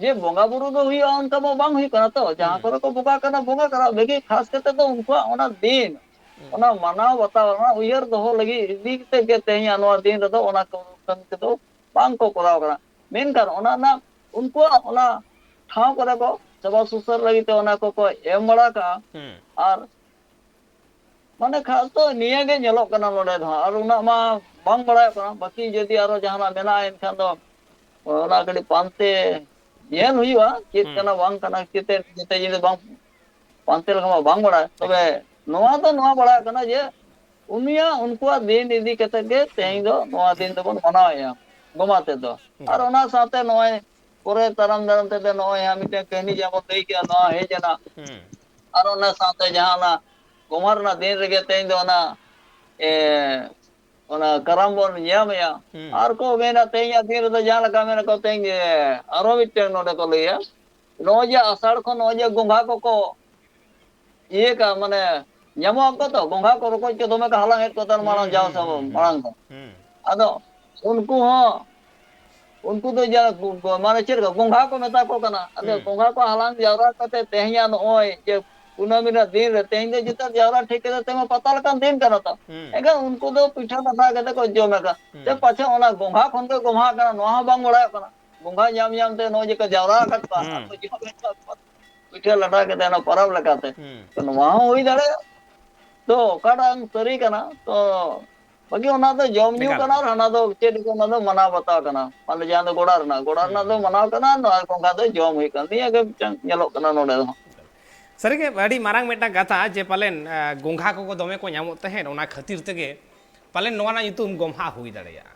ᱡᱮ ᱵᱚᱸᱜᱟ ᱵᱩᱨᱩ ᱜᱮ ᱦᱩᱭᱩᱜᱼᱟ ᱚᱱᱠᱟ ᱢᱟ ᱵᱟᱝ ᱦᱩᱭᱩᱜ ᱠᱟᱱᱟ ᱛᱚ᱾ ᱡᱟᱦᱟᱸ ᱦᱩᱸ᱾ ᱠᱚᱨᱮ ᱠᱚ ᱵᱚᱸᱜᱟ ᱠᱟᱱᱟ, ᱵᱚᱸᱜᱟ ᱠᱟᱱᱟ ᱵᱷᱟᱹᱜᱤ, ᱠᱷᱟᱥ ᱠᱟᱛᱮ ᱫᱚ ᱩᱱᱠᱩᱣᱟᱜ ᱚᱱᱟ ᱫᱤᱱ, ᱦᱩᱸ᱾ ᱚᱱᱟ ᱢᱟᱱᱟᱣ ᱵᱟᱛᱟᱣ, ᱚᱱᱟ ᱩᱭᱦᱟᱹᱨ ᱫᱚᱦᱚ ᱞᱟᱹᱜᱤᱫ ᱤᱫᱤ ᱠᱟᱛᱮ ᱜᱮ ᱛᱮᱦᱮᱧ ᱱᱚᱣᱟ ᱫᱤᱱ ᱨᱮᱫᱚ ᱚᱱᱟ ᱠᱚ ᱠᱟᱹᱢᱤ ᱠᱚᱫᱚ ᱵᱟᱝ ᱠᱚ ᱠᱚᱨᱟᱣ ᱠᱟᱱᱟ᱾ ᱢᱮᱱᱠᱷᱟᱱ ᱚᱱᱟ ᱨᱮᱱᱟᱜ ᱩᱱᱠᱩᱣᱟᱜ ᱚᱱᱟ ᱴᱷᱟᱶ ᱠᱚᱨᱮ ᱠᱚ ᱥᱮᱵᱟ ᱥᱩᱥᱟᱹᱨ ᱞᱟᱹᱜᱤᱫ ᱛᱮ ᱚᱱᱟ ᱠᱚᱠᱚ ᱮᱢ ᱵᱟᱲᱟ ᱠᱟᱜᱼᱟ᱾ ᱦᱩᱸ᱾ ᱟᱨ ᱢᱟᱱᱮ ᱠᱷᱟᱥ ᱫᱚ ᱱᱤᱭᱟᱹ ᱜᱮ ᱧᱮᱞᱚᱜ ᱠᱟᱱᱟ ᱱᱚᱰᱮ ᱫᱚ ᱦᱟᱸᱜ, ᱟᱨ ᱩᱱᱟᱹᱜ ᱢᱟ ᱵᱟᱝ ᱵᱟᱲᱟᱭᱚᱜ ᱠᱟᱱᱟ᱾ ᱵᱟᱹᱠᱤ ᱡᱩᱫᱤ ᱟᱨᱚ ᱡᱟᱦᱟᱱᱟᱜ ᱢᱮᱱᱟᱜᱼᱟ ᱮᱱᱠᱷᱟᱱ ᱫᱚ ᱚᱱᱟ ᱠᱟᱹᱴᱤᱡ ᱯᱟᱱᱛᱮ ᱧᱮᱞ ᱦᱩᱭᱩᱜᱼᱟ, ᱪᱮᱫ ᱦᱩᱸ᱾ ᱠᱟᱱᱟ ᱵᱟᱝ ᱠᱟᱱᱟ, ᱪᱮᱫ ᱡᱚᱛᱚ ᱡᱤᱱᱤᱥ ᱵᱟᱝ ᱯᱟᱱᱛᱮ ᱞᱮᱠᱟ ᱢᱟ ᱵᱟᱝ ᱵᱟᱲᱟᱭ᱾ ᱛᱚᱵᱮ ᱱᱚᱣᱟ ᱫᱚ ᱱᱚᱣᱟ ᱵᱟᱲᱟᱭ ᱠᱟᱱᱟ ᱡᱮ ᱩᱱᱤᱭᱟᱜ, ᱩᱱᱠᱩᱣᱟᱜ ᱫᱤᱱ ᱤᱫᱤ ᱠᱟᱛᱮ ᱜᱮ ᱛᱮᱦᱮᱧ ᱫᱚ ᱱᱚᱣᱟ ᱫᱤᱱ ᱫᱚᱵᱚᱱ ᱢᱟᱱᱟᱣᱮᱫᱼᱟ ᱜᱚᱢᱟ ᱛᱮᱫᱚ᱾ ᱟᱨ ᱚᱱᱟ ᱥᱟᱶᱛᱮ ᱱᱚᱜᱼᱚᱭ ᱯᱚᱨᱮ ᱛᱟᱲᱟᱢ ᱫᱟᱨᱟᱢ ᱛᱮᱫᱚ ᱱᱚᱜᱼᱚᱭ ᱦᱟᱸᱜ ᱢᱤᱫᱴᱮᱱ ᱠᱟᱹᱦᱱᱤ ᱡᱟᱦᱟᱸ ᱵᱚᱱ ᱞᱟᱹᱭ ᱠᱮᱜᱼᱟ, ᱱᱚᱣᱟ ᱦᱮᱡ ᱮᱱᱟ᱾ ᱟᱨ ᱚᱱᱟ ᱥᱟᱶᱛᱮ ᱡᱟᱦᱟᱸ ᱚᱱᱟ ᱜᱚᱢᱟ ᱨᱮᱱᱟᱜ ᱫᱤᱱ ᱨᱮᱜᱮ ᱛᱮᱦᱮᱧ ᱫᱚ ᱚᱱᱟ, ᱮ, ᱚᱱᱟ ᱠᱟᱨᱟᱢ ᱵᱚᱱ ᱧᱟᱢᱮᱜᱼᱟ᱾ ᱟᱨ ᱠᱚ ᱢᱮᱱᱟ ᱛᱮᱦᱮᱧᱟᱜ ᱫᱤᱱ ᱨᱮᱫᱚ ᱡᱟᱦᱟᱸ ᱞᱮᱠᱟ ᱢᱮᱱᱟ ᱠᱚ ᱛᱮᱦᱮᱧ, ᱮ, ᱟᱨᱚ ᱢᱤᱫᱴᱮᱱ ᱱᱚᱰᱮ ᱠᱚ ᱞᱟᱹᱭᱟ, ᱱᱚᱜᱼᱚᱭ ᱡᱮ ᱟᱥᱟᱲ ᱠᱷᱚᱱ ᱱᱚᱜᱼᱚᱭ ᱡᱮ ᱜᱚᱸᱜᱷᱟ ᱠᱚᱠᱚ ᱤᱭᱟᱹ ᱠᱟᱜ, ᱢᱟᱱᱮ ᱧᱟᱢᱚᱜ ᱟᱠᱚ ᱛᱚ, ᱜᱚᱸᱜᱷᱟ ᱠᱚ ᱨᱚᱠᱚᱡ ᱠᱚ ᱫᱚᱢᱮ ᱠᱚ ᱦᱟᱞᱟᱝ ᱮᱫ ᱠᱚ ᱛᱟᱦᱮᱱ ᱢᱟᱲᱟᱝ, ᱡᱟᱣ ᱥᱮᱨᱢᱟ ᱢᱟᱲᱟᱝ ᱫᱚ᱾ ᱟᱫᱚ ᱩᱱᱠᱩ ᱦᱚᱸ, ᱩᱱᱠᱩ ᱫᱚ ᱡᱟ ᱜᱚ-, ᱜᱚ-, ᱢᱟᱱᱮ ᱪᱮᱫ ᱞᱮᱠᱟ ᱜᱚᱸᱜᱷᱟ ᱠᱚ ᱢᱮᱛᱟ ᱠᱚ ᱠᱟᱱᱟ᱾ ᱟᱫᱚ ᱜᱚᱸᱜᱷᱟ ᱠᱚ ᱦᱟᱞᱟᱝ ᱡᱟᱣᱨᱟ ᱠᱟᱛᱮ ᱛᱮᱦᱮᱧᱟᱜ ᱱᱚᱜᱼᱚᱭ ᱡᱮ ᱠᱩᱱᱟᱹᱢᱤ ᱨᱮᱱᱟᱜ ᱫᱤᱱ ᱨᱮ ᱛᱮᱦᱮᱧ ᱫᱚ ᱡᱚᱛᱚ ᱡᱟᱣᱨᱟ ᱴᱷᱤᱠ ᱠᱟᱛᱮ ᱛᱮᱦᱮᱧ ᱢᱟ ᱯᱟᱛᱟ ᱞᱮᱠᱟᱱ ᱫᱤᱱ ᱠᱟᱱᱟ ᱛᱚ᱾ ᱮᱱᱠᱷᱟᱱ ᱩᱱᱠᱩ ᱫᱚ ᱯᱤᱴᱷᱟᱹ ᱞᱟᱴᱷᱟ ᱠᱟᱛᱮ ᱠᱚ ᱡᱚᱢᱮᱫ ᱠᱟᱱ᱾ ᱥᱮ ᱯᱟᱪᱷᱮ ᱚᱱᱟ ᱜᱚᱸᱜᱷᱟ ᱠᱷᱚᱱ ᱜᱮ ᱜᱚᱸᱜᱷᱟ ᱠᱟᱱᱟ, ᱱᱚᱣᱟ ᱦᱚᱸ ᱵᱟᱝ ᱵᱟᱲᱟᱭᱚᱜ ᱠᱟᱱᱟ᱾ ᱜᱚᱸᱜᱷᱟ ᱧᱟᱢ ᱧᱟᱢ ᱛᱮ ᱱᱚᱜᱼᱚᱭ ᱡᱮ ᱠᱚ ᱡᱟᱣᱨᱟ ᱟᱠᱟᱫ ᱠᱚᱣᱟ, ᱟᱨ ᱠᱚ ᱡᱚᱢᱮᱫ ᱠᱚᱣᱟ ᱯᱤᱴᱷᱟᱹ ᱞᱟᱴᱷᱟ ᱠᱟᱛᱮ ᱚᱱᱟ ᱯᱚᱨᱚᱵᱽ ᱞᱮᱠᱟᱛᱮ᱾ ᱛᱚ ᱱᱚᱣᱟ ᱦᱚᱸ ᱦᱩᱭ ᱫᱟᱲᱮᱭᱟᱜᱼᱟ᱾ ᱛᱚ ᱚᱠᱟᱴᱟᱜ ᱥᱟᱹᱨᱤ ᱠᱟᱱᱟ? ᱛᱚ ᱵᱟᱠᱤ ᱚᱱᱟ ᱫᱚ ᱡᱚᱢ ᱧᱩ ᱮᱠᱟᱞ᱾ ᱠᱟᱱᱟ, ᱟᱨ ᱦᱟᱱᱟ ᱫᱚ ᱪᱮᱫ ᱠᱚ, ᱚᱱᱟ ᱫᱚ ᱢᱟᱱᱟᱣ ᱵᱟᱛᱟᱣ ᱠᱟᱱᱟ᱾ ᱢᱟᱱᱮ ᱡᱟᱦᱟᱸ ᱫᱚ ᱜᱚᱰᱟ ᱨᱮᱱᱟᱜ, ᱜᱚᱰᱟ ᱨᱮᱱᱟᱜ ᱫᱚ ᱢᱟᱱᱟᱣ ᱠᱟᱱᱟ, ᱱᱚᱣᱟ ᱜᱚᱸᱜᱷᱟ ᱫᱚ ᱡᱚᱢ ᱦᱩᱭᱩᱜ ᱠᱟᱱᱟ᱾ ᱱᱤᱭᱟᱹ ᱜᱮ ᱢᱤᱫᱴᱟᱝ ᱧᱮᱞᱚᱜ ᱠᱟᱱᱟ ᱱᱚᱰᱮ ᱦᱚᱸ᱾ ᱥᱟᱹᱨᱤᱜᱮ ᱟᱹᱰᱤ ᱢᱟᱨᱟᱝ ᱢᱤᱫᱴᱟᱝ ᱠᱟᱛᱷᱟ ᱡᱮ ᱯᱟᱞᱮᱱ, ᱟ, ᱜᱚᱸᱜᱷᱟ ᱠᱚᱠᱚ ᱫᱚᱢᱮ ᱠᱚ ᱧᱟᱢᱚᱜ ᱛᱟᱦᱮᱸᱫ, ᱚᱱᱟ ᱠᱷᱟᱹᱛᱤᱨ ᱛᱮᱜᱮ ᱯᱟᱞᱮᱱ ᱱᱚᱣᱟ ᱨᱮᱱᱟᱜ ᱧᱩᱛᱩᱢ ᱜᱚᱢᱦᱟ ᱦᱩᱭ ᱫᱟᱲᱮᱭᱟᱜᱼᱟ᱾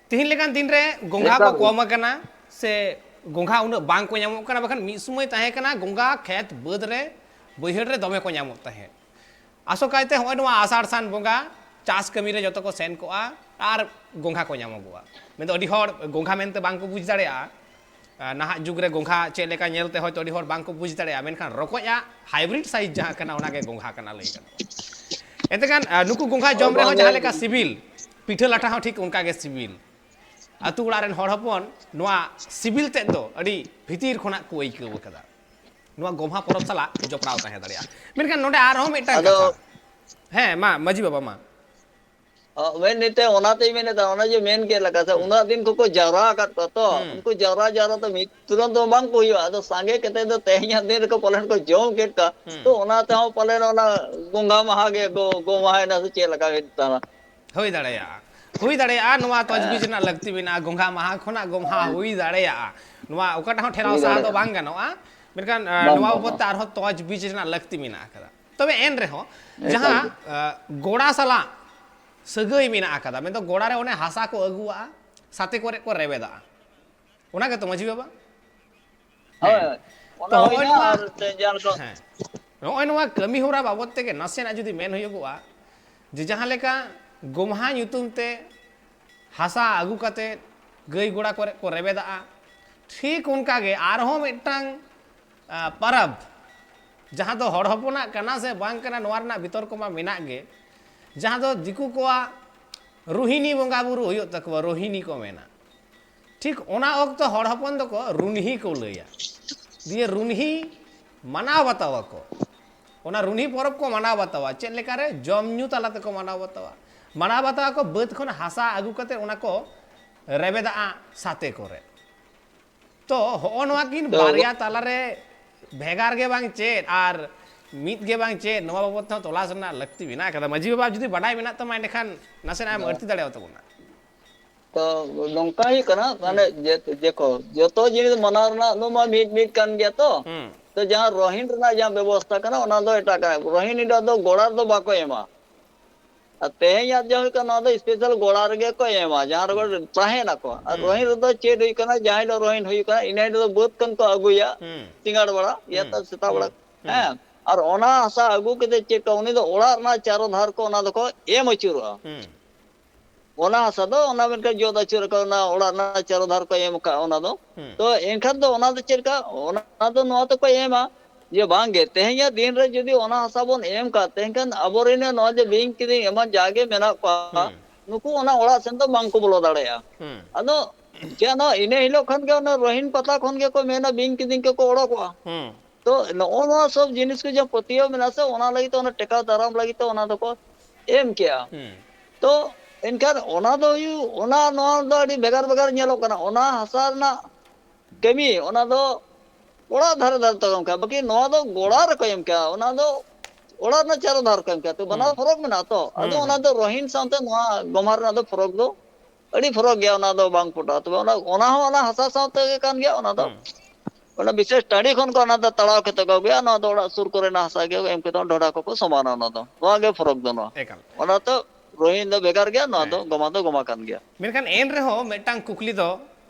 ᱛᱤᱦᱤᱧ ᱞᱮᱠᱟᱱ ᱫᱤᱱ ᱨᱮ ᱜᱚᱸᱜᱷᱟ ᱠᱚ ᱮᱠᱟᱞ ᱜᱮ᱾ ᱠᱚᱢ ᱟᱠᱟᱱᱟ ᱥᱮ ᱜᱚᱸᱜᱷᱟ ᱩᱱᱟᱹᱜ ᱵᱟᱝ ᱠᱚ ᱧᱟᱢᱚᱜ ᱠᱟᱱᱟ, ᱵᱟᱠᱷᱟᱱ ᱢᱤᱫ ᱥᱚᱢᱚᱭ ᱛᱟᱦᱮᱸ ᱠᱟᱱᱟ ᱜᱚᱸᱜᱷᱟ ᱠᱷᱮᱛ ᱵᱟᱹᱫᱽ ᱨᱮ ᱵᱟᱹᱭᱦᱟᱹᱲ ᱨᱮ ᱫᱚᱢᱮ ᱠᱚ ᱧᱟᱢᱚᱜ ᱛᱟᱦᱮᱸᱫ᱾ ᱟᱥᱚᱠᱟᱭᱛᱮ ᱦᱚᱸᱜᱼᱚᱭ ᱱᱚᱣᱟ ᱟᱥᱟᱲ ᱥᱟᱱ ᱵᱚᱸᱜᱟ ᱪᱟᱥ ᱠᱟᱹᱢᱤ ᱨᱮ ᱡᱚᱛᱚ ᱠᱚ ᱥᱮᱱ ᱠᱚᱜᱼᱟ ᱟᱨ ᱜᱚᱸᱜᱷᱟ ᱠᱚ ᱧᱟᱢᱚᱜᱚᱜᱼᱟ᱾ ᱢᱮᱱᱫᱚ ᱟᱹᱰᱤ ᱦᱚᱲ ᱜᱚᱸᱜᱷᱟ ᱢᱮᱱᱛᱮ ᱵᱟᱝ ᱠᱚ ᱵᱩᱡᱽ ᱫᱟᱲᱮᱭᱟᱜᱼᱟ᱾ ᱟᱨ ᱱᱟᱦᱟᱜ ᱡᱩᱜᱽ ᱨᱮ ᱜᱚᱸᱜᱷᱟ ᱪᱮᱫ ᱞᱮᱠᱟ ᱧᱮᱞᱛᱮ ᱦᱚᱭᱛᱳ ᱟᱹᱰᱤ ᱦᱚᱲ ᱵᱟᱝ ᱠᱚ ᱵᱩᱡᱽ ᱫᱟᱲᱮᱭᱟᱜᱼᱟ, ᱢᱮᱱᱠᱷᱟᱱ ᱨᱚᱠᱚᱡᱟᱜ hybrid size ᱡᱟᱦᱟᱸ ᱠᱟᱱᱟ ᱚᱱᱟ ᱜᱮ ᱜᱚᱸᱜᱷᱟ ᱠᱟᱱᱟ ᱞᱟᱹᱭ ᱜᱟᱱᱚᱜᱼᱟ᱾ ᱮᱱᱛᱮ ᱠᱷᱟᱱ, ᱟ, ᱱᱩᱠᱩ ᱜᱚᱸᱜᱷᱟ ᱦᱳᱭ, ᱡᱚᱢ ᱨᱮᱦᱚᱸ ᱵᱟᱝ ᱡᱟᱦᱟᱸ ᱧᱮᱞ ᱞᱮᱠᱟ ᱥᱤᱵᱤᱞ, ᱯᱤᱴᱷᱟᱹ ᱞᱟᱴᱷᱟ ᱦᱚᱸ ᱴᱷᱤᱠ ᱚᱱᱠᱟ ᱜᱮ ᱥᱤᱵᱤᱞ᱾ ᱟᱹᱛᱩ ᱚᱲᱟᱜ ᱨᱮᱱ ᱦᱚᱲ ᱦᱚᱯᱚᱱ ᱱᱚᱣᱟ ᱥᱤᱵᱤᱞ ᱛᱮᱫ ᱫᱚ ᱟᱹᱰᱤ ᱵᱷᱤᱛᱤᱨ ᱠᱷᱚᱱᱟᱜ ᱠᱚ ᱟᱹᱭᱠᱟᱹᱣ ᱟᱠᱟᱫᱟ᱾ ᱱᱚᱣᱟ ᱜᱚᱢᱦᱟ ᱯᱚᱨᱚᱵᱽ ᱥᱟᱞᱟᱜ ᱡᱚᱯᱲᱟᱣ ᱛᱟᱦᱮᱸ ᱫᱟᱲᱮᱭᱟᱜᱼᱟ᱾ ᱢᱮᱱᱠᱷᱟᱱ ᱱᱚᱰᱮ ᱟᱨᱦᱚᱸ ᱢᱤᱫᱴᱟᱝ ᱟᱫᱚ ᱠᱟᱛᱷᱟ᱾ ᱦᱮᱸ, ᱢᱟ ᱢᱟᱹᱡᱷᱤ ᱵᱟᱵᱟ, ᱢᱟ᱾ ᱚ, ᱢᱮᱱ ᱱᱤᱛᱮ ᱚᱱᱟᱛᱮᱧ ᱢᱮᱱᱮᱫᱟ, ᱚᱱᱮ ᱡᱮ ᱢᱮᱱ ᱠᱮᱫ ᱞᱮᱠᱟ ᱥᱮ, ᱦᱩᱸ᱾ ᱩᱱᱟᱹᱜ ᱫᱤᱱ ᱠᱚᱠᱚ ᱡᱟᱣᱨᱟ ᱟᱠᱟᱫ ᱠᱚᱣᱟ ᱛᱚ, ᱦᱩᱸ᱾ ᱩᱱᱠᱩ ᱡᱟᱣᱨᱟ ᱡᱟᱣᱨᱟ ᱛᱮ ᱢᱤᱫ ᱛᱩᱨᱟᱹᱱᱛ ᱫᱚ ᱵᱟᱝ ᱠᱚ ᱦᱩᱭᱩᱜᱼᱟ᱾ ᱟᱫᱚ ᱥᱟᱸᱜᱮ ᱠᱟᱛᱮ ᱫᱚ ᱛᱮᱦᱮᱧᱟᱜ ᱫᱤᱱ ᱨᱮᱠᱚ ᱯᱟᱞᱮᱱ ᱠᱚ ᱡᱚᱢ ᱠᱮᱫ ᱠᱚᱣᱟ᱾ ᱦᱩᱸ᱾ ᱛᱚ ᱚᱱᱟ ᱛᱮᱦᱚᱸ ᱯᱟᱞᱮᱱ ᱚᱱᱟ ᱜᱚᱸᱜᱷᱟ ᱢᱟᱦᱟ ᱜᱮ ᱜᱚ-, ᱜᱚᱢᱦᱟᱭᱮᱱᱟ ᱥᱮ ᱪᱮᱫ ᱞᱮᱠᱟ ᱦᱩᱭᱩᱜ ᱠᱟᱱᱟ? ᱦᱩᱭ ᱫᱟᱲᱮᱭᱟᱜᱼᱟ, ᱦᱩᱭ ᱫᱟᱲᱮᱭᱟᱜᱼᱟ, ᱱᱚᱣᱟ ᱛᱚᱡᱽᱵᱤᱡᱽ ᱦᱮᱸ᱾ ᱨᱮᱱᱟᱜ ᱞᱟᱹᱠᱛᱤ ᱢᱮᱱᱟᱜᱼᱟ᱾ ᱜᱚᱸᱜᱷᱟ ᱢᱟᱦᱟ ᱠᱷᱚᱱᱟᱜ ᱜᱚᱢᱦᱟ ᱦᱩᱭ ᱫᱟᱲᱮᱭᱟᱜᱼᱟ᱾ ᱱᱚᱣᱟ ᱚᱠᱟᱴᱟᱜ ᱦᱚᱸ ᱴᱷᱮᱞᱟᱣ ᱦᱩᱭ ᱥᱟᱦᱟ ᱫᱚ ᱫᱟᱲᱮᱭᱟᱜᱼᱟ᱾ ᱵᱟᱝ ᱜᱟᱱᱚᱜᱼᱟ᱾ ᱢᱮᱱᱠᱷᱟᱱ ᱱᱚᱣᱟ ᱵᱟᱵᱚᱫ ᱛᱮ ᱟᱨᱦᱚᱸ ᱛᱚᱡᱽ ᱵᱤᱡᱽ ᱨᱮᱱᱟᱜ ᱞᱟᱹᱠᱛᱤ ᱢᱮᱱᱟᱜ ᱟᱠᱟᱫᱟ᱾ ᱛᱚᱵᱮ ᱮᱱ ᱨᱮᱦᱚᱸ ᱡᱟᱦᱟᱸ ᱜᱚᱲᱟ ᱥᱟᱞᱟᱜ ᱥᱟᱹᱜᱟᱹᱭ ᱢᱮᱱᱟᱜ ᱟᱠᱟᱫᱟ, ᱢᱮᱱᱫᱚ ᱜᱚᱲᱟ ᱨᱮ ᱚᱱᱮ ᱦᱟᱥᱟ ᱠᱚ ᱟᱹᱜᱩᱣᱟᱜᱼᱟ, ᱥᱟᱛᱮ ᱠᱚᱨᱮ ᱠᱚ ᱨᱮᱵᱮᱫᱟᱜᱼᱟ, ᱚᱱᱟ ᱜᱮᱛᱚ ᱢᱟᱹᱡᱷᱤ ᱵᱟᱵᱟ? ᱦᱳᱭ᱾ ᱦᱳᱭ᱾ ᱚᱱᱟ ᱛᱚ ᱦᱚᱸᱜᱼᱚᱭ ᱦᱩᱭᱱᱟ ᱱᱚᱣᱟ, ᱟᱨ ᱡᱟᱦᱟᱸ ᱞᱮᱠᱟ ᱦᱮᱸ, ᱱᱚᱜᱼᱚᱭ ᱱᱚᱣᱟ ᱠᱟᱹᱢᱤ ᱦᱚᱨᱟ ᱵᱟᱵᱚᱫ ᱛᱮᱜᱮ ᱱᱟᱥᱮᱱᱟᱜ ᱡᱩᱫᱤ ᱢᱮᱱ ᱦᱩᱭᱩᱜᱚᱜᱼᱟ, ᱡᱮ ᱡᱟᱦᱟᱸ ᱞᱮᱠᱟ ᱜᱚᱢᱦᱟ ᱧᱩᱛᱩᱢ ᱛᱮ ᱦᱟᱥᱟ ᱟᱹᱜᱩ ᱠᱟᱛᱮ ᱜᱟᱹᱭ ᱜᱚᱲᱟ ᱠᱚᱨᱮ ᱠᱚ ᱨᱮᱵᱮᱫᱟᱜᱼᱟ, ᱴᱷᱤᱠ ᱚᱱᱠᱟ ᱜᱮ ᱟᱨᱦᱚᱸ ᱢᱤᱫᱴᱟᱝ, ᱟ, ᱯᱟᱨᱟᱵᱽ, ᱡᱟᱦᱟᱸ ᱫᱚ ᱦᱚᱲ ᱦᱚᱯᱚᱱᱟᱜ ᱠᱟᱱᱟ ᱥᱮ ᱵᱟᱝ ᱠᱟᱱᱟ, ᱱᱚᱣᱟ ᱨᱮᱱᱟᱜ ᱵᱤᱛᱚᱨᱠᱚ ᱢᱟ ᱢᱮᱱᱟᱜ ᱜᱮ, ᱡᱟᱦᱟᱸ ᱫᱚ ᱫᱤᱠᱩ ᱠᱚᱣᱟᱜ ᱨᱳᱦᱤᱱᱤ ᱵᱚᱸᱜᱟ ᱵᱩᱨᱩ ᱦᱩᱭᱩᱜ ᱛᱟᱠᱚᱣᱟ, ᱨᱳᱦᱤᱱᱤ ᱠᱚ ᱢᱮᱱᱟ᱾ ᱴᱷᱤᱠ ᱚᱱᱟ ᱚᱠᱛᱚ ᱦᱚᱲ ᱦᱚᱯᱚᱱ ᱫᱚᱠᱚ ᱨᱩᱱᱦᱤ ᱠᱚ ᱞᱟᱹᱭᱟ᱾ ᱫᱤᱭᱮ ᱨᱩᱱᱦᱤ ᱢᱟᱱᱟᱣ ᱵᱟᱛᱟᱣ ᱟᱠᱚ᱾ ᱚᱱᱟ ᱨᱩᱱᱦᱤ ᱯᱚᱨᱚᱵᱽ ᱠᱚ ᱢᱟᱱᱟᱣ ᱵᱟᱛᱟᱣᱟ᱾ ᱪᱮᱫ ᱞᱮᱠᱟᱨᱮ? ᱡᱚᱢ ᱧᱩ ᱛᱟᱞᱟ ᱛᱮᱠᱚ ᱢᱟᱱᱟᱣ ᱵᱟᱛᱟᱣᱟ᱾ ᱢᱟᱱᱟᱣ ᱵᱟᱛᱟᱣ ᱟᱠᱚ, ᱵᱟᱹᱫᱽ ᱠᱷᱚᱱ ᱦᱟᱥᱟ ᱟᱹᱜᱩ ᱠᱟᱛᱮ ᱚᱱᱟ ᱠᱚ ᱨᱮᱵᱮᱫᱟᱜᱼᱟ ᱥᱟᱛᱮ ᱠᱚᱨᱮ᱾ ᱛᱚ ᱦᱚᱸᱜᱼᱚ ᱱᱚᱣᱟ ᱠᱤᱱ ᱛᱚ ᱵᱟᱨᱭᱟ ᱛᱟᱞᱟᱨᱮ ᱵᱷᱮᱜᱟᱨ ᱜᱮ ᱵᱟᱝ ᱪᱮᱫ ᱟᱨ ᱢᱤᱫ ᱜᱮ ᱵᱟᱝ ᱪᱮᱫ, ᱱᱚᱣᱟ ᱵᱟᱵᱚᱫ ᱛᱮᱦᱚᱸ ᱛᱚᱞᱟᱥ ᱨᱮᱱᱟᱜ ᱞᱟᱹᱠᱛᱤ ᱢᱮᱱᱟᱜ ᱟᱠᱟᱫᱟ᱾ ᱢᱟᱹᱡᱷᱤ ᱵᱟᱵᱟ ᱡᱩᱫᱤ ᱵᱟᱰᱟᱭ ᱢᱮᱱᱟᱜ ᱛᱟᱢᱟ, ᱮᱸᱰᱮᱠᱷᱟᱱ ᱱᱟᱥᱮᱱᱟᱜ ᱮᱢ ᱟᱹᱲᱛᱤ ᱫᱟᱲᱮᱭᱟᱜ ᱛᱟᱵᱚᱱᱟ᱾ ᱛᱚ ᱱᱚᱝᱠᱟ ᱦᱩᱭᱩᱜ ᱠᱟᱱᱟ, ᱦᱩᱸ᱾ ᱢᱟᱱᱮ ᱡᱮ-, ᱡᱮᱠᱚ, ᱡᱚᱛᱚ ᱡᱤᱱᱤᱥ ᱢᱟᱱᱟᱣ ᱨᱮᱱᱟᱜ ᱫᱚ ᱢᱟ ᱢᱤᱫ ᱢᱤᱫ ᱠᱟᱱ ᱜᱮᱭᱟ ᱛᱚ᱾ ᱦᱩᱸ᱾ ᱛᱚ ᱡᱟᱦᱟᱸ ᱨᱚᱦᱤᱱ ᱨᱮᱱᱟᱜ ᱡᱟᱦᱟᱸ ᱵᱮᱵᱚᱥᱛᱷᱟ ᱠᱟᱱᱟ, ᱚᱱᱟ ᱫᱚ ᱮᱴᱟᱜ ᱠᱟᱱᱟ᱾ ᱨᱚᱦᱤᱱ ᱫᱚ ᱟᱫᱚ ᱜᱚᱲᱟ ᱨᱮᱫᱚ ᱵᱟᱠᱚ ᱮᱢᱟ᱾ ᱟᱨ ᱛᱮᱦᱮᱧ ᱟᱨ ᱡᱟᱦᱟᱸ ᱦᱩᱭᱩᱜ ᱠᱟᱱᱟ, ᱱᱚᱣᱟ ᱫᱚ special ᱜᱚᱲᱟ ᱨᱮᱜᱮ ᱠᱚ ᱮᱢᱟ, ᱡᱟᱦᱟᱸ ᱨᱮᱠᱚ ᱦᱩᱸ᱾ ᱛᱟᱦᱮᱱ ᱟᱠᱚ᱾ ᱟᱨ ᱦᱩᱸ᱾ ᱨᱚᱦᱤᱱ ᱨᱮᱫᱚ ᱪᱮᱫ ᱦᱩᱭᱩᱜ ᱠᱟᱱᱟ, ᱡᱟᱦᱟᱸ ᱦᱤᱞᱳᱜ ᱨᱚᱦᱤᱱ ᱦᱩᱭᱩᱜ ᱠᱟᱱᱟ, ᱤᱱᱟᱹ ᱦᱤᱞᱳᱜ ᱫᱚ ᱵᱟᱹᱫᱽ ᱠᱷᱚᱱ ᱠᱚ ᱟᱹᱜᱩᱭᱟ, ᱦᱩᱸ᱾ ᱥᱤᱸᱜᱟᱲ ᱵᱮᱲᱟ, ᱦᱩᱸ᱾ ᱤᱭᱟᱹ ᱥᱮᱛᱟᱜ ᱦᱩᱸ᱾ ᱵᱮᱲᱟ᱾ ᱦᱩᱸ᱾ ᱦᱮᱸ, ᱟᱨ ᱚᱱᱟ ᱦᱟᱥᱟ ᱟᱹᱜᱩ ᱠᱟᱛᱮ ᱪᱮᱫ ᱠᱚ, ᱩᱱᱤ ᱫᱚ ᱚᱲᱟᱜ ᱨᱮᱱᱟᱜ ᱪᱟᱨᱚ ᱫᱷᱟᱨ ᱠᱚ ᱚᱱᱟ ᱫᱚᱠᱚ ᱮᱢ ᱟᱹᱪᱩᱨᱚᱜᱼᱟ᱾ ᱦᱩᱸ᱾ ᱚᱱᱟ ᱦᱟᱥᱟ ᱫᱚ ᱚᱱᱟ ᱢᱮᱱᱠᱷᱟᱱ ᱡᱚᱫ ᱟᱹᱪᱩᱨ ᱟᱠᱟᱫ, ᱚᱱᱟ ᱚᱲᱟᱜ ᱨᱮᱱᱟᱜ ᱪᱟᱨᱚ ᱫᱷᱟᱨ ᱠᱚ ᱮᱢ ᱟᱠᱟᱫ ᱚᱱᱟ ᱫᱚ᱾ ᱦᱩᱸ᱾ ᱛᱚ ᱮᱱᱠᱷᱟᱱ ᱫᱚ ᱚᱱᱟ ᱫᱚ ᱪᱮᱫ ᱞᱮᱠᱟ? ᱚᱱᱟ ᱫᱚ ᱱᱚᱣᱟ ᱛᱮᱠᱚ ᱮᱢᱟ ᱡᱮ ᱵᱟᱝ ᱜᱮ, ᱛᱮᱦᱮᱧᱟᱜ ᱫᱤᱱ ᱨᱮ ᱡᱩᱫᱤ ᱚᱱᱟ ᱦᱟᱥᱟ ᱵᱚᱱ ᱮᱢ ᱠᱟᱜ, ᱛᱮᱦᱮᱧ ᱠᱷᱟᱱ ᱟᱵᱚᱨᱮᱱ ᱱᱚᱣᱟ ᱡᱮ ᱵᱤᱧ ᱠᱤᱫᱤᱧ ᱮᱢᱟᱱ ᱡᱟᱜᱮ ᱢᱮᱱᱟᱜ ᱠᱚᱣᱟ, ᱦᱩᱸ᱾ ᱱᱩᱠᱩ ᱚᱱᱟ ᱚᱲᱟᱜ ᱥᱮᱱ ᱫᱚ ᱵᱟᱝ ᱠᱚ ᱵᱚᱞᱚ ᱫᱟᱲᱮᱭᱟᱜᱼᱟ᱾ ᱦᱩᱸ᱾ ᱟᱫᱚ ᱪᱮᱫ ᱱᱚᱣᱟ ᱤᱱᱟᱹ ᱦᱤᱞᱳᱜ ᱠᱷᱚᱱ ᱜᱮ ᱚᱱᱟ ᱨᱚᱦᱤᱱ ᱯᱟᱛᱟ ᱠᱷᱚᱱ ᱜᱮᱠᱚ ᱢᱮᱱᱟ ᱵᱤᱧ ᱠᱤᱫᱤᱧ ᱠᱚᱠᱚ ᱚᱰᱚᱠᱚᱜᱼᱟ᱾ ᱦᱩᱸ᱾ ᱛᱚ ᱱᱚᱜᱼᱚ ᱱᱚᱣᱟ ᱥᱚᱵ ᱡᱤᱱᱤᱥ ᱠᱚ ᱡᱟᱦᱟᱸ ᱯᱟᱹᱛᱭᱟᱹᱣ ᱢᱮᱱᱟᱜᱼᱟ ᱥᱮ, ᱚᱱᱟ ᱞᱟᱹᱜᱤᱫ ᱛᱮ, ᱚᱱᱟ ᱴᱮᱠᱟᱣ ᱫᱟᱨᱟᱢ ᱞᱟᱹᱜᱤᱫ ᱛᱮ ᱚᱱᱟ ᱫᱚᱠᱚ ᱮᱢ ᱠᱮᱜᱼᱟ᱾ ᱦᱩᱸ᱾ ᱛᱚ ᱮᱱᱠᱷᱟᱱ ᱚᱱᱟ ᱫᱚ ᱦᱩᱭᱩᱜ, ᱚᱱᱟ, ᱱᱚᱣᱟ ᱫᱚ ᱟᱹᱰᱤ ᱵᱷᱮᱜᱟᱨ ᱵᱷᱮᱜᱟᱨ ᱧᱮᱞᱚᱜ ᱠᱟᱱᱟ᱾ ᱚᱱᱟ ᱦᱟᱥᱟ ᱨᱮᱱᱟᱜ ᱠᱟᱹᱢᱤ, ᱚᱱᱟ ᱫᱚ ᱚᱲᱟᱜ ᱫᱷᱟᱨᱮ ᱫᱷᱟᱨᱮ ᱛᱮᱠᱚ ᱮᱢ ᱠᱟᱜᱼᱟ, ᱵᱟᱹᱠᱤ ᱱᱚᱣᱟ ᱫᱚ ᱜᱚᱲᱟ ᱨᱮᱠᱚ ᱮᱢ ᱠᱟᱜᱼᱟ, ᱚᱱᱟ ᱫᱚ ᱚᱲᱟᱜ ᱨᱮᱱᱟᱜ ᱪᱟᱨᱚ ᱫᱷᱟᱨ ᱠᱚ ᱮᱢ ᱠᱟᱜᱼᱟ᱾ ᱛᱚ ᱵᱟᱱᱟᱨ ᱦᱩᱸ᱾ ᱯᱷᱚᱨᱚᱠ ᱢᱮᱱᱟᱜᱼᱟ ᱛᱚ, ᱟᱫᱚ ᱦᱩᱸ, ᱚᱱᱟ ᱦᱩᱸ᱾ ᱫᱚ ᱨᱚᱦᱤᱱ ᱥᱟᱶᱛᱮ ᱱᱚᱣᱟ ᱜᱚᱢᱦᱟ ᱨᱮᱱᱟᱜ ᱫᱚ ᱯᱷᱚᱨᱚᱠ ᱫᱚ ᱟᱹᱰᱤ ᱯᱷᱚᱨᱚᱠ ᱜᱮᱭᱟ, ᱚᱱᱟ ᱫᱚ ᱵᱟᱝ ᱯᱚᱴᱟᱜᱼᱟ᱾ ᱛᱚᱵᱮ ᱚᱱᱟ, ᱚᱱᱟ ᱦᱚᱸ ᱚᱱᱟ ᱦᱟᱥᱟ ᱥᱟᱶᱛᱮ ᱜᱮ ᱠᱟᱱ ᱜᱮᱭᱟ, ᱚᱱᱟ ᱫᱚ ᱦᱩᱸ᱾ ᱚᱱᱟ ᱵᱤᱥᱮᱥ ᱴᱟᱺᱰᱤ ᱠᱷᱚᱱ ᱠᱚ ᱚᱱᱟ ᱫᱚ ᱛᱟᱲᱟᱣ ᱠᱟᱛᱮ ᱠᱚ ᱟᱹᱜᱩᱭᱟ᱾ ᱱᱚᱣᱟ ᱫᱚ ᱚᱲᱟᱜ ᱥᱩᱨ ᱠᱚᱨᱮᱱᱟᱜ ᱦᱟᱥᱟ ᱜᱮ ᱮᱢ ᱠᱟᱛᱮ ᱰᱷᱚᱰᱟ ᱠᱚᱠᱚ ᱥᱚᱢᱟᱱᱟ᱾ ᱚᱱᱟ ᱫᱚ, ᱱᱚᱣᱟ ᱜᱮ ᱯᱷᱚᱨᱚᱠ ᱫᱚ᱾ ᱱᱚᱣᱟ ᱮᱠᱟᱞ᱾ ᱚᱱᱟ ᱫᱚ ᱨᱚᱦᱤᱱ ᱫᱚ ᱵᱷᱮᱜᱟᱨ ᱜᱮᱭᱟ, ᱱᱚᱣᱟ ᱫᱚ ᱦᱮᱸ᱾ ᱜᱚᱢᱟ ᱫᱚ ᱜᱚᱢᱟ ᱠᱟᱱ ᱜᱮᱭᱟ᱾ ᱢᱮᱱᱠᱷᱟᱱ ᱮᱱ ᱨᱮᱦᱚᱸ ᱢᱤᱫᱴᱟᱝ ᱠᱩᱠᱞᱤ ᱫᱚ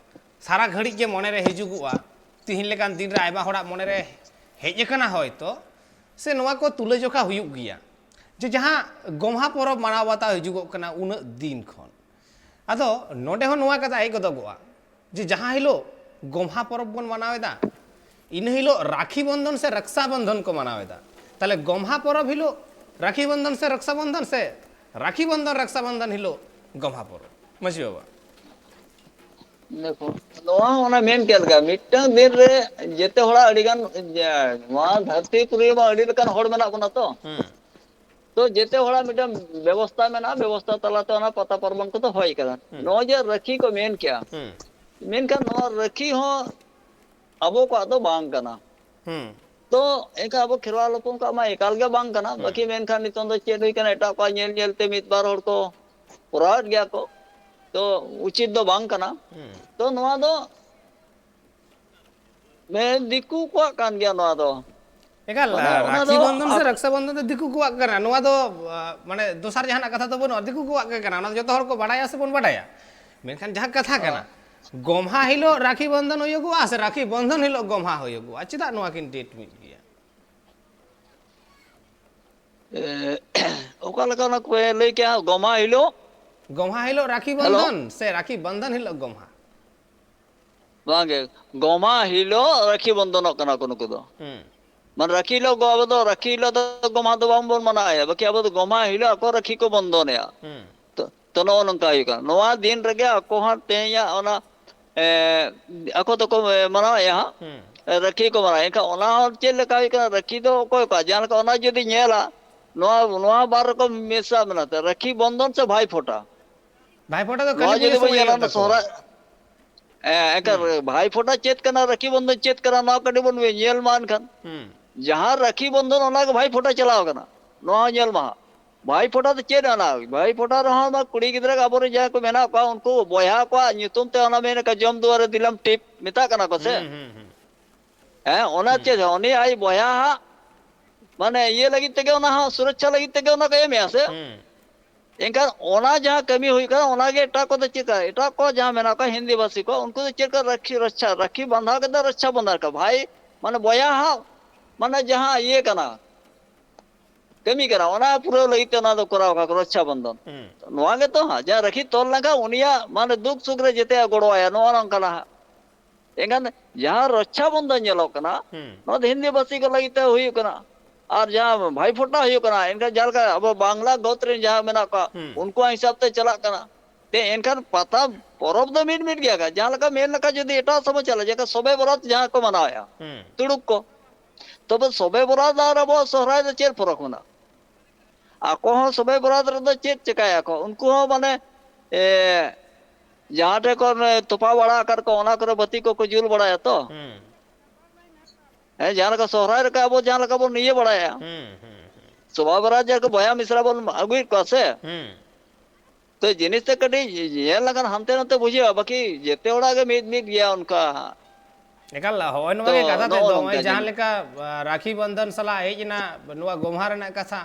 ᱥᱟᱨᱟ ᱜᱷᱟᱹᱲᱤᱡ ᱜᱮ ᱢᱚᱱᱮᱨᱮ ᱦᱤᱡᱩᱜᱚᱜᱼᱟ, ᱛᱤᱦᱤᱧ ᱞᱮᱠᱟᱱ ᱫᱤᱱ ᱨᱮ ᱟᱭᱢᱟ ᱦᱚᱲᱟᱜ ᱢᱚᱱᱮᱨᱮ ᱦᱮᱡ ᱟᱠᱟᱱᱟ ᱦᱚᱭᱛᱚ, ᱥᱮ ᱱᱚᱣᱟ ᱠᱚ ᱛᱩᱞᱟᱹᱡᱚᱠᱷᱟ ᱦᱩᱭᱩᱜ ᱜᱮᱭᱟ, ᱡᱮ ᱡᱟᱦᱟᱸ ᱜᱚᱢᱦᱟ ᱯᱚᱨᱚᱵᱽ ᱢᱟᱱᱟᱣ ᱵᱟᱛᱟᱣ ᱦᱤᱡᱩᱜᱚᱜ ᱠᱟᱱᱟ ᱩᱱᱟᱹᱜ ᱫᱤᱱ ᱠᱷᱚᱱ, ᱟᱫᱚ ᱱᱚᱰᱮ ᱦᱚᱸ ᱱᱚᱣᱟ ᱠᱟᱛᱷᱟ ᱦᱮᱡ ᱜᱚᱫᱚᱜᱚᱜᱼᱟ ᱡᱮ ᱡᱟᱦᱟᱸ ᱦᱤᱞᱳᱜ ᱜᱚᱢᱦᱟ ᱯᱚᱨᱚᱵᱽ ᱵᱚᱱ ᱢᱟᱱᱟᱣ ᱮᱫᱟ, ᱤᱱᱟᱹ ᱦᱤᱞᱳᱜ ᱨᱟᱠᱷᱤ ᱵᱚᱱᱫᱷᱚᱱ ᱥᱮ ᱨᱟᱠᱥᱟ ᱵᱚᱱᱫᱷᱚᱱ ᱠᱚ ᱢᱟᱱᱟᱣ ᱮᱫᱟ᱾ ᱛᱟᱦᱞᱮ ᱜᱚᱢᱦᱟ ᱯᱚᱨᱚᱵᱽ ᱦᱤᱞᱳᱜ ᱨᱟᱠᱷᱤ ᱵᱚᱱᱫᱷᱚᱱ ᱥᱮ ᱨᱟᱠᱥᱟ ᱵᱚᱱᱫᱷᱚᱱ, ᱥᱮ ᱨᱟᱠᱷᱤ ᱵᱚᱱᱫᱷᱚᱱ ᱨᱟᱠᱥᱟ ᱵᱚᱱᱫᱷᱚᱱ ᱦᱤᱞᱳᱜ ᱜᱚᱢᱦᱟ ᱯᱚᱨᱚᱵᱽ? ᱢᱟᱹᱡᱷᱤ ᱵᱟᱵᱟ᱾ ᱫᱮᱠᱷᱚ, ᱱᱚᱣᱟ ᱦᱚᱸ ᱚᱱᱟ ᱢᱮᱱ ᱠᱮᱫ ᱞᱮᱠᱟ, ᱢᱤᱫᱴᱟᱝ ᱫᱤᱱ ᱨᱮ ᱡᱮᱛᱮ ᱦᱚᱲᱟᱜ ᱟᱹᱰᱤ ᱜᱟᱱ, ᱡᱮ, ᱱᱚᱣᱟ ᱫᱷᱟᱹᱨᱛᱤ ᱯᱩᱨᱤ ᱢᱟ ᱟᱹᱰᱤ ᱞᱮᱠᱟᱱ ᱦᱚᱲ ᱢᱮᱱᱟᱜ ᱵᱚᱱᱟ ᱛᱚ᱾ ᱦᱩᱸ᱾ ᱛᱚ ᱡᱮᱛᱮ ᱦᱚᱲᱟᱜ ᱢᱤᱫᱴᱟᱝ ᱵᱮᱵᱚᱥᱛᱟ ᱢᱮᱱᱟᱜᱼᱟ, ᱵᱮᱵᱚᱥᱛᱟ ᱛᱟᱞᱟᱛᱮ ᱚᱱᱟ ᱯᱟᱛᱟ ᱯᱟᱨᱵᱚᱱ ᱠᱚᱫᱚ ᱦᱩᱭ ᱠᱟᱱᱟ᱾ ᱦᱩᱸ᱾ ᱱᱚᱜᱼᱚᱭ ᱡᱮ ᱨᱟᱹᱠᱷᱤ ᱠᱚ ᱢᱮᱱ ᱠᱮᱜᱼᱟ, ᱦᱩᱸ᱾ ᱢᱮᱱᱠᱷᱟᱱ ᱱᱚᱣᱟ ᱨᱟᱹᱠᱷᱤ ᱦᱚᱸ ᱟᱵᱚ ᱠᱚᱣᱟᱜ ᱫᱚ ᱵᱟᱝ ᱠᱟᱱᱟ᱾ ᱦᱩᱸ᱾ ᱛᱚ ᱮᱱᱠᱷᱟᱱ ᱟᱵᱚ ᱠᱷᱮᱨᱣᱟᱞ ᱦᱚᱯᱚᱱ ᱠᱚᱣᱟᱜ ᱢᱟ ᱮᱠᱟᱞ ᱜᱮ ᱵᱟᱝ ᱠᱟᱱᱟ᱾ ᱦᱩᱸ᱾ ᱵᱟᱹᱠᱤ ᱢᱮᱱᱠᱷᱟᱱ ᱱᱤᱛᱚᱝ ᱫᱚ ᱪᱮᱫ ᱦᱩᱭ ᱠᱟᱱᱟ, ᱮᱴᱟᱜ ᱠᱚᱣᱟᱜ ᱧᱮᱞ ᱧᱮᱞ ᱛᱮ ᱢᱤᱫ ᱵᱟᱨ ᱦᱚᱲ ᱠᱚ ᱠᱚᱨᱟᱣᱮᱫ ᱜᱮᱭᱟ ᱠᱚ᱾ ᱛᱚ ᱩᱪᱤᱛ ᱫᱚ ᱵᱟᱝ ᱠᱟᱱᱟ᱾ ᱦᱩᱸ᱾ ᱛᱚ ᱱᱚᱣᱟ ᱫᱚ ᱢᱮ ᱫᱤᱠᱩ ᱠᱚᱣᱟᱜ ᱠᱟᱱ ᱜᱮᱭᱟ ᱱᱚᱣᱟ ᱫᱚ᱾ ᱮᱠᱟᱞ, ᱢᱟᱱᱮ ᱟᱨ ᱚᱱᱟ ᱨᱟᱠᱷᱤ ᱫᱚ ᱵᱚᱱᱫᱷᱚᱱ ᱥᱮ ᱟᱠ- ᱨᱟᱠᱥᱟ ᱵᱚᱱᱫᱷᱚᱱ ᱫᱚ ᱫᱤᱠᱩ ᱠᱚᱣᱟᱜ ᱠᱟᱱᱟ᱾ ᱱᱚᱣᱟ ᱫᱚ, ᱟ, ᱢᱟᱱᱮ ᱫᱚᱥᱟᱨ ᱡᱟᱦᱟᱱᱟᱜ ᱠᱟᱛᱷᱟ ᱫᱚ ᱵᱟᱹᱱᱩᱜᱼᱟ, ᱫᱤᱠᱩ ᱠᱚᱣᱟᱜ ᱜᱮ ᱠᱟᱱᱟ᱾ ᱚᱱᱟ ᱫᱚ ᱡᱚᱛᱚ ᱦᱚᱲ ᱠᱚ ᱵᱟᱲᱟᱭᱟ ᱥᱮ ᱵᱚᱱ ᱵᱟᱲᱟᱭᱟ᱾ ᱢᱮᱱᱠᱷᱟᱱ ᱡᱟᱦᱟᱸ ᱠᱟᱛᱷᱟ ᱠᱟᱱᱟ, ᱜᱚᱢᱦᱟ ᱦᱤᱞᱳᱜ ᱨᱟᱠᱷᱤ ᱵᱚᱱᱫᱷᱚᱱ ᱦᱩᱭᱩᱜᱚᱜᱼᱟ ᱥᱮ ᱨᱟᱠᱷᱤ ᱵᱚᱱᱫᱷᱚᱱ ᱦᱤᱞᱳᱜ ᱜᱚᱢᱦᱟ ᱦᱩᱭᱩᱜᱚᱜᱼᱟ? ᱪᱮᱫᱟᱜ ᱱᱚᱣᱟ ᱠᱤᱱ date ᱢᱤᱫ ᱜᱮᱭᱟ? ᱮ, ᱚᱠᱟ ᱞᱮᱠᱟ ᱚᱱᱟ ᱠᱚ ᱞᱟᱹᱭ ᱠᱮᱜᱼᱟ? ᱜᱚᱢᱦᱟ ᱦᱤᱞᱳᱜ? ᱜᱚᱢᱦᱟ ᱦᱤᱞᱳᱜ ᱨᱟᱠᱷᱤ ᱦᱮᱞᱳ? ᱵᱚᱱᱫᱷᱚᱱ ᱥᱮ ᱨᱟᱠᱷᱤ ᱵᱚᱱᱫᱷᱚᱱ ᱦᱤᱞᱳᱜ ᱜᱚᱢᱦᱟ? ᱵᱟᱝᱜᱮ, ᱜᱚᱢᱦᱟ ᱦᱤᱞᱳᱜ ᱨᱟᱹᱠᱷᱤ ᱵᱚᱱᱫᱚᱱᱚᱜ ᱠᱟᱱᱟ ᱠᱚ ᱱᱩᱠᱩ ᱫᱚ᱾ ᱦᱩᱸ᱾ ᱢᱟᱱᱮ ᱨᱟᱹᱠᱷᱤ ᱦᱤᱞᱳᱜ ᱜᱚ-, ᱟᱵᱚ ᱫᱚ ᱨᱟᱹᱠᱷᱤ ᱦᱤᱞᱳᱜ ᱫᱚ ᱜᱚᱢᱦᱟ ᱫᱚ ᱵᱟᱝᱵᱚᱱ ᱢᱟᱱᱟᱣᱮᱫᱼᱟ, ᱵᱟᱹᱠᱤ ᱟᱵᱚ ᱫᱚ ᱜᱚᱢᱦᱟ ᱦᱤᱞᱳᱜ ᱟᱠᱚ ᱨᱟᱹᱠᱷᱤ ᱠᱚ ᱵᱚᱱᱫᱚᱱᱮᱫᱼᱟ᱾ ᱦᱩᱸ᱾ ᱛᱚ, ᱛᱚ ᱱᱚᱜᱼᱚ ᱱᱚᱝᱠᱟ ᱦᱩᱭᱩᱜ ᱠᱟᱱᱟ᱾ ᱱᱚᱣᱟ ᱫᱤᱱ ᱨᱮᱜᱮ ᱟᱠᱚ ᱦᱟᱸᱜ ᱛᱮᱦᱮᱧᱟᱜ ᱚᱱᱟ, ᱮ, ᱟᱠᱚ ᱫᱚᱠᱚ ᱢᱟᱱᱟᱣᱮᱫᱼᱟ ᱦᱟᱸᱜ᱾ ᱦᱩᱸ᱾ ᱮ, ᱨᱟᱹᱠᱷᱤ ᱠᱚ ᱢᱟᱱᱟᱣᱟ᱾ ᱮᱱᱠᱷᱟᱱ ᱚᱱᱟ ᱦᱚᱸ ᱪᱮᱫ ᱞᱮᱠᱟ ᱦᱩᱭᱩᱜ ᱠᱟᱱᱟ? ᱨᱟᱹᱠᱷᱤ ᱫᱚ ᱚᱠᱚᱭ ᱠᱚᱣᱟᱜ? ᱡᱟᱦᱟᱸ ᱞᱮᱠᱟ ᱚᱱᱟ ᱡᱩᱫᱤ ᱧᱮᱞᱟ, ᱱᱚᱣᱟ, ᱱᱚᱣᱟ ᱵᱟᱨ ᱨᱚᱠᱚᱢ ᱢᱮᱥᱟ ᱢᱮᱱᱟᱜ ᱛᱮ, ᱨᱟᱹᱠᱷᱤ ᱵᱚᱱᱫᱚᱱ ᱥᱮ ᱵᱷᱟᱭ ᱯᱷᱳᱴᱟ᱾ ᱵᱷᱟᱭ ᱯᱷᱳᱴᱟ ᱫᱚ ᱱᱚᱣᱟ ᱠᱟᱹᱞᱤ ᱡᱩᱫᱤ ᱯᱩᱡᱟᱹ ᱵᱚᱱ ᱥᱚᱢᱚᱭ ᱧᱮᱞᱟ, ᱦᱩᱭᱩᱜ ᱚᱱᱟ ᱛᱟᱠᱚᱣᱟ᱾ ᱥᱚᱦᱨᱟᱭ, ᱦᱮᱸ, ᱮᱱᱠᱷᱟᱱ ᱦᱩᱸ᱾ ᱵᱷᱟᱭ ᱯᱷᱳᱴᱟ ᱪᱮᱫ ᱠᱟᱱᱟ, ᱨᱟᱹᱠᱷᱤ ᱵᱚᱱᱫᱷᱚᱱ ᱪᱮᱫ ᱠᱟᱱᱟ, ᱱᱚᱣᱟ ᱠᱟᱹᱴᱤᱡ ᱵᱚᱱ ᱧᱮᱞ ᱢᱟ ᱮᱱᱠᱷᱟᱱ᱾ ᱦᱩᱸ᱾ ᱡᱟᱦᱟᱸ ᱨᱟᱹᱠᱷᱤ ᱵᱚᱱᱫᱷᱚᱱ, ᱚᱱᱟ ᱜᱮ ᱵᱷᱟᱭ ᱯᱷᱳᱴᱟ ᱪᱟᱞᱟᱣ ᱠᱟᱱᱟ, ᱱᱚᱣᱟ ᱦᱚᱸ ᱧᱮᱞ ᱢᱟ ᱦᱟᱸᱜ᱾ ᱵᱷᱟᱭ ᱯᱷᱳᱴᱟ ᱫᱚ ᱪᱮᱫ ᱠᱟᱱᱟ? ᱵᱷᱟᱭ ᱯᱷᱳᱴᱟ ᱨᱮᱦᱚᱸ ᱚᱱᱟ ᱠᱩᱲᱤ ᱜᱤᱫᱽᱨᱟᱹ ᱟᱵᱚᱨᱮᱱ ᱡᱟᱦᱟᱸᱭ ᱠᱚ ᱢᱮᱱᱟᱜ ᱠᱚᱣᱟ, ᱩᱱᱠᱩ ᱵᱚᱭᱦᱟ ᱠᱚᱣᱟᱜ ᱧᱩᱛᱩᱢ ᱛᱮ ᱚᱱᱟ ᱢᱮᱱ ᱟᱠᱟᱫ, "ᱡᱚᱢ ᱫᱩᱣᱟᱨᱮ ᱫᱤᱞᱟᱢ ᱴᱤᱯ", ᱢᱮᱛᱟᱜ ᱠᱟᱱᱟ ᱠᱚ ᱥᱮ᱾ ᱦᱩᱸ, ᱦᱩᱸ, ᱦᱩᱸ᱾ ᱦᱮᱸ, ᱚᱱᱟ ᱪᱮᱫ, ᱩᱱᱤ ᱟᱡ ᱵᱚᱭᱦᱟ ᱦᱟᱸᱜ ᱢᱟᱱᱮ ᱤᱭᱟᱹ ᱞᱟᱹᱜᱤᱫ ᱛᱮᱜᱮ, ᱚᱱᱟ ᱦᱚᱸ ᱥᱩᱨᱚᱠᱪᱷᱟ ᱞᱟᱹᱜᱤᱫ ᱛᱮᱜᱮ ᱚᱱᱟ ᱠᱚ ᱮᱢᱮᱜᱼᱟ ᱥᱮ᱾ ᱮᱱᱠᱷᱟᱱ ᱚᱱᱟ ᱡᱟᱦᱟᱸ ᱠᱟᱹᱢᱤ ᱦᱩᱭᱩᱜ ᱠᱟᱱᱟ, ᱚᱱᱟᱜᱮ ᱮᱴᱟᱜ ᱠᱚᱫᱚ ᱪᱮᱫ ᱠᱟ? ᱮᱴᱟᱜ ᱠᱚ ᱡᱟᱦᱟᱸ ᱢᱮᱱᱟᱜ ᱠᱚᱣᱟ ᱦᱤᱱᱫᱤ ᱵᱷᱟᱥᱤ ᱠᱚ, ᱩᱱᱠᱩ ᱫᱚ ᱪᱮᱫ ᱠᱟ ᱨᱟᱹᱠᱷᱤ ᱨᱚᱪᱷᱟ, ᱨᱟᱹᱠᱷᱤ ᱵᱟᱸᱫᱷᱟᱣ ᱠᱟᱛᱮ ᱨᱚᱪᱷᱟ ᱵᱚᱱᱫᱷᱚᱱ ᱠᱟ ᱵᱷᱟᱭ, ᱢᱟᱱᱮ ᱵᱚᱭᱦᱟ ᱦᱟᱸᱜ ᱢᱟᱱᱮ ᱡᱟᱦᱟᱸ ᱤᱭᱟᱹ ᱠᱟᱱᱟ, ᱠᱟᱹᱢᱤ ᱠᱟᱱᱟ, ᱚᱱᱟ ᱯᱩᱨᱟᱹᱣ ᱞᱟᱹᱜᱤᱫ ᱛᱮ ᱚᱱᱟ ᱫᱚ ᱠᱚᱨᱟᱣ ᱠᱟᱜ ᱠᱚ ᱨᱚᱪᱷᱟ ᱵᱚᱱᱫᱷᱚᱱ᱾ ᱱᱚᱣᱟ ᱜᱮᱛᱚ ᱦᱟᱸᱜ, ᱡᱟᱦᱟᱸ ᱨᱟᱹᱠᱷᱤ ᱛᱚᱞ ᱞᱮᱱᱠᱷᱟᱱ ᱩᱱᱤᱭᱟᱜ ᱢᱟᱱᱮ ᱫᱩᱠ ᱥᱩᱠ ᱨᱮ ᱡᱮᱛᱮᱭᱟᱜ ᱜᱚᱲᱚᱣᱟᱭᱟ, ᱱᱚᱜᱼᱚ ᱱᱚᱝᱠᱟᱱᱟᱜ ᱦᱟᱸᱜ᱾ ᱮᱱᱠᱷᱟᱱ ᱡᱟᱦᱟᱸ ᱨᱚᱪᱷᱟ ᱵᱚᱱᱫᱷᱚᱱ ᱧᱮᱞᱚᱜ ᱠᱟᱱᱟ, ᱱᱚᱣᱟ ᱫᱚ ᱦᱤᱱᱫᱤ ᱵᱷᱟᱥᱤ ᱠᱚ ᱞᱟᱹᱜᱤᱫ ᱛᱮ ᱦᱩᱭᱩᱜ ᱠᱟᱱᱟ᱾ ᱟᱨ ᱡᱟᱦᱟᱸ ᱵᱷᱟᱭ ᱯᱷᱳᱴᱟ ᱦᱩᱭᱩᱜ ᱠᱟᱱᱟ, ᱮᱱᱠᱷᱟᱱ ᱡᱟᱦᱟᱸ ᱞᱮᱠᱟ ᱟᱵᱚ ᱵᱟᱝᱞᱟ ᱜᱚᱛ ᱨᱮᱱ ᱡᱟᱦᱟᱸ ᱢᱮᱱᱟᱜ ᱠᱚᱣᱟ, ᱩᱱᱠᱩᱣᱟᱜ ᱦᱤᱥᱟᱹᱵ ᱛᱮ ᱪᱟᱞᱟᱜ ᱠᱟᱱᱟ᱾ ᱛᱮ ᱮᱱᱠᱷᱟᱱ ᱯᱟᱛᱟ ᱯᱚᱨᱚᱵᱽ ᱫᱚ ᱢᱤᱫ ᱢᱤᱫ ᱜᱮᱭᱟ, ᱡᱟᱦᱟᱸ ᱞᱮᱠᱟ ᱢᱮᱱ ᱞᱮᱠᱟ ᱡᱩᱫᱤ ᱮᱴᱟᱜ ᱥᱚᱢᱟᱡᱽ ᱪᱟᱞᱟᱜᱼᱟ, ᱡᱟᱦᱟᱸ ᱞᱮᱠᱟ ᱥᱚᱵᱮ ᱵᱚᱨᱟᱛ ᱡᱟᱦᱟᱸ ᱠᱚ ᱢᱟᱱᱟᱣᱮᱫᱼᱟ ᱛᱩᱲᱩᱠ ᱠᱚ, ᱛᱚᱵᱮ ᱥᱚᱵᱮ ᱵᱚᱨᱟᱛ ᱟᱨ ᱟᱵᱚᱣᱟᱜ ᱥᱚᱦᱨᱟᱭ ᱫᱚ ᱪᱮᱫ ᱯᱷᱚᱨᱚᱠ ᱢᱮᱱᱟᱜᱼᱟ? ᱟᱠᱚ ᱦᱚᱸ ᱥᱚᱵᱮ ᱵᱚᱨᱟᱛ ᱨᱮᱫᱚ ᱪᱮᱫ ᱪᱮᱠᱟᱭᱟᱠᱚ? ᱩᱱᱠᱩ ᱦᱚᱸ ᱢᱟᱱᱮ, ᱮ, ᱡᱟᱦᱟᱸ ᱴᱷᱮᱱ ᱠᱚ ᱚᱱᱮ ᱛᱚᱯᱟ ᱵᱟᱲᱟ ᱟᱠᱟᱫ ᱠᱚ, ᱚᱱᱟ ᱠᱚᱨᱮ ᱵᱟᱹᱛᱤ ᱠᱚᱠᱚ ᱡᱩᱞ ᱵᱟᱲᱟᱭᱟ ᱛᱚ᱾ ᱦᱮᱸ, ᱡᱟᱦᱟᱸ ᱞᱮᱠᱟ ᱥᱚᱦᱨᱟᱭ ᱨᱮ ᱟᱵᱚ ᱡᱟᱦᱟᱸ ᱞᱮᱠᱟ ᱵᱚᱱ ᱤᱭᱟᱹ ᱵᱟᱲᱟᱭᱟ, ᱥᱚᱵᱮ ᱵᱚᱨᱟᱛ ᱡᱟᱦᱟᱸ ᱠᱚ ᱵᱚᱭᱦᱟ ᱢᱤᱥᱨᱟ ᱵᱚᱱ ᱟᱹᱜᱩᱭᱮᱫ ᱠᱚᱣᱟ ᱥᱮ, ᱛᱚ ᱡᱤᱱᱤᱥ ᱛᱮ ᱠᱟᱹᱴᱤᱡ ᱧᱮᱞ ᱞᱮᱠᱷᱟᱱ ᱦᱟᱱᱛᱮ ᱱᱟᱛᱮ ᱵᱩᱡᱷᱟᱹᱜᱼᱟ, ᱵᱟᱹᱠᱤ ᱡᱮᱛᱮ ᱦᱚᱲᱟᱜ ᱜᱮ ᱢᱤᱫ ᱢᱤᱫ ᱜᱮᱭᱟ ᱚᱱᱠᱟ᱾ ᱮᱠᱟᱞ, ᱦᱚᱸᱜᱼᱚᱭ ᱱᱚᱣᱟ ᱛᱚ ᱜᱮ ᱠᱟᱛᱷᱟ ᱛᱮᱫ ᱱᱚᱜᱼᱚ ᱫᱚ, ᱱᱚᱝᱠᱟ ᱱᱚᱜᱼᱚᱭ ᱡᱟᱦᱟᱸ ᱡᱤᱱᱤᱥ᱾ ᱞᱮᱠᱟ, ᱟ, ᱨᱟᱠᱷᱤ ᱵᱚᱱᱫᱷᱚᱱ ᱥᱟᱞᱟᱜ ᱦᱮᱡ ᱮᱱᱟ ᱱᱚᱣᱟ ᱜᱚᱢᱦᱟ ᱨᱮᱱᱟᱜ ᱠᱟᱛᱷᱟ,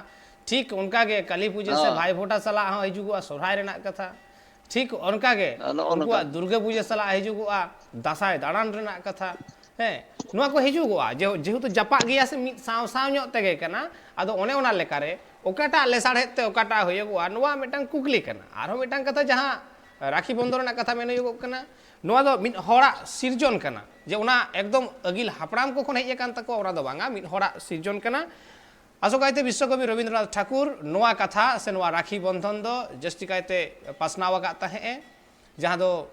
ᱴᱷᱤᱠ ᱚᱱᱠᱟ ᱜᱮ ᱠᱟᱹᱞᱤ ᱯᱩᱡᱟᱹ ᱥᱮ ᱦᱚᱸ᱾ ᱵᱷᱟᱭ ᱯᱷᱳᱴᱟ ᱥᱟᱞᱟᱜ ᱦᱚᱸ ᱦᱤᱡᱩᱜᱚᱜᱼᱟ ᱥᱚᱦᱨᱟᱭ ᱨᱮᱱᱟᱜ ᱠᱟᱛᱷᱟ, ᱴᱷᱤᱠ ᱚᱱᱠᱟ ᱜᱮ ᱱᱚᱜᱼᱚ ᱱᱚᱝᱠᱟ᱾ ᱩᱱᱠᱩᱣᱟᱜ ᱫᱩᱨᱜᱟᱹ ᱯᱩᱡᱟᱹ ᱥᱟᱞᱟᱜ ᱦᱤᱡᱩᱜᱚᱜᱼᱟ ᱫᱟᱸᱥᱟᱭ ᱫᱟᱬᱟᱱ ᱨᱮᱱᱟᱜ ᱠᱟᱛᱷᱟ᱾ ᱦᱮᱸ, ᱱᱚᱣᱟ ᱠᱚ ᱦᱤᱡᱩᱜᱚᱜᱼᱟ, ᱡᱮ-, ᱡᱮᱦᱮᱛᱩ ᱡᱟᱯᱟᱜ ᱜᱮᱭᱟ ᱥᱮ ᱢᱤᱫ ᱥᱟᱶ ᱥᱟᱶ ᱧᱚᱜ ᱛᱮᱜᱮ ᱠᱟᱱᱟ, ᱟᱫᱚ ᱚᱱᱮ ᱚᱱᱟ ᱞᱮᱠᱟᱨᱮ ᱚᱠᱟᱴᱟᱜ ᱞᱮᱥᱟᱲᱦᱮᱫ ᱛᱮ ᱚᱠᱟᱴᱟᱜ ᱦᱩᱭᱩᱜᱚᱜᱼᱟ, ᱱᱚᱣᱟ ᱢᱤᱫᱴᱟᱝ ᱠᱩᱠᱞᱤ ᱠᱟᱱᱟ᱾ ᱟᱨᱦᱚᱸ ᱢᱤᱫᱴᱟᱝ ᱠᱟᱛᱷᱟ, ᱡᱟᱦᱟᱸ ᱨᱟᱠᱷᱤ ᱵᱚᱱᱫᱷᱚᱱ ᱨᱮᱱᱟᱜ ᱠᱟᱛᱷᱟ ᱢᱮᱱ ᱦᱩᱭᱩᱜᱚᱜ ᱠᱟᱱᱟ, ᱱᱚᱣᱟ ᱫᱚ ᱢᱤᱫ ᱦᱚᱲᱟᱜ ᱥᱤᱨᱡᱚᱱ ᱠᱟᱱᱟ, ᱡᱮ ᱚᱱᱟ ᱮᱠᱫᱚᱢ ᱟᱹᱜᱤᱞ ᱦᱟᱯᱲᱟᱢ ᱠᱚ ᱠᱷᱚᱱ ᱦᱮᱡ ᱟᱠᱟᱱ ᱛᱟᱠᱚᱣᱟ, ᱚᱱᱟ ᱫᱚ ᱵᱟᱝᱟ, ᱢᱤᱫ ᱦᱚᱲᱟᱜ ᱥᱤᱨᱡᱚᱱ ᱠᱟᱱᱟ᱾ ᱟᱥᱚᱠᱟᱭᱛᱮ ᱵᱤᱥᱥᱚᱠᱚᱵᱤ ᱨᱚᱵᱤᱱᱫᱨᱚᱱᱟᱛᱷ ᱴᱷᱟᱠᱩᱨ ᱱᱚᱣᱟ ᱠᱟᱛᱷᱟ ᱥᱮ ᱱᱚᱣᱟ ᱨᱟᱠᱷᱤ ᱵᱚᱱᱫᱷᱚᱱ ᱫᱚ ᱡᱟᱹᱥᱛᱤ ᱠᱟᱭᱛᱮ ᱯᱟᱥᱱᱟᱣ ᱟᱠᱟᱫ ᱛᱟᱦᱮᱸᱫ ᱮ, ᱡᱟᱦᱟᱸ ᱫᱚ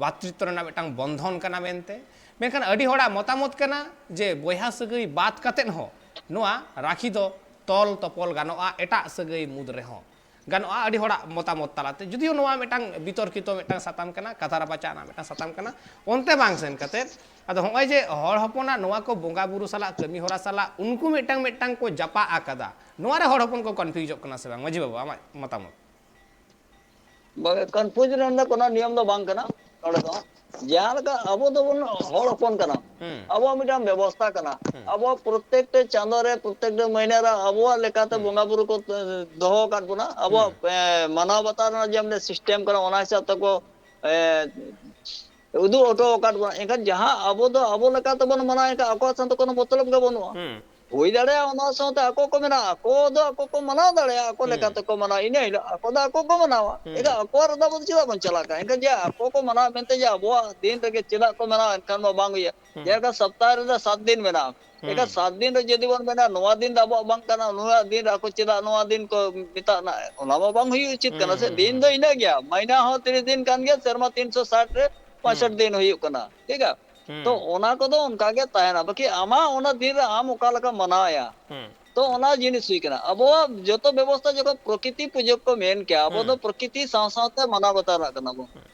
ᱵᱷᱟᱛᱨᱤᱛᱛᱚ ᱨᱮᱱᱟᱜ ᱢᱤᱫᱴᱟᱝ ᱵᱚᱱᱫᱷᱚᱱ ᱠᱟᱱᱟ ᱢᱮᱱᱛᱮ᱾ ᱢᱮᱱᱠᱷᱟᱱ ᱟᱹᱰᱤ ᱦᱚᱲᱟᱜ ᱢᱚᱛᱟᱢᱚᱛ ᱠᱟᱱᱟ ᱡᱮ ᱵᱚᱭᱦᱟ ᱥᱟᱹᱜᱟᱹᱭ ᱵᱟᱫ ᱠᱟᱛᱮᱫ ᱦᱚᱸ ᱱᱚᱣᱟ ᱨᱟᱠᱷᱤ ᱫᱚ ᱛᱚᱞ ᱛᱚᱯᱚᱞ ᱜᱟᱱᱚᱜᱼᱟ ᱮᱴᱟᱜ ᱥᱟᱹᱜᱟᱹᱭ ᱢᱩᱫᱽ ᱨᱮᱦᱚᱸ᱾ ᱜᱟᱱᱚᱜᱼᱟ ᱟᱹᱰᱤ ᱦᱚᱲᱟᱜ ᱢᱚᱛᱟᱢᱚᱛ ᱛᱟᱞᱟᱛᱮ, ᱡᱩᱫᱤᱭᱳ ᱱᱚᱣᱟ ᱢᱤᱫᱴᱟᱝ ᱵᱤᱛᱚᱨᱠᱤᱛᱚ ᱢᱤᱫᱴᱟᱝ ᱥᱟᱛᱟᱢ ᱠᱟᱱᱟ, ᱠᱟᱛᱷᱟ ᱨᱟᱯᱟᱪᱟᱜ ᱨᱮᱱᱟᱜ ᱢᱤᱫᱴᱟᱝ ᱥᱟᱛᱟᱢ ᱠᱟᱱᱟ᱾ ᱚᱱᱛᱮ ᱵᱟᱝ ᱥᱮᱱ ᱠᱟᱛᱮᱫ, ᱟᱫᱚ ᱦᱚᱸᱜᱼᱚᱭ ᱡᱮ ᱦᱚᱲ ᱦᱚᱯᱚᱱᱟᱜ ᱱᱚᱣᱟ ᱠᱚ ᱵᱚᱸᱜᱟ ᱵᱩᱨᱩ ᱥᱟᱞᱟᱜ, ᱠᱟᱹᱢᱤ ᱦᱚᱨᱟ ᱥᱟᱞᱟᱜ ᱩᱱᱠᱩ ᱢᱤᱫᱴᱟᱝ ᱢᱤᱫᱴᱟᱝ ᱠᱚ ᱡᱟᱯᱟᱜ ᱟᱠᱟᱫᱟ, ᱱᱚᱣᱟ ᱨᱮ ᱦᱚᱲ ᱦᱚᱯᱚᱱ ᱠᱚ ᱠᱚᱱᱯᱷᱤᱭᱩᱡᱚᱜ ᱠᱟᱱᱟ ᱥᱮ ᱵᱟᱝ? ᱢᱟᱹᱡᱷᱤ ᱵᱟᱹᱵᱩ, ᱟᱢᱟᱜ ᱢᱚᱛᱟᱢᱚᱛ᱾ ᱵᱟᱝ, ᱠᱚᱱᱯᱷᱤᱭᱩᱡᱽ ᱨᱮᱱᱟᱜ ᱫᱚ ᱠᱳᱱᱳ ᱱᱤᱭᱚᱢ ᱫᱚ ᱵᱟᱝ ᱠᱟᱱᱟ᱾ ᱱᱚᱰᱮ ᱫᱚ ᱡᱟᱦᱟᱸ ᱞᱮᱠᱟ ᱟᱵᱚ ᱫᱚᱵᱚᱱ ᱦᱚᱲ ᱦᱚᱯᱚᱱ ᱠᱟᱱᱟ, ᱦᱩᱸ᱾ ᱟᱵᱚᱣᱟᱜ ᱢᱤᱫᱴᱟᱝ ᱵᱮᱵᱚᱥᱛᱷᱟ ᱠᱟᱱᱟ᱾ ᱦᱩᱸ᱾ ᱟᱵᱚᱣᱟᱜ ᱯᱨᱚᱛᱮᱠᱴᱟ ᱪᱟᱸᱫᱳ ᱨᱮ, ᱯᱨᱚᱛᱮᱠᱴᱟ ᱢᱟᱹᱦᱱᱟᱹ ᱨᱮ ᱟᱵᱚᱣᱟᱜ ᱞᱮᱠᱟᱛᱮ ᱦᱩᱸ᱾ ᱵᱚᱸᱜᱟ ᱵᱩᱨᱩ ᱠᱚ, ᱮ, ᱫᱚᱦᱚ ᱟᱠᱟᱫ ᱵᱚᱱᱟ᱾ ᱟᱵᱚᱣᱟᱜ, ᱦᱩᱸ᱾ ᱮ, ᱢᱟᱱᱟᱣ ᱵᱟᱛᱟᱣ ᱨᱮᱱᱟᱜ ᱡᱮ ᱢᱤᱫᱴᱮᱱ ᱥᱤᱥᱴᱮᱢ ᱠᱟᱱᱟ, ᱚᱱᱟ ᱦᱤᱥᱟᱹᱵ ᱛᱮᱠᱚ, ᱮ, ᱩᱫᱩᱜ ᱦᱚᱴᱚ ᱟᱠᱟᱫ ᱵᱚᱱᱟ᱾ ᱮᱱᱠᱷᱟᱱ ᱡᱟᱦᱟᱸ ᱟᱵᱚ ᱫᱚ ᱟᱵᱚ ᱞᱮᱠᱟ ᱛᱮᱵᱚᱱ ᱢᱟᱱᱟᱣᱟ, ᱮᱱᱠᱷᱟᱱ ᱟᱠᱚᱣᱟᱜ ᱥᱟᱶᱛᱮ ᱠᱳᱱᱳ ᱢᱚᱛᱞᱚᱵ ᱜᱮ ᱵᱟᱹᱱᱩᱜᱼᱟ᱾ ᱦᱩᱸ᱾ ᱦᱩᱭ ᱫᱟᱲᱮᱭᱟᱜᱼᱟ, ᱚᱱᱟ ᱥᱟᱶᱛᱮ ᱟᱠᱚ ᱠᱚ ᱢᱮᱱᱟ, ᱟᱠᱚ ᱫᱚ ᱟᱠᱚ ᱠᱚ ᱢᱟᱱᱟᱣ ᱫᱟᱲᱮᱭᱟᱜᱼᱟ, ᱟᱠᱚ ᱦᱩᱸ᱾ ᱞᱮᱠᱟ ᱛᱮᱠᱚ ᱢᱟᱱᱟᱣᱟ, ᱤᱱᱟᱹ ᱦᱤᱞᱳᱜ ᱟᱠᱚ ᱫᱚ ᱟᱠᱚ ᱠᱚ ᱢᱟᱱᱟᱣᱟ᱾ ᱦᱩᱸ᱾ ᱮᱱᱠᱷᱟᱱ ᱟᱠᱚᱣᱟᱜ ᱨᱮᱫᱚ ᱟᱵᱚ ᱫᱚ ᱪᱮᱫᱟᱜ ᱵᱚᱱ ᱪᱟᱞᱟᱜ ᱠᱟᱱᱟ? ᱮᱱᱠᱷᱟᱱ ᱡᱮ ᱟᱠᱚ ᱠᱚ ᱢᱟᱱᱟᱣᱟ ᱢᱮᱱᱛᱮ ᱡᱮ ᱟᱵᱚᱣᱟᱜ ᱫᱤᱱ ᱨᱮᱜᱮ ᱪᱮᱫᱟᱜ ᱠᱚ ᱢᱟᱱᱟᱣᱟ, ᱮᱱᱠᱷᱟᱱ ᱢᱟ ᱵᱟᱝ ᱦᱩᱭᱩᱜᱼᱟ᱾ ᱦᱩᱸ᱾ ᱡᱮᱞᱮᱠᱟ ᱥᱚᱯᱛᱟᱦᱚ ᱨᱮᱫᱚ ᱥᱟᱛ ᱫᱤᱱ ᱢᱮᱱᱟᱜᱼᱟ᱾ ᱦᱩᱸ᱾ ᱮᱱᱠᱷᱟᱱ ᱥᱟᱛ ᱫᱤᱱ ᱨᱮ ᱡᱩᱫᱤ ᱵᱚᱱ ᱢᱮᱱᱟ, ᱱᱚᱣᱟ ᱫᱤᱱ ᱫᱚ ᱟᱵᱚᱣᱟᱜ ᱵᱟᱝ ᱠᱟᱱᱟ, ᱱᱚᱣᱟ ᱫᱤᱱ ᱨᱮ ᱟᱠᱚ ᱪᱮᱫᱟᱜ ᱱᱚᱣᱟ ᱫᱤᱱ ᱠᱚ ᱢᱮᱛᱟᱜᱼᱟ? ᱚᱱᱟ ᱢᱟ ᱵᱟᱝ ᱦᱩᱭ ᱩᱪᱤᱛ ᱠᱟᱱᱟ ᱦᱩᱸ, ᱥᱮ᱾ ᱦᱩᱸ, ᱫᱤᱱ ᱦᱩᱸ᱾ ᱫᱚ ᱤᱱᱟᱹ ᱜᱮᱭᱟ, ᱢᱟᱹᱦᱱᱟᱹ ᱦᱚᱸ ᱛᱤᱨᱤᱥ ᱫᱤᱱ ᱠᱟᱱ ᱜᱮᱭᱟ, ᱥᱮᱨᱢᱟ ᱛᱤᱱᱥᱚ ᱥᱟᱴ ᱨᱮ ᱯᱚᱸᱭᱥᱚᱴᱴᱤ ᱦᱩᱸ᱾ ᱫᱤᱱ ᱦᱩᱭᱩᱜ ᱠᱟᱱᱟ, ᱴᱷᱤᱠ ᱜᱮᱭᱟ? ᱛᱚ ᱦᱩᱸ᱾ ᱚᱱᱟ ᱠᱚᱫᱚ ᱚᱱᱠᱟ ᱜᱮ ᱛᱟᱦᱮᱱᱟ, ᱵᱟᱠᱤ ᱟᱢᱟᱜ ᱚᱱᱟ ᱫᱤᱱ ᱨᱮ ᱟᱢ ᱚᱠᱟ ᱞᱮᱠᱟᱢ ᱢᱟᱱᱟᱣᱮᱫᱼᱟ, ᱦᱩᱸ᱾ ᱛᱚ ᱚᱱᱟ ᱡᱤᱱᱤᱥ ᱦᱩᱭ ᱠᱟᱱᱟ᱾ ᱟᱵᱚᱣᱟᱜ ᱡᱚᱛᱚ ᱵᱮᱵᱚᱥᱛᱷᱟ ᱡᱚᱠᱷᱚᱱ ᱯᱨᱚᱠᱤᱛᱤ ᱯᱩᱡᱟᱹ ᱠᱚ ᱢᱮᱱ ᱠᱮᱭᱟ, ᱟᱵᱚ ᱫᱚ ᱦᱩᱸ᱾ ᱯᱨᱚᱠᱤᱛᱤ ᱥᱟᱶ ᱥᱟᱶᱛᱮ ᱢᱟᱱᱟᱣ ᱵᱟᱛᱟᱣ ᱨᱮᱱᱟᱜ ᱠᱟᱱᱟ ᱵᱚᱱ᱾ ᱦᱩᱸ᱾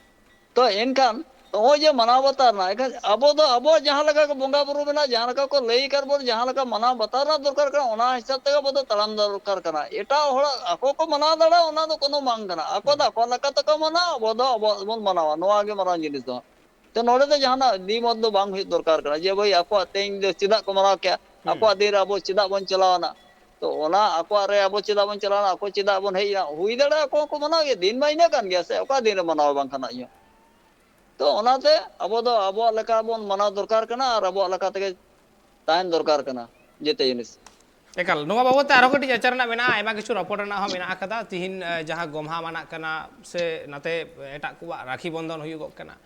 ᱛᱚ ᱮᱱᱠᱷᱟᱱ ᱱᱚᱜᱼᱚᱭ ᱡᱮ ᱢᱟᱱᱟᱣ ᱵᱟᱛᱟᱣ ᱨᱮᱱᱟᱜ, ᱮᱱᱠᱷᱟᱱ ᱟᱵᱚ ᱫᱚ ᱟᱵᱚᱣᱟᱜ ᱡᱟᱦᱟᱸ ᱞᱮᱠᱟ ᱠᱚ ᱵᱚᱸᱜᱟ ᱵᱩᱨᱩ ᱢᱮᱱᱟᱜᱼᱟ, ᱡᱟᱦᱟᱸ ᱞᱮᱠᱟ ᱠᱚ ᱞᱟᱹᱭ ᱟᱠᱟᱫ ᱵᱚᱱ, ᱡᱟᱦᱟᱸ ᱞᱮᱠᱟ ᱢᱟᱱᱟᱣ ᱵᱟᱛᱟᱣ ᱨᱮᱱᱟᱜ ᱫᱚᱨᱠᱟᱨ ᱠᱟᱱᱟ, ᱚᱱᱟ ᱦᱤᱥᱟᱹᱵ ᱛᱮᱜᱮ ᱟᱵᱚ ᱫᱚ ᱛᱟᱲᱟᱢ ᱫᱚᱨᱠᱟᱨ ᱠᱟᱱᱟ᱾ ᱮᱴᱟᱜ ᱦᱚᱲᱟᱜ ᱟᱠᱚ ᱠᱚ ᱢᱟᱱᱟᱣ ᱫᱟᱲᱮᱭᱟᱜᱼᱟ, ᱚᱱᱟ ᱫᱚ ᱠᱳᱱᱳ ᱵᱟᱝ ᱠᱟᱱᱟ᱾ ᱟᱠᱚ ᱫᱚ ᱦᱩᱸ᱾ ᱟᱠᱚ ᱞᱮᱠᱟ ᱛᱮᱠᱚ ᱢᱟᱱᱟᱣᱟ, ᱟᱵᱚ ᱫᱚ ᱟᱵᱚᱣᱟᱜ ᱵᱚᱱ ᱢᱟᱱᱟᱣᱟ᱾ ᱱᱚᱣᱟ ᱜᱮ ᱢᱟᱨᱟᱝ ᱡᱤᱱᱤᱥ ᱫᱚ᱾ ᱛᱚ ᱱᱚᱰᱮ ᱫᱚ ᱡᱟᱦᱟᱱᱟᱜ ᱫᱤ ᱢᱚᱛ ᱫᱚ ᱵᱟᱝ ᱦᱩᱭᱩᱜ ᱫᱚᱨᱠᱟᱨ ᱠᱟᱱᱟ ᱡᱮ, ᱵᱷᱟᱹᱭ, ᱟᱠᱚᱣᱟᱜ ᱛᱮᱦᱮᱧ ᱫᱚ ᱪᱮᱫᱟᱜ ᱠᱚ ᱢᱟᱱᱟᱣ ᱠᱮᱭᱟ, ᱦᱩᱸ᱾ ᱟᱠᱚᱣᱟᱜ ᱫᱤᱱ ᱨᱮ ᱟᱵᱚ ᱪᱮᱫᱟᱜ ᱵᱚᱱ ᱪᱟᱞᱟᱣᱱᱟ? ᱛᱚ ᱚᱱᱟ ᱟᱠᱚᱣᱟᱜ ᱨᱮ ᱟᱵᱚ ᱪᱮᱫᱟᱜ ᱵᱚᱱ ᱪᱟᱞᱟᱣᱱᱟ, ᱟᱠᱚ ᱪᱮᱫᱟᱜ ᱵᱚᱱ ᱦᱮᱡ ᱮᱱᱟ? ᱦᱩᱭ ᱫᱟᱲᱮᱭᱟᱜᱼᱟ ᱟᱠᱚ ᱦᱚᱸᱠᱚ ᱢᱟᱱᱟᱣ ᱜᱮᱭᱟ, ᱫᱤᱱ ᱢᱟ ᱤᱱᱟᱹ ᱠᱟᱱ ᱜᱮᱭᱟ ᱥᱮ, ᱚᱠᱟ ᱫᱤᱱ ᱨᱮ ᱢᱟᱱᱟᱣ ᱵᱟᱝ ᱠᱟᱱᱟ ᱤᱧ ᱦᱚᱸ᱾ ᱛᱚ ᱚᱱᱟᱛᱮ ᱟᱵᱚ ᱫᱚ ᱟᱵᱚᱣᱟᱜ ᱞᱮᱠᱟ ᱵᱚᱱ ᱢᱟᱱᱟᱣ ᱫᱚᱨᱠᱟᱨ ᱠᱟᱱᱟ ᱟᱨ ᱟᱵᱚᱣᱟᱜ ᱞᱮᱠᱟ ᱛᱮᱜᱮ ᱛᱟᱦᱮᱱ ᱫᱚᱨᱠᱟᱨ ᱠᱟᱱᱟ ᱡᱮᱛᱮ ᱡᱤᱱᱤᱥ᱾ ᱮᱠᱟᱞ, ᱱᱚᱣᱟ ᱵᱟᱵᱚᱫ ᱛᱮ ᱟᱨᱦᱚᱸ ᱠᱟᱹᱴᱤᱡ ᱟᱪᱟᱨ ᱨᱮᱱᱟᱜ ᱢᱮᱱᱟᱜᱼᱟ, ᱟᱭᱢᱟ ᱠᱤᱪᱷᱩ ᱨᱚᱯᱚᱲ ᱨᱮᱱᱟᱜ ᱦᱚᱸ ᱢᱮᱱᱟᱜ ᱟᱠᱟᱫᱟ᱾ ᱛᱤᱦᱤᱧ, ᱮ, ᱡᱟᱦᱟᱸ ᱜᱚᱢᱦᱟ ᱢᱟᱱᱟᱜ ᱠᱟᱱᱟ ᱥᱮ ᱱᱟᱛᱮ ᱮᱴᱟᱜ ᱠᱚᱣᱟᱜ ᱨᱟᱠᱷᱤ ᱵᱚᱱᱫᱷᱚᱱ ᱦᱩᱭᱩᱜᱚᱜ ᱠᱟᱱᱟ,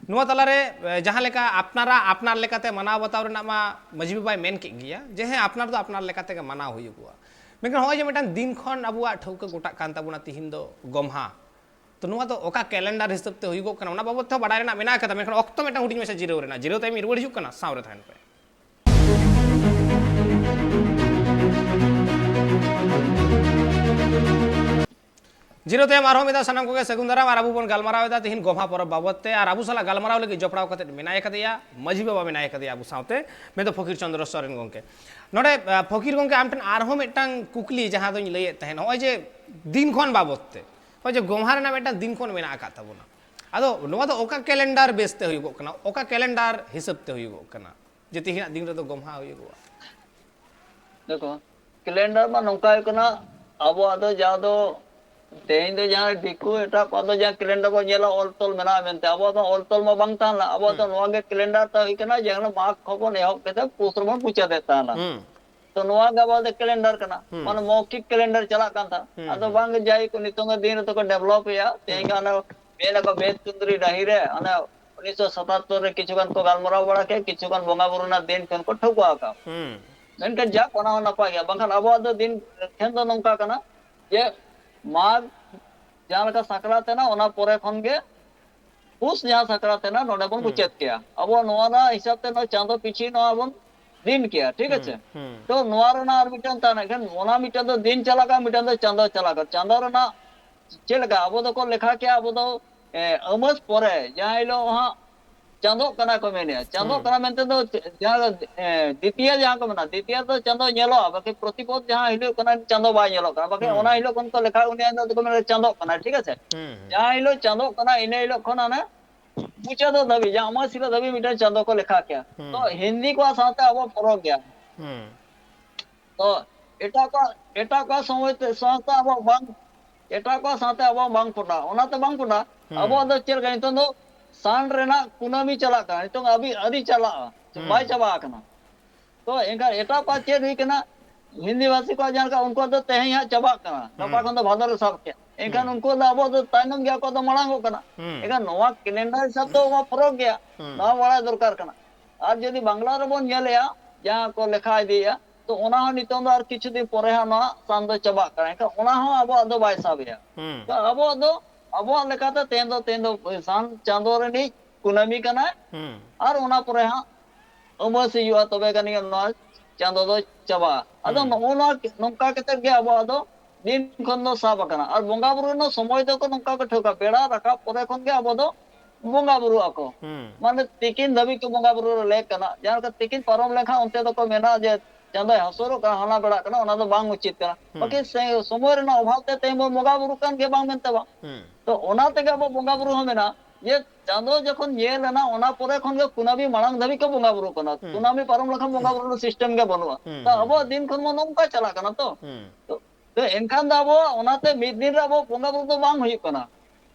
ᱱᱚᱣᱟ ᱛᱟᱞᱟᱨᱮ, ᱮ, ᱡᱟᱦᱟᱸ ᱞᱮᱠᱟ ᱟᱯᱱᱟᱨᱟᱜ ᱟᱯᱱᱟᱨ ᱞᱮᱠᱟᱛᱮ ᱢᱟᱱᱟᱣ ᱵᱟᱛᱟᱣ ᱨᱮᱱᱟᱜ ᱢᱟ ᱢᱟᱹᱡᱷᱤ ᱵᱟᱵᱟᱭ ᱢᱮᱱ ᱠᱮᱫ ᱜᱮᱭᱟ ᱡᱮ ᱦᱮᱸ, ᱟᱯᱱᱟᱨ ᱫᱚ ᱟᱯᱱᱟᱨ ᱞᱮᱠᱟ ᱛᱮᱜᱮ ᱢᱟᱱᱟᱣ ᱦᱩᱭᱩᱜᱚᱜᱼᱟ᱾ ᱢᱮᱱᱠᱷᱟᱱ ᱱᱚᱜᱼᱚᱭ ᱡᱮ ᱢᱤᱫᱴᱟᱝ ᱫᱤᱱ ᱠᱷᱚᱱ ᱟᱵᱚᱣᱟᱜ ᱴᱷᱟᱹᱣᱠᱟᱹ ᱜᱚᱴᱟᱜ ᱠᱟᱱ ᱛᱟᱵᱚᱱᱟ ᱛᱤᱦᱤᱧ ᱫᱚ ᱜᱚᱢᱦᱟ, ᱛᱚ ᱱᱚᱣᱟ ᱫᱚ ᱚᱠᱟ ᱠᱮᱞᱮᱱᱰᱟᱨ ᱦᱤᱥᱟᱹᱵ ᱛᱮ ᱦᱩᱭᱩᱜᱚᱜ ᱠᱟᱱᱟ, ᱚᱱᱟ ᱵᱟᱵᱚᱫ ᱛᱮᱦᱚᱸ ᱵᱟᱰᱟᱭ ᱨᱮᱱᱟᱜ ᱢᱮᱱᱟᱜ ᱟᱠᱟᱫᱟ᱾ ᱢᱮᱱᱠᱷᱟᱱ ᱚᱠᱛᱚ ᱢᱤᱫᱴᱟᱝ ᱦᱩᱰᱤᱧ ᱢᱟᱪᱷᱟ ᱡᱤᱨᱟᱹᱣ ᱨᱮᱱᱟᱜ, ᱡᱤᱨᱟᱹᱣ ᱛᱟᱭᱚᱢ ᱤᱧ ᱨᱩᱣᱟᱹᱲ ᱦᱤᱡᱩᱜ ᱠᱟᱱᱟ, ᱥᱟᱶ ᱨᱮ ᱛᱟᱦᱮᱱ ᱯᱮ᱾ ᱡᱤᱨᱟᱹᱣ ᱛᱟᱭᱚᱢ ᱟᱨᱦᱚᱸ ᱢᱤᱫ ᱫᱷᱟᱣ ᱥᱟᱱᱟᱢ ᱠᱚᱜᱮ ᱥᱟᱹᱜᱩᱱ ᱫᱟᱨᱟᱢ᱾ ᱟᱨ ᱟᱵᱚ ᱵᱚᱱ ᱜᱟᱞᱢᱟᱨᱟᱣ ᱮᱫᱟ ᱛᱤᱦᱤᱧ ᱜᱚᱢᱦᱟ ᱯᱚᱨᱚᱵᱽ ᱵᱟᱵᱚᱫ ᱛᱮ, ᱟᱨ ᱟᱵᱚ ᱥᱟᱞᱟᱜ ᱜᱟᱞᱢᱟᱨᱟᱣ ᱞᱟᱹᱜᱤᱫ ᱡᱚᱯᱲᱟᱣ ᱠᱟᱛᱮ ᱢᱮᱱᱟᱭ ᱟᱠᱟᱫᱮᱭᱟ, ᱢᱟᱹᱡᱷᱤ ᱵᱟᱵᱟ ᱢᱮᱱᱟᱭ ᱟᱠᱟᱫᱮᱭᱟ ᱟᱵᱚ ᱥᱟᱶᱛᱮ, ᱢᱮᱱᱫᱚ ᱯᱷᱚᱠᱤᱨ ᱪᱚᱸᱫᱽᱨᱚ ᱥᱚᱨᱮᱱ ᱜᱚᱢᱠᱮ᱾ ᱱᱚᱰᱮ, ᱟ, ᱯᱷᱚᱠᱤᱨ ᱜᱚᱢᱠᱮ, ᱟᱢ ᱴᱷᱮᱱ ᱟᱨᱦᱚᱸ ᱢᱤᱫᱴᱟᱝ ᱠᱩᱠᱞᱤ, ᱡᱟᱦᱟᱸ ᱫᱚᱧ ᱞᱟᱹᱭᱮᱫ ᱛᱟᱦᱮᱸᱫ, ᱱᱚᱜᱼᱚᱭ ᱡᱮ ᱫᱤᱱ ᱠᱷᱚᱱ ᱵᱟᱵᱚᱫ ᱛᱮ, ᱱᱚᱜᱼᱚᱭ ᱡᱮ ᱜᱚᱢᱦᱟ ᱨᱮᱱᱟᱜ ᱢᱤᱫᱴᱟᱝ ᱫᱤᱱ ᱠᱷᱚᱱ ᱢᱮᱱᱟᱜ ᱟᱠᱟᱫ ᱛᱟᱵᱚᱱᱟ, ᱟᱫᱚ ᱱᱚᱣᱟ ᱫᱚ ᱚᱠᱟ ᱠᱮᱞᱮᱱᱰᱟᱨ ᱵᱮᱥ ᱛᱮ ᱦᱩᱭᱩᱜᱚᱜ ᱠᱟᱱᱟ, ᱚᱠᱟ ᱠᱮᱞᱮᱱᱰᱟᱨ ᱦᱤᱥᱟᱹᱵ ᱛᱮ ᱦᱩᱭᱩᱜᱚᱜ ᱠᱟᱱᱟ ᱡᱮ ᱛᱮᱦᱮᱧᱟᱜ ᱫᱤᱱ ᱨᱮᱫᱚ ᱜᱚᱢᱦᱟ ᱦᱩᱭᱩᱜᱚᱜᱼᱟ? ᱫᱮᱠᱷᱚ, ᱠᱮᱞᱮᱱᱰᱟᱨ ᱢᱟ ᱱᱚᱝᱠᱟ ᱦᱩᱭᱩᱜ ᱠᱟᱱᱟ, ᱟᱵᱚᱣᱟᱜ ᱫᱚ ᱡᱟᱦᱟᱸ ᱫᱚ ᱛᱮᱦᱮᱧ ᱫᱚ ᱡᱟᱦᱟᱸ ᱫᱤᱠᱩ ᱮᱴᱟᱜ ᱠᱚᱣᱟᱜ ᱫᱚ ᱡᱟᱦᱟᱸ ᱠᱮᱞᱮᱱᱰᱟᱨ ᱵᱚᱱ ᱧᱮᱞᱟ, ᱚᱞ ᱛᱚᱞ ᱢᱮᱱᱟᱜᱼᱟ ᱢᱮᱱᱛᱮ, ᱟᱵᱚᱣᱟᱜ ᱫᱚ ᱚᱞ ᱛᱚᱞ ᱢᱟ ᱵᱟᱝ ᱛᱟᱦᱮᱸ ᱞᱮᱱᱟ᱾ ᱟᱵᱚᱣᱟᱜ ᱫᱚ ᱦᱩᱸ᱾ ᱱᱚᱣᱟ ᱜᱮ ᱠᱮᱞᱮᱱᱰᱟᱨ ᱛᱟᱦᱮᱸ ᱦᱩᱭ ᱠᱟᱱᱟ ᱡᱮ ᱢᱟᱜᱽ ᱠᱷᱚᱱ ᱵᱚᱱ ᱮᱦᱚᱵ ᱠᱟᱛᱮ ᱯᱩᱥ ᱨᱮᱵᱚᱱ ᱢᱩᱪᱟᱹᱫᱮᱫ ᱛᱟᱦᱮᱱᱟ᱾ ᱦᱩᱸ᱾ ᱛᱚ ᱱᱚᱣᱟ ᱜᱮ ᱟᱵᱚᱣᱟᱜ ᱫᱚ ᱠᱮᱞᱮᱱᱰᱟᱨ ᱠᱟᱱᱟ, ᱦᱩᱸ, ᱢᱟᱱᱮ ᱦᱩᱸ᱾ ᱢᱚᱣᱠᱷᱤᱠ ᱠᱮᱞᱮᱱᱰᱟᱨ ᱪᱟᱞᱟᱜ ᱠᱟᱱ ᱛᱟᱦᱮᱸ᱾ ᱦᱩᱸ, ᱟᱫᱚ ᱦᱩᱸ᱾ ᱵᱟᱝ ᱡᱟᱭᱦᱳᱠ, ᱱᱤᱛᱚᱝ ᱫᱚ ᱫᱤᱱ ᱨᱮᱫᱚ ᱠᱚ ᱰᱮᱵᱷᱞᱚᱯ ᱮᱭᱟ, ᱛᱮᱦᱮᱧ ᱦᱩᱸ᱾ ᱚᱱᱟ ᱢᱮᱱ ᱟᱠᱚ ᱵᱮᱫ ᱠᱩᱸᱫᱽᱨᱤ ᱰᱟᱹᱦᱤ ᱨᱮ ᱚᱱᱮ ᱩᱱᱤᱥᱥᱚ ᱥᱟᱛᱟᱛᱛᱳᱨ ᱨᱮ ᱠᱤᱪᱷᱩ ᱜᱟᱱ ᱠᱚ ᱜᱟᱞᱢᱟᱨᱟᱣ ᱵᱟᱲᱟ ᱠᱮᱫ, ᱠᱤᱪᱷᱩ ᱜᱟᱱ ᱵᱚᱸᱜᱟ ᱵᱩᱨᱩ ᱨᱮᱱᱟᱜ ᱫᱤᱱ ᱴᱷᱮᱱ ᱠᱚ ᱴᱷᱟᱹᱣᱠᱟᱹ ᱟᱠᱟᱫ᱾ ᱦᱩᱸ᱾ ᱢᱮᱱᱠᱷᱟᱱ ᱡᱟᱠ, ᱚᱱᱟ ᱦᱚᱸ ᱱᱟᱯᱟᱭ ᱜᱮᱭᱟ, ᱵᱟᱝᱠᱷᱟᱱ ᱟᱵᱚᱣᱟᱜ ᱫᱚ ᱫᱤᱱ ᱴᱷᱮᱱ ᱫᱚ ᱱᱚᱝᱠᱟ ᱠᱟᱱᱟ ᱡᱮ ᱢᱟᱜᱽ ᱡᱟᱦᱟᱸ ᱞᱮᱠᱟ ᱥᱟᱠᱨᱟᱛ ᱮᱱᱟ, ᱚᱱᱟ ᱯᱚᱨᱮ ᱠᱷᱚᱱ ᱜᱮ ᱯᱩᱥ ᱡᱟᱦᱟᱸ ᱥᱟᱠᱨᱟᱛ ᱮᱱᱟ, ᱱᱚᱰᱮ ᱵᱚᱱ ᱦᱩᱸ᱾ ᱢᱩᱪᱟᱹᱫ ᱠᱮᱭᱟ᱾ ᱟᱵᱚ ᱱᱚᱣᱟ ᱨᱮᱱᱟᱜ ᱦᱤᱥᱟᱹᱵ ᱛᱮ ᱱᱚᱣᱟ ᱪᱟᱸᱫᱚ ᱯᱤᱪᱷᱤ ᱱᱚᱣᱟ ᱵᱚᱱ ᱫᱤᱱ ᱠᱮᱭᱟ, ᱴᱷᱤᱠ ᱦᱩᱸ, ᱟᱪᱷᱮ? ᱦᱩᱸ᱾ ᱛᱚ ᱱᱚᱣᱟ ᱨᱮᱱᱟᱜ ᱟᱨ ᱢᱤᱫᱴᱟᱝ ᱛᱟᱦᱮᱱᱟ, ᱮᱱᱠᱷᱟᱱ ᱚᱱᱟ ᱢᱤᱫᱴᱟᱝ ᱫᱚ ᱫᱤᱱ ᱪᱟᱞᱟᱜ ᱠᱟᱱᱟ, ᱢᱤᱫᱴᱟᱝ ᱫᱚ ᱪᱟᱸᱫᱚ ᱪᱟᱞᱟᱜ ᱠᱟᱱᱟ᱾ ᱪᱟᱸᱫᱚ ᱨᱮᱱᱟᱜ ᱪᱮᱫ ᱞᱮᱠᱟ ᱟᱵᱚ ᱫᱚᱠᱚ ᱞᱮᱠᱷᱟ ᱠᱮᱭᱟ, ᱟᱵᱚ ᱫᱚ, ᱮ, ᱟᱹᱢᱟᱹᱥ ᱯᱚᱨᱮ ᱡᱟᱦᱟᱸ ᱦᱤᱞᱳᱜ ᱦᱟᱸᱜ ᱪᱟᱸᱫᱚᱜ ᱠᱟᱱᱟ ᱠᱚ ᱢᱮᱱᱮᱫᱼᱟ, ᱪᱟᱸᱫᱚᱜ ᱦᱩᱸ᱾ ᱠᱟᱱᱟ ᱢᱮᱱᱛᱮ ᱫᱚ ᱪᱮ-, ᱡᱟᱦᱟᱸ, ᱮ, ᱫᱤᱛᱤᱭᱟ ᱡᱟᱦᱟᱸ ᱠᱚ ᱢᱮᱱᱟ, ᱫᱤᱛᱤᱭᱟ ᱫᱚ ᱪᱟᱸᱫᱚ ᱧᱮᱞᱚᱜᱼᱟ, ᱵᱟᱠᱤ ᱯᱨᱚᱛᱤᱯᱚᱫ ᱡᱟᱦᱟᱸ ᱦᱤᱞᱳᱜ ᱠᱟᱱᱟ ᱪᱟᱸᱫᱚ ᱵᱟᱭ ᱧᱮᱞᱚᱜ ᱠᱟᱱᱟ, ᱵᱟᱠᱤ ᱚᱱᱟ ᱦᱩᱸ᱾ ᱦᱤᱞᱳᱜ ᱠᱷᱚᱱ ᱠᱚ ᱞᱮᱠᱷᱟ ᱩᱱᱤ ᱫᱚ ᱠᱚ ᱢᱮᱱᱟ ᱪᱟᱸᱫᱚᱜ ᱠᱟᱱᱟ, ᱴᱷᱤᱠ ᱟᱪᱷᱮ? ᱦᱩᱸ, ᱦᱩᱸ᱾ ᱡᱟᱦᱟᱸ ᱦᱤᱞᱳᱜ ᱪᱟᱸᱫᱚᱜ ᱠᱟᱱᱟ ᱤᱱᱟᱹ ᱦᱤᱞᱳᱜ ᱠᱷᱚᱱ ᱦᱟᱱᱮ ᱢᱩᱪᱟᱹᱫᱚᱜ ᱫᱷᱟᱹᱵᱤᱡ, ᱡᱟᱦᱟᱸ ᱟᱢᱟᱹᱥᱤᱨᱟ ᱫᱷᱟᱹᱵᱤᱡ ᱢᱤᱫᱴᱟᱝ ᱪᱟᱸᱫᱚ ᱠᱚ ᱞᱮᱠᱷᱟ ᱠᱮᱭᱟ᱾ ᱛᱚ ᱦᱩᱸ᱾ ᱦᱤᱱᱫᱤ ᱠᱚᱣᱟᱜ ᱥᱟᱶᱛᱮ ᱟᱵᱚ ᱯᱚᱨᱚᱵᱽ ᱜᱮᱭᱟ᱾ ᱦᱩᱸ᱾ ᱛᱚ ᱮᱴᱟᱜ ᱠᱚᱣᱟᱜ, ᱮᱴᱟᱜ ᱠᱚᱣᱟᱜ ᱥᱚᱢᱚᱭ ᱛᱮ, ᱥᱟᱶᱛᱮ ᱟᱵᱚᱣᱟᱜ ᱵᱟᱝ, ᱮᱴᱟᱜ ᱠᱚᱣᱟᱜ ᱥᱟᱶᱛᱮ ᱟᱵᱚᱣᱟᱜ ᱵᱟᱝ ᱯᱚᱴᱟᱜᱼᱟ, ᱚᱱᱟᱛᱮ ᱵᱟᱝ ᱯᱚᱴᱟᱜᱼᱟ᱾ ᱦᱩᱸ᱾ ᱟᱵᱚᱣᱟᱜ ᱫᱚ ᱪᱮᱫ ᱞᱮᱠᱟ, ᱱᱤᱛᱚᱝ ᱫᱚ ᱥᱟᱱ ᱨᱮᱱᱟᱜ ᱠᱩᱱᱟᱹᱢᱤ ᱪᱟᱞᱟᱜ ᱠᱟᱱᱟ, ᱱᱤᱛᱚᱝ ᱟᱹᱣᱨᱤ, ᱟᱹᱣᱨᱤ ᱪᱟᱞᱟᱜᱼᱟ, ᱵᱟᱭ ᱦᱩᱸ᱾ ᱪᱟᱵᱟ ᱟᱠᱟᱱᱟ᱾ ᱛᱚ ᱮᱱᱠᱷᱟᱱ ᱮᱴᱟᱜ ᱠᱚᱣᱟᱜ ᱪᱮᱫ ᱦᱩᱭ ᱠᱟᱱᱟ, ᱦᱤᱱᱫᱤ ᱵᱷᱟᱥᱤ ᱠᱚᱣᱟᱜ ᱡᱟᱦᱟᱸ ᱞᱮᱠᱟ, ᱩᱱᱠᱩᱣᱟᱜ ᱫᱚ ᱛᱮᱦᱮᱧ ᱦᱟᱸᱜ ᱪᱟᱵᱟᱜ ᱠᱟᱱᱟ, ᱜᱟᱯᱟ ᱦᱩᱸ᱾ ᱠᱷᱚᱱ ᱫᱚ ᱵᱷᱟᱫᱚᱨ ᱮ ᱥᱟᱵ ᱠᱮᱫ, ᱮᱱᱠᱷᱟᱱ ᱦᱩᱸ᱾ ᱩᱱᱠᱩᱣᱟᱜ ᱫᱚ ᱟᱵᱚᱣᱟᱜ ᱫᱚ ᱛᱟᱭᱱᱚᱢ ᱜᱮᱭᱟ, ᱟᱠᱚᱣᱟᱜ ᱫᱚ ᱢᱟᱲᱟᱝ ᱚᱜ ᱠᱟᱱᱟ᱾ ᱦᱩᱸ᱾ ᱮᱱᱠᱷᱟᱱ ᱱᱚᱣᱟ ᱠᱮᱞᱮᱱᱰᱟᱨ ᱦᱤᱥᱟᱹᱵ ᱛᱮ ᱱᱚᱣᱟ ᱯᱚᱨᱚᱵᱽ ᱜᱮᱭᱟ, ᱦᱩᱸ᱾ ᱱᱚᱣᱟ ᱵᱟᱲᱟᱭ ᱫᱚᱨᱠᱟᱨ ᱠᱟᱱᱟ᱾ ᱟᱨ ᱡᱩᱫᱤ ᱵᱟᱝᱞᱟ ᱨᱮᱵᱚᱱ ᱧᱮᱞᱮᱜᱼᱟ, ᱡᱟᱦᱟᱸ ᱠᱚ ᱞᱮᱠᱷᱟ ᱤᱫᱤᱭᱮᱜᱼᱟ, ᱛᱚ ᱚᱱᱟ ᱦᱚᱸ ᱱᱤᱛᱚᱝ ᱫᱚ ᱟᱨ ᱠᱤᱪᱷᱩ ᱫᱤᱱ ᱯᱚᱨᱮ ᱦᱟᱸᱜ ᱱᱚᱣᱟ ᱥᱟᱱ ᱫᱚ ᱪᱟᱵᱟᱜ ᱠᱟᱱᱟ, ᱮᱱᱠᱷᱟᱱ ᱚᱱᱟ ᱦᱚᱸ ᱟᱵᱚᱣᱟᱜ ᱫᱚ ᱵᱟᱭ ᱥᱟᱵᱮᱜᱼᱟ᱾ ᱦᱩᱸ᱾ ᱛᱚ ᱟᱵᱚᱣᱟᱜ ᱫᱚ, ᱟᱵᱚᱣᱟᱜ ᱞᱮᱠᱟᱛᱮ ᱛᱮᱦᱮᱧ ᱫᱚ, ᱛᱮᱦᱮᱧ ᱫᱚ ᱥᱟᱱ ᱪᱟᱸᱫᱚ ᱨᱤᱱᱤᱡ ᱠᱩᱱᱟᱹᱢᱤ ᱠᱟᱱᱟᱭ, ᱦᱩᱸ᱾ ᱟᱨ ᱚᱱᱟ ᱯᱚᱨᱮ ᱦᱟᱸᱜ ᱟᱹᱢᱟᱹᱥ ᱦᱩᱭᱩᱜᱼᱟ, ᱛᱚᱵᱮ ᱠᱟᱹᱱᱤᱡ ᱱᱚᱣᱟ ᱪᱟᱸᱫᱚ ᱫᱚ ᱪᱟᱵᱟᱜᱼᱟ᱾ ᱟᱫᱚ ᱦᱩᱸ᱾ ᱱᱚᱜᱼᱚ ᱱᱚᱣᱟ, ᱱᱚᱝᱠᱟ ᱠᱟᱛᱮᱫ ᱜᱮ ᱟᱵᱚᱣᱟᱜ ᱫᱚ ᱫᱤᱱ ᱠᱷᱚᱱ ᱫᱚ ᱥᱟᱵ ᱟᱠᱟᱱᱟ᱾ ᱟᱨ ᱵᱚᱸᱜᱟ ᱵᱩᱨᱩ ᱨᱮᱱᱟᱜ ᱥᱚᱢᱚᱭ ᱫᱚᱠᱚ ᱱᱚᱝᱠᱟ ᱠᱚ ᱴᱷᱟᱹᱣᱠᱟ, ᱵᱮᱲᱟ ᱨᱟᱠᱟᱵ ᱯᱚᱨᱮ ᱠᱷᱚᱱ ᱜᱮ ᱟᱵᱚ ᱫᱚ ᱵᱚᱸᱜᱟ ᱵᱩᱨᱩᱜ ᱟᱠᱚ᱾ ᱦᱩᱸ᱾ ᱢᱟᱱᱮ ᱛᱤᱠᱤᱱ ᱫᱷᱟᱹᱵᱤᱡ ᱠᱚ ᱵᱚᱸᱜᱟ ᱵᱩᱨᱩ ᱞᱮᱠ ᱠᱟᱱᱟ᱾ ᱡᱟᱦᱟᱸ ᱞᱮᱠᱟ ᱛᱤᱠᱤᱱ ᱯᱟᱨᱚᱢ ᱞᱮᱱᱠᱷᱟᱱ ᱚᱱᱛᱮ ᱫᱚᱠᱚ ᱢᱮᱱᱟ ᱡᱮ ᱪᱟᱸᱫᱚᱭ ᱦᱟᱹᱥᱩᱨᱚᱜ ᱠᱟᱱᱟ, ᱦᱟᱱᱟ ᱵᱮᱲᱟᱜ ᱠᱟᱱᱟ, ᱚᱱᱟ ᱫᱚ ᱵᱟᱝ ᱩᱪᱤᱛ ᱠᱟᱱᱟ᱾ ᱦᱩᱸ᱾ ᱵᱟᱠᱤ ᱥᱮ-, ᱥᱚᱢᱚᱭ ᱨᱮᱱᱟᱜ ᱚᱵᱷᱟᱵ ᱛᱮ ᱛᱮᱦᱮᱧ ᱵᱚᱱ ᱵᱚᱸᱜᱟ ᱵᱩᱨᱩ ᱠᱟᱱ ᱜᱮ ᱵᱟᱝ ᱢᱮᱱᱛᱮ ᱵᱟᱝ᱾ ᱦᱩᱸ᱾ ᱛᱚ ᱚᱱᱟ ᱛᱮᱜᱮ ᱟᱵᱚ ᱵᱚᱸᱜᱟ ᱵᱩᱨᱩ ᱦᱚᱸ ᱢᱮᱱᱟᱜᱼᱟ᱾ ᱡᱮ ᱪᱟᱸᱫᱚ ᱡᱚᱠᱷᱚᱱ ᱧᱮᱞ ᱮᱱᱟ, ᱚᱱᱟ ᱯᱚᱨᱮ ᱠᱷᱚᱱ ᱜᱮ ᱠᱩᱱᱟᱹᱢᱤ ᱢᱟᱲᱟᱝ ᱫᱷᱟᱹᱵᱤᱡ ᱠᱚ ᱵᱚᱸᱜᱟ ᱵᱩᱨᱩ ᱠᱟᱱᱟ᱾ ᱦᱩᱸ᱾ ᱠᱩᱱᱟᱹᱢᱤ ᱯᱟᱨᱚᱢ ᱞᱮᱠᱷᱟᱱ ᱵᱚᱸᱜᱟ ᱵᱩᱨᱩ ᱨᱮᱱᱟᱜ system ᱜᱮ ᱵᱟᱹᱱᱩᱜᱼᱟ᱾ ᱦᱩᱸ, ᱛᱚ ᱦᱩᱸ, ᱟᱵᱚᱣᱟᱜ ᱦᱩᱸ᱾ ᱫᱤᱱ ᱠᱷᱚᱱ ᱢᱟ ᱱᱚᱝᱠᱟ ᱪᱟᱞᱟᱜ ᱠᱟᱱᱟ ᱛᱚ᱾ ᱦᱩᱸ᱾ ᱛᱚ, ᱛᱚ ᱮᱱᱠᱷᱟᱱ ᱫᱚ ᱟᱵᱚ ᱚᱱᱟᱛᱮ ᱢᱤᱫ ᱫᱤᱱ ᱨᱮ ᱟᱵᱚ ᱵᱚᱸᱜᱟ ᱵᱩᱨᱩ ᱫᱚ ᱵᱟᱝ ᱦᱩᱭᱩᱜ ᱠᱟᱱᱟ᱾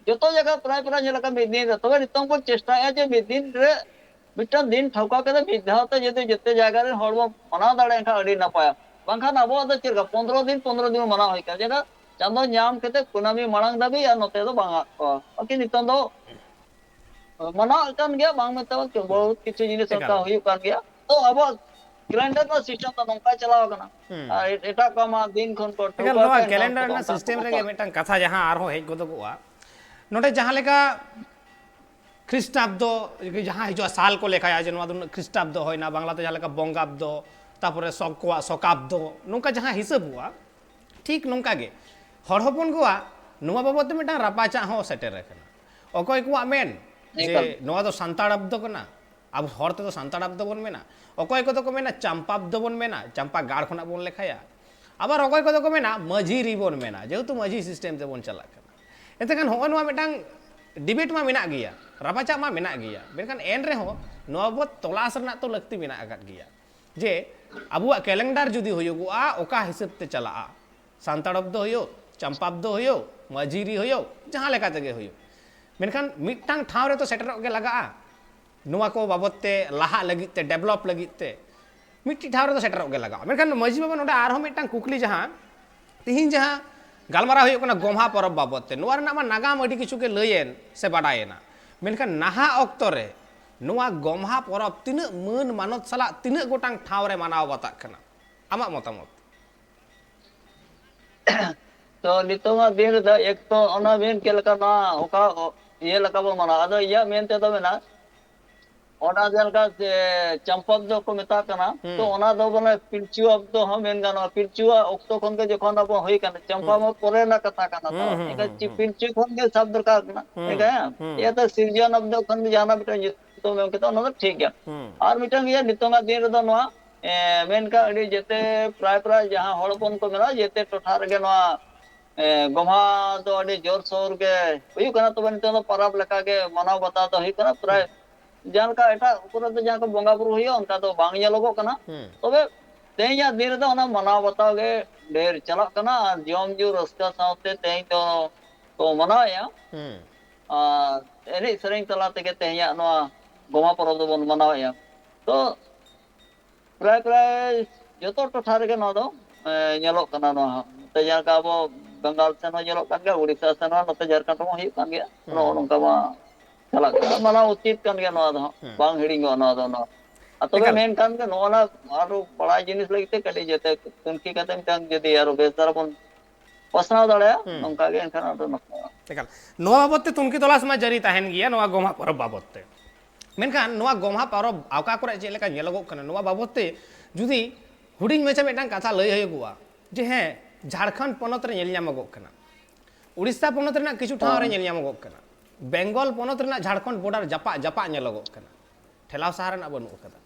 ᱡᱚᱛᱚ ᱡᱟᱭᱜᱟ ᱯᱨᱟᱭ ᱯᱨᱟᱭ ᱧᱮᱞ ᱟᱠᱟᱱᱟ ᱢᱤᱫ ᱫᱤᱱ ᱨᱮ᱾ ᱛᱚᱵᱮ ᱱᱤᱛᱚᱝ ᱵᱚᱱ ᱪᱮᱥᱴᱟᱭᱮᱫᱼᱟ ᱡᱮ ᱢᱤᱫ ᱫᱤᱱ ᱨᱮ ᱢᱤᱫᱴᱟᱝ ᱫᱤᱱ ᱴᱷᱟᱹᱣᱠᱟᱹ ᱠᱟᱛᱮ ᱢᱤᱫ ᱫᱷᱟᱣ ᱛᱮ ᱡᱩᱫᱤ ᱡᱚᱛᱚ ᱡᱟᱭᱜᱟ ᱨᱮᱱ ᱦᱚᱲ ᱵᱚᱱ ᱢᱟᱱᱟᱣ ᱫᱟᱲᱮᱭᱟᱜ ᱠᱷᱟᱱ ᱟᱹᱰᱤ ᱱᱟᱯᱟᱭᱟ᱾ ᱵᱟᱝᱠᱷᱟᱱ ᱟᱵᱚᱣᱟᱜ ᱫᱚ ᱪᱮᱫ ᱞᱮᱠᱟ ᱯᱚᱱᱫᱽᱨᱚ ᱫᱤᱱ, ᱯᱚᱱᱫᱽᱨᱚ ᱫᱤᱱ ᱢᱟᱱᱟᱣ ᱦᱩᱭᱩᱜ ᱠᱟᱱᱟ᱾ ᱪᱮᱫᱟᱜ ᱪᱟᱸᱫᱚ ᱧᱟᱢ ᱠᱟᱛᱮ ᱠᱩᱱᱟᱹᱢᱤ ᱢᱟᱲᱟᱝ ᱫᱷᱟᱹᱵᱤᱡ ᱟᱨ ᱱᱚᱛᱮ ᱫᱚ ᱵᱟᱝ ᱟᱫ ᱠᱚᱣᱟ᱾ ᱵᱟᱠᱤ ᱱᱤᱛᱚᱝ ᱫᱚ ᱢᱟᱱᱟᱣᱮᱫ ᱠᱟᱱ ᱜᱮᱭᱟ, ᱵᱟᱝ ᱢᱮᱱᱛᱮ ᱵᱟᱝ, ᱦᱩᱸ᱾ ᱵᱚᱦᱩᱛ ᱠᱤᱪᱷᱩ ᱡᱤᱱᱤᱥ ᱮᱠᱟᱞ᱾ ᱚᱱᱠᱟ ᱦᱩᱭᱩᱜ ᱠᱟᱱ ᱜᱮᱭᱟ᱾ ᱛᱚ ᱟᱵᱚᱣᱟᱜ calendar ᱨᱮᱱᱟᱜ system ᱫᱚ ᱱᱚᱝᱠᱟ ᱪᱟᱞᱟᱣ ᱟᱠᱟᱱᱟ᱾ ᱦᱩᱸ᱾ ᱟᱨ ᱮᱴᱟᱜ ᱠᱚᱢᱟ ᱫᱤᱱ ᱠᱷᱚᱱ ᱠᱚ ᱮᱠᱟᱞ, ᱴᱷᱟᱹᱣᱠᱟᱹ ᱱᱚᱣᱟ ᱟᱠᱟᱫ, ᱧᱟᱢ calendar ᱠᱟᱛᱮ ᱨᱮᱱᱟᱜ ᱚᱱᱠᱟ system ᱠᱚ ᱨᱮᱜᱮ ᱢᱮᱛᱟᱜ ᱢᱤᱫᱴᱟᱝ ᱠᱟᱛᱷᱟ ᱡᱟᱦᱟᱸ ᱟᱨᱦᱚᱸ ᱦᱮᱡ ᱜᱚᱫᱚᱜᱚᱜᱼᱟ, ᱱᱚᱰᱮ ᱡᱟᱦᱟᱸ ᱞᱮᱠᱟ ᱠᱷᱨᱤᱥᱴᱟᱵᱫᱚ ᱡᱟᱦᱟᱸ ᱦᱤᱡᱩᱜᱼᱟ, ᱥᱟᱞ ᱠᱚ ᱞᱮᱠᱷᱟᱭᱟ, ᱡᱮ ᱱᱚᱣᱟ ᱫᱚ ᱱᱩᱱᱟᱹᱜ ᱠᱷᱨᱤᱥᱴᱟᱵᱫᱚ ᱦᱩᱭᱱᱟ, ᱵᱟᱝᱞᱟ ᱛᱮ ᱡᱟᱦᱟᱸ ᱞᱮᱠᱟ ᱵᱚᱝᱜᱟᱵᱫᱚ, ᱛᱟᱨᱯᱚᱨᱮ ᱥᱚᱠ ᱠᱚᱣᱟᱜ ᱥᱚᱠᱟᱵᱫᱚ, ᱱᱚᱝᱠᱟ ᱡᱟᱦᱟᱸ ᱦᱤᱥᱟᱹᱵᱚᱜᱼᱟ, ᱴᱷᱤᱠ ᱱᱚᱝᱠᱟ ᱜᱮ ᱦᱚᱲ ᱦᱚᱯᱚᱱ ᱠᱚᱣᱟᱜ ᱱᱚᱣᱟ ᱵᱟᱵᱚᱫ ᱛᱮ ᱢᱤᱫᱴᱟᱝ ᱨᱟᱯᱟᱪᱟᱜ ᱦᱚᱸ ᱥᱮᱴᱮᱨ ᱟᱠᱟᱱᱟ᱾ ᱚᱠᱚᱭ ᱠᱚᱣᱟᱜ ᱢᱮᱱ ᱡᱮ ᱮᱠᱟᱞ᱾ ᱱᱚᱣᱟ ᱫᱚ ᱥᱟᱱᱛᱟᱲ ᱟᱵᱫᱚ ᱠᱟᱱᱟ, ᱟᱵᱚ ᱦᱚᱲ ᱛᱮᱫᱚ ᱥᱟᱱᱛᱟᱲ ᱟᱵᱫᱚ ᱵᱚᱱ ᱢᱮᱱᱟ, ᱚᱠᱚᱭ ᱠᱚᱫᱚ ᱠᱚ ᱢᱮᱱᱟ ᱪᱟᱢᱯᱟᱵᱫᱚ ᱵᱚᱱ ᱢᱮᱱᱟ, ᱪᱟᱢᱯᱟ ᱜᱟᱲ ᱠᱷᱚᱱᱟᱜ ᱵᱚᱱ ᱞᱮᱠᱷᱟᱭᱟ, ᱟᱵᱟᱨ ᱚᱠᱚᱭ ᱠᱚᱫᱚ ᱠᱚ ᱢᱮᱱᱟ ᱢᱟᱹᱡᱷᱤ ᱨᱤ ᱵᱚᱱ ᱢᱮᱱᱟ, ᱡᱮᱦᱮᱛᱩ ᱢᱟᱹᱡᱷᱤ system ᱛᱮᱵᱚᱱ ᱪᱟᱞᱟᱜ ᱠᱟᱱᱟ᱾ ᱮᱱᱛᱮ ᱠᱷᱟᱱ ᱦᱚᱸᱜᱼᱚᱭ ᱱᱚᱣᱟ ᱢᱤᱫᱴᱟᱝ debate ᱢᱟ ᱢᱮᱱᱟᱜ ᱜᱮᱭᱟ, ᱨᱟᱯᱟᱪᱟᱜ ᱢᱟ ᱢᱮᱱᱟᱜ ᱜᱮᱭᱟ, ᱢᱮᱱᱠᱷᱟᱱ ᱮᱱ ᱨᱮᱦᱚᱸ ᱱᱚᱣᱟ ᱵᱟᱵᱚᱫ ᱛᱚᱞᱟᱥ ᱨᱮᱱᱟᱜ ᱛᱚ ᱞᱟᱹᱠᱛᱤ ᱢᱮᱱᱟᱜ ᱟᱠᱟᱫ ᱜᱮᱭᱟ᱾ ᱡᱮ ᱟᱵᱚᱣᱟᱜ calendar ᱡᱩᱫᱤ ᱦᱩᱭᱩᱜᱚᱜᱼᱟ, ᱚᱠᱟ ᱦᱤᱥᱟᱹᱵ ᱛᱮ ᱪᱟᱞᱟᱜᱼᱟ, ᱥᱟᱱᱛᱟᱲ ᱟᱵᱫᱚ ᱦᱩᱭᱩᱜ, ᱪᱟᱢᱯᱟᱵᱫᱚ ᱦᱩᱭᱩᱜ, ᱢᱟᱹᱡᱷᱤ ᱨᱤ ᱦᱩᱭᱩᱜ, ᱡᱟᱦᱟᱸ ᱞᱮᱠᱟ ᱛᱮᱜᱮ ᱦᱩᱭᱩᱜ, ᱢᱮᱱᱠᱷᱟᱱ ᱢᱤᱫᱴᱟᱝ ᱴᱷᱟᱶ ᱨᱮᱛᱚ ᱥᱮᱴᱮᱨᱚᱜ ᱜᱮ ᱞᱟᱜᱟᱜᱼᱟ᱾ ᱱᱚᱣᱟ ᱠᱚ ᱵᱟᱵᱚᱫ ᱛᱮ ᱞᱟᱦᱟᱜ ᱞᱟᱹᱜᱤᱫ ᱛᱮ, develop ᱞᱟᱹᱜᱤᱫ ᱛᱮ ᱢᱤᱫᱴᱤᱡ ᱴᱷᱟᱶ ᱨᱮᱫᱚ ᱥᱮᱴᱮᱨᱚᱜ ᱜᱮ ᱞᱟᱜᱟᱜᱼᱟ᱾ ᱢᱮᱱᱠᱷᱟᱱ ᱢᱟᱹᱡᱷᱤ ᱵᱟᱵᱟ, ᱱᱚᱰᱮ ᱟᱨᱦᱚᱸ ᱢᱤᱫᱴᱟᱝ ᱠᱩᱠᱞᱤ, ᱡᱟᱦᱟᱸ ᱛᱤᱦᱤᱧ ᱡᱟᱦᱟᱸ ᱜᱟᱞᱢᱟᱨᱟᱣ ᱦᱩᱭᱩᱜ ᱠᱟᱱᱟ ᱜᱚᱢᱦᱟ ᱯᱚᱨᱚᱵᱽ ᱵᱟᱵᱚᱫ ᱛᱮ, ᱱᱚᱣᱟ ᱨᱮᱱᱟᱜ ᱢᱟ ᱱᱟᱜᱟᱢ ᱟᱹᱰᱤ ᱠᱤᱪᱷᱩ ᱜᱮ ᱞᱟᱹᱭᱮᱱ ᱥᱮ ᱵᱟᱰᱟᱭᱮᱱᱟ, ᱢᱮᱱᱠᱷᱟᱱ ᱱᱟᱦᱟᱜ ᱚᱠᱛᱚ ᱨᱮ ᱱᱚᱣᱟ ᱜᱚᱢᱦᱟ ᱯᱚᱨᱚᱵᱽ ᱛᱤᱱᱟᱹᱜ ᱢᱟᱹᱱ ᱢᱟᱱᱚᱛ ᱥᱟᱞᱟᱜ ᱛᱤᱱᱟᱹᱜ ᱜᱚᱴᱟᱝ ᱴᱷᱟᱶ ᱨᱮ ᱢᱟᱱᱟᱣ ᱵᱟᱛᱟᱜ ᱠᱟᱱᱟ? ᱟᱢᱟᱜ ᱢᱚᱛᱟᱢᱚᱛ᱾ ᱛᱚ ᱱᱤᱛᱚᱝᱟᱜ ᱫᱤᱱ ᱨᱮᱫᱚ ᱮᱠ ᱛᱚ ᱚᱱᱟ ᱢᱮᱱ ᱪᱮᱫ ᱞᱮᱠᱟ ᱱᱚᱣᱟ ᱚᱠᱟ ᱤᱭᱟᱹ ᱞᱮᱠᱟ ᱵᱚᱱ ᱢᱟᱱᱟᱣᱟ, ᱟᱫᱚ ᱤᱧᱟᱹᱜ ᱢᱮᱱ ᱛᱮᱫᱚ ᱢᱮᱱᱟ, ᱚᱱᱟ ᱡᱟᱦᱟᱸ ᱞᱮᱠᱟ ᱡᱮ ᱪᱟᱢᱯᱟ ᱟᱵᱫᱚ ᱠᱚ ᱢᱮᱛᱟᱜ ᱠᱟᱱᱟ, ᱛᱚ ᱦᱩᱸ᱾ ᱚᱱᱟ ᱫᱚ ᱵᱚᱞᱮ ᱯᱤᱞᱪᱩ ᱟᱵᱫᱚ ᱦᱚᱸ ᱢᱮᱱ ᱜᱟᱱᱚᱜᱼᱟ᱾ ᱯᱤᱞᱪᱩᱣᱟᱜ ᱚᱠᱛᱚ ᱠᱷᱚᱱ ᱜᱮ ᱡᱚᱠᱷᱚᱱ ᱟᱵᱚ ᱦᱩᱭ ᱠᱟᱱᱟ, ᱪᱟᱢᱯᱟ ᱦᱩᱸ᱾ ᱢᱟ ᱯᱚᱨᱮ ᱨᱮᱱᱟᱜ ᱠᱟᱛᱷᱟ ᱠᱟᱱᱟ, ᱛᱚ ᱦᱩᱸ, ᱦᱩᱸ, ᱮᱱᱠᱷᱟᱱ ᱦᱩᱸ, ᱪᱤ-, ᱦᱩᱸ᱾ ᱯᱤᱞᱪᱩ ᱠᱷᱚᱱ ᱜᱮ ᱥᱟᱵ ᱫᱚᱨᱠᱟᱨ ᱠᱟᱱᱟ᱾ ᱦᱩᱸ, ᱮᱱᱠᱷᱟᱱ ᱦᱩᱸ᱾ ᱤᱭᱟᱹ ᱫᱚ ᱥᱤᱨᱡᱚᱱ ᱟᱵᱫᱚ ᱠᱷᱚᱱ ᱜᱮ ᱡᱟᱦᱟᱱᱟᱜ ᱢᱤᱫᱴᱟᱝ ᱧᱩᱛᱩᱢ ᱮᱢ ᱠᱟᱛᱮ ᱚᱱᱟ ᱫᱚ ᱴᱷᱤᱠ ᱜᱮᱭᱟ᱾ ᱦᱩᱸ᱾ ᱟᱨ ᱢᱤᱫᱴᱟᱝ ᱤᱭᱟᱹ ᱱᱤᱛᱚᱝᱟᱜ ᱫᱤᱱ ᱨᱮᱫᱚ ᱱᱚᱣᱟ, ᱮ, ᱢᱮᱱᱠᱷᱟᱱ ᱟᱹᱰᱤ ᱡᱮᱛᱮ ᱯᱨᱟᱭ ᱯᱨᱟᱭ ᱡᱟᱦᱟᱸ ᱦᱚᱲ ᱦᱚᱯᱚᱱ ᱠᱚ ᱢᱮᱱᱟᱜᱼᱟ, ᱡᱮᱛᱮ ᱴᱚᱴᱷᱟ ᱨᱮᱜᱮ ᱱᱚᱣᱟ ᱮ, ᱜᱚᱢᱦᱟ ᱫᱚ ᱟᱹᱰᱤ ᱡᱳᱨᱥᱳᱨ ᱜᱮ ᱦᱩᱭᱩᱜ ᱠᱟᱱᱟ᱾ ᱛᱚᱵᱮ ᱱᱤᱛᱚᱜ ᱫᱚ ᱯᱟᱨᱟᱵᱽ ᱞᱮᱠᱟ ᱜᱮ ᱢᱟᱱᱟᱣ ᱵᱟᱛᱟᱣ ᱫᱚ ᱦᱩᱭᱩᱜ ᱠᱟᱱᱟ᱾ ᱯᱨᱟᱭ ᱡᱟᱦᱟᱸ ᱞᱮᱠᱟ ᱮᱴᱟᱜ ᱠᱚᱨᱮ ᱫᱚ ᱡᱟᱦᱟᱸ ᱠᱚ ᱵᱚᱸᱜᱟ ᱵᱩᱨᱩ ᱦᱩᱭᱩᱜᱼᱟ, ᱚᱱᱠᱟ ᱫᱚ ᱵᱟᱝ ᱧᱮᱞᱚᱜᱚᱜ ᱠᱟᱱᱟ᱾ ᱦᱩᱸ᱾ ᱛᱚᱵᱮ ᱛᱮᱦᱮᱧᱟᱜ ᱫᱤᱱ ᱨᱮᱫᱚ ᱚᱱᱟ ᱢᱟᱱᱟᱣ ᱵᱟᱛᱟᱣ ᱜᱮ ᱰᱷᱮᱨ ᱪᱟᱞᱟᱜ ᱠᱟᱱᱟ, ᱟᱨ ᱡᱚᱢ ᱧᱩ ᱨᱟᱹᱥᱠᱟᱹ ᱥᱟᱶᱛᱮ ᱛᱮᱦᱮᱧ ᱫᱚ ᱠᱚ ᱢᱟᱱᱟᱣᱮᱫᱼᱟ᱾ ᱦᱩᱸ᱾ ᱟᱨ ᱮᱱᱮᱡ ᱥᱮᱨᱮᱧ ᱛᱟᱞᱟ ᱛᱮᱜᱮ ᱛᱮᱦᱮᱧᱟᱜ ᱱᱚᱣᱟ ᱜᱚᱢᱦᱟ ᱯᱚᱨᱚᱵᱽ ᱫᱚᱵᱚᱱ ᱢᱟᱱᱟᱣᱮᱫᱼᱟ᱾ ᱛᱚ ᱯᱨᱟᱭ ᱯᱨᱟᱭ ᱡᱚᱛᱚ ᱴᱚᱴᱷᱟ ᱨᱮᱜᱮ ᱱᱚᱣᱟ ᱫᱚ, ᱮ, ᱧᱮᱞᱚᱜ ᱠᱟᱱᱟ᱾ ᱱᱚᱣᱟ ᱦᱚᱸ ᱱᱚᱛᱮ ᱡᱟᱦᱟᱸ ᱞᱮᱠᱟ ᱟᱵᱚ ᱵᱮᱝᱜᱟᱞ ᱥᱮᱱ ᱦᱚᱸ ᱧᱮᱞᱚᱜ ᱠᱟᱱ ᱜᱮᱭᱟ, ᱩᱲᱤᱥᱥᱟ ᱥᱮᱱ ᱦᱚᱸ, ᱱᱚᱛᱮ ᱡᱷᱟᱲᱠᱷᱚᱸᱰ ᱨᱮᱦᱚᱸ ᱦᱩᱭᱩᱜ ᱠᱟᱱ ᱜᱮᱭᱟ᱾ ᱦᱩᱸ᱾ ᱱᱚᱜᱼᱚ ᱱᱚᱝᱠᱟ ᱢᱟ ᱪᱟᱞᱟᱜ ᱠᱟᱱᱟ, ᱢᱟᱱᱟᱣ ᱩᱪᱤᱛ ᱠᱟᱱ ᱜᱮᱭᱟ ᱱᱚᱣᱟ ᱫᱚ ᱦᱟᱸᱜ, ᱦᱩᱸ᱾ ᱵᱟᱝ ᱦᱤᱲᱤᱧᱚᱜᱼᱟ ᱱᱚᱣᱟ ᱫᱚ᱾ ᱱᱚᱣᱟ ᱟᱨ ᱛᱚᱵᱮ ᱮᱠᱟᱞ᱾ ᱢᱮᱱᱠᱷᱟᱱ ᱜᱮ ᱱᱚᱜᱼᱚ ᱱᱟ ᱟᱨᱚ ᱵᱟᱲᱟᱭ ᱡᱤᱱᱤᱥ ᱞᱟᱹᱜᱤᱫ ᱛᱮ ᱠᱟᱹᱴᱤᱡ ᱡᱟᱛᱮ ᱛᱩᱱᱠᱷᱤ ᱠᱟᱛᱮ ᱢᱤᱫᱴᱟᱝ ᱡᱩᱫᱤ ᱟᱨᱚ ᱵᱮᱥ ᱫᱷᱟᱨᱟ ᱵᱚᱱ ᱯᱟᱥᱱᱟᱣ ᱫᱟᱲᱮᱭᱟᱜᱼᱟ, ᱦᱩᱸ᱾ ᱱᱚᱝᱠᱟ ᱜᱮ ᱮᱱᱠᱷᱟᱱ ᱟᱫᱚ ᱱᱟᱯᱟᱭᱚᱜᱼᱟ᱾ ᱮᱠᱟᱞ᱾ ᱱᱚᱣᱟ ᱵᱟᱵᱚᱫ ᱛᱮ ᱛᱩᱱᱠᱷᱤ ᱛᱚᱞᱟᱥ ᱢᱟ ᱡᱟᱹᱨᱤ ᱛᱟᱦᱮᱱ ᱜᱮᱭᱟ ᱱᱚᱣᱟ ᱜᱚᱢᱦᱟ ᱯᱚᱨᱚᱵᱽ ᱵᱟᱵᱚᱫ ᱛᱮ᱾ ᱢᱮᱱᱠᱷᱟᱱ ᱱᱚᱣᱟ ᱜᱚᱢᱦᱟ ᱯᱚᱨᱚᱵᱽ ᱚᱠᱟ ᱠᱚᱨᱮ ᱪᱮᱫ ᱞᱮᱠᱟ ᱧᱮᱞᱚᱜᱚᱜ ᱠᱟᱱᱟ, ᱱᱚᱣᱟ ᱵᱟᱵᱚᱫ ᱛᱮ ᱡᱩᱫᱤ ᱦᱩᱰᱤᱧ ᱢᱟᱪᱷᱟ ᱢᱤᱫᱴᱟᱝ ᱠᱟᱛᱷᱟ ᱞᱟᱹᱭ ᱦᱩᱭᱩᱜᱚᱜᱼᱟ, ᱡᱮ ᱦᱮᱸ, ᱡᱷᱟᱲᱠᱷᱚᱸᱰ ᱯᱚᱱᱚᱛ ᱨᱮ ᱧᱮᱞ ᱧᱟᱢᱚᱜᱚᱜ ᱠᱟᱱᱟ, ᱩᱲᱤᱥᱥᱟ ᱯᱚᱱᱚᱛ ᱨᱮᱱᱟᱜ ᱠᱤᱪᱷᱩ ᱴᱷᱟᱶ ᱨᱮ ᱧᱮᱞ ᱧᱟᱢᱚᱜᱚᱜ ᱠᱟᱱᱟ, ᱵᱮᱝᱜᱚᱞ ᱯᱚᱱᱚᱛ ᱨᱮᱱᱟᱜ ᱡᱷᱟᱲᱠᱷᱚᱸᱰ ᱵᱚᱰᱟᱨ ᱡᱟᱯᱟᱜ ᱡᱟᱯᱟᱜ ᱧᱮᱞᱚᱜᱚᱜ ᱠᱟᱱᱟ, ᱴᱷᱮᱞᱟᱣ ᱥᱟᱦᱟ ᱨᱮᱱᱟᱜ ᱵᱟᱹᱱᱩᱜ ᱟᱠᱟᱫᱟ᱾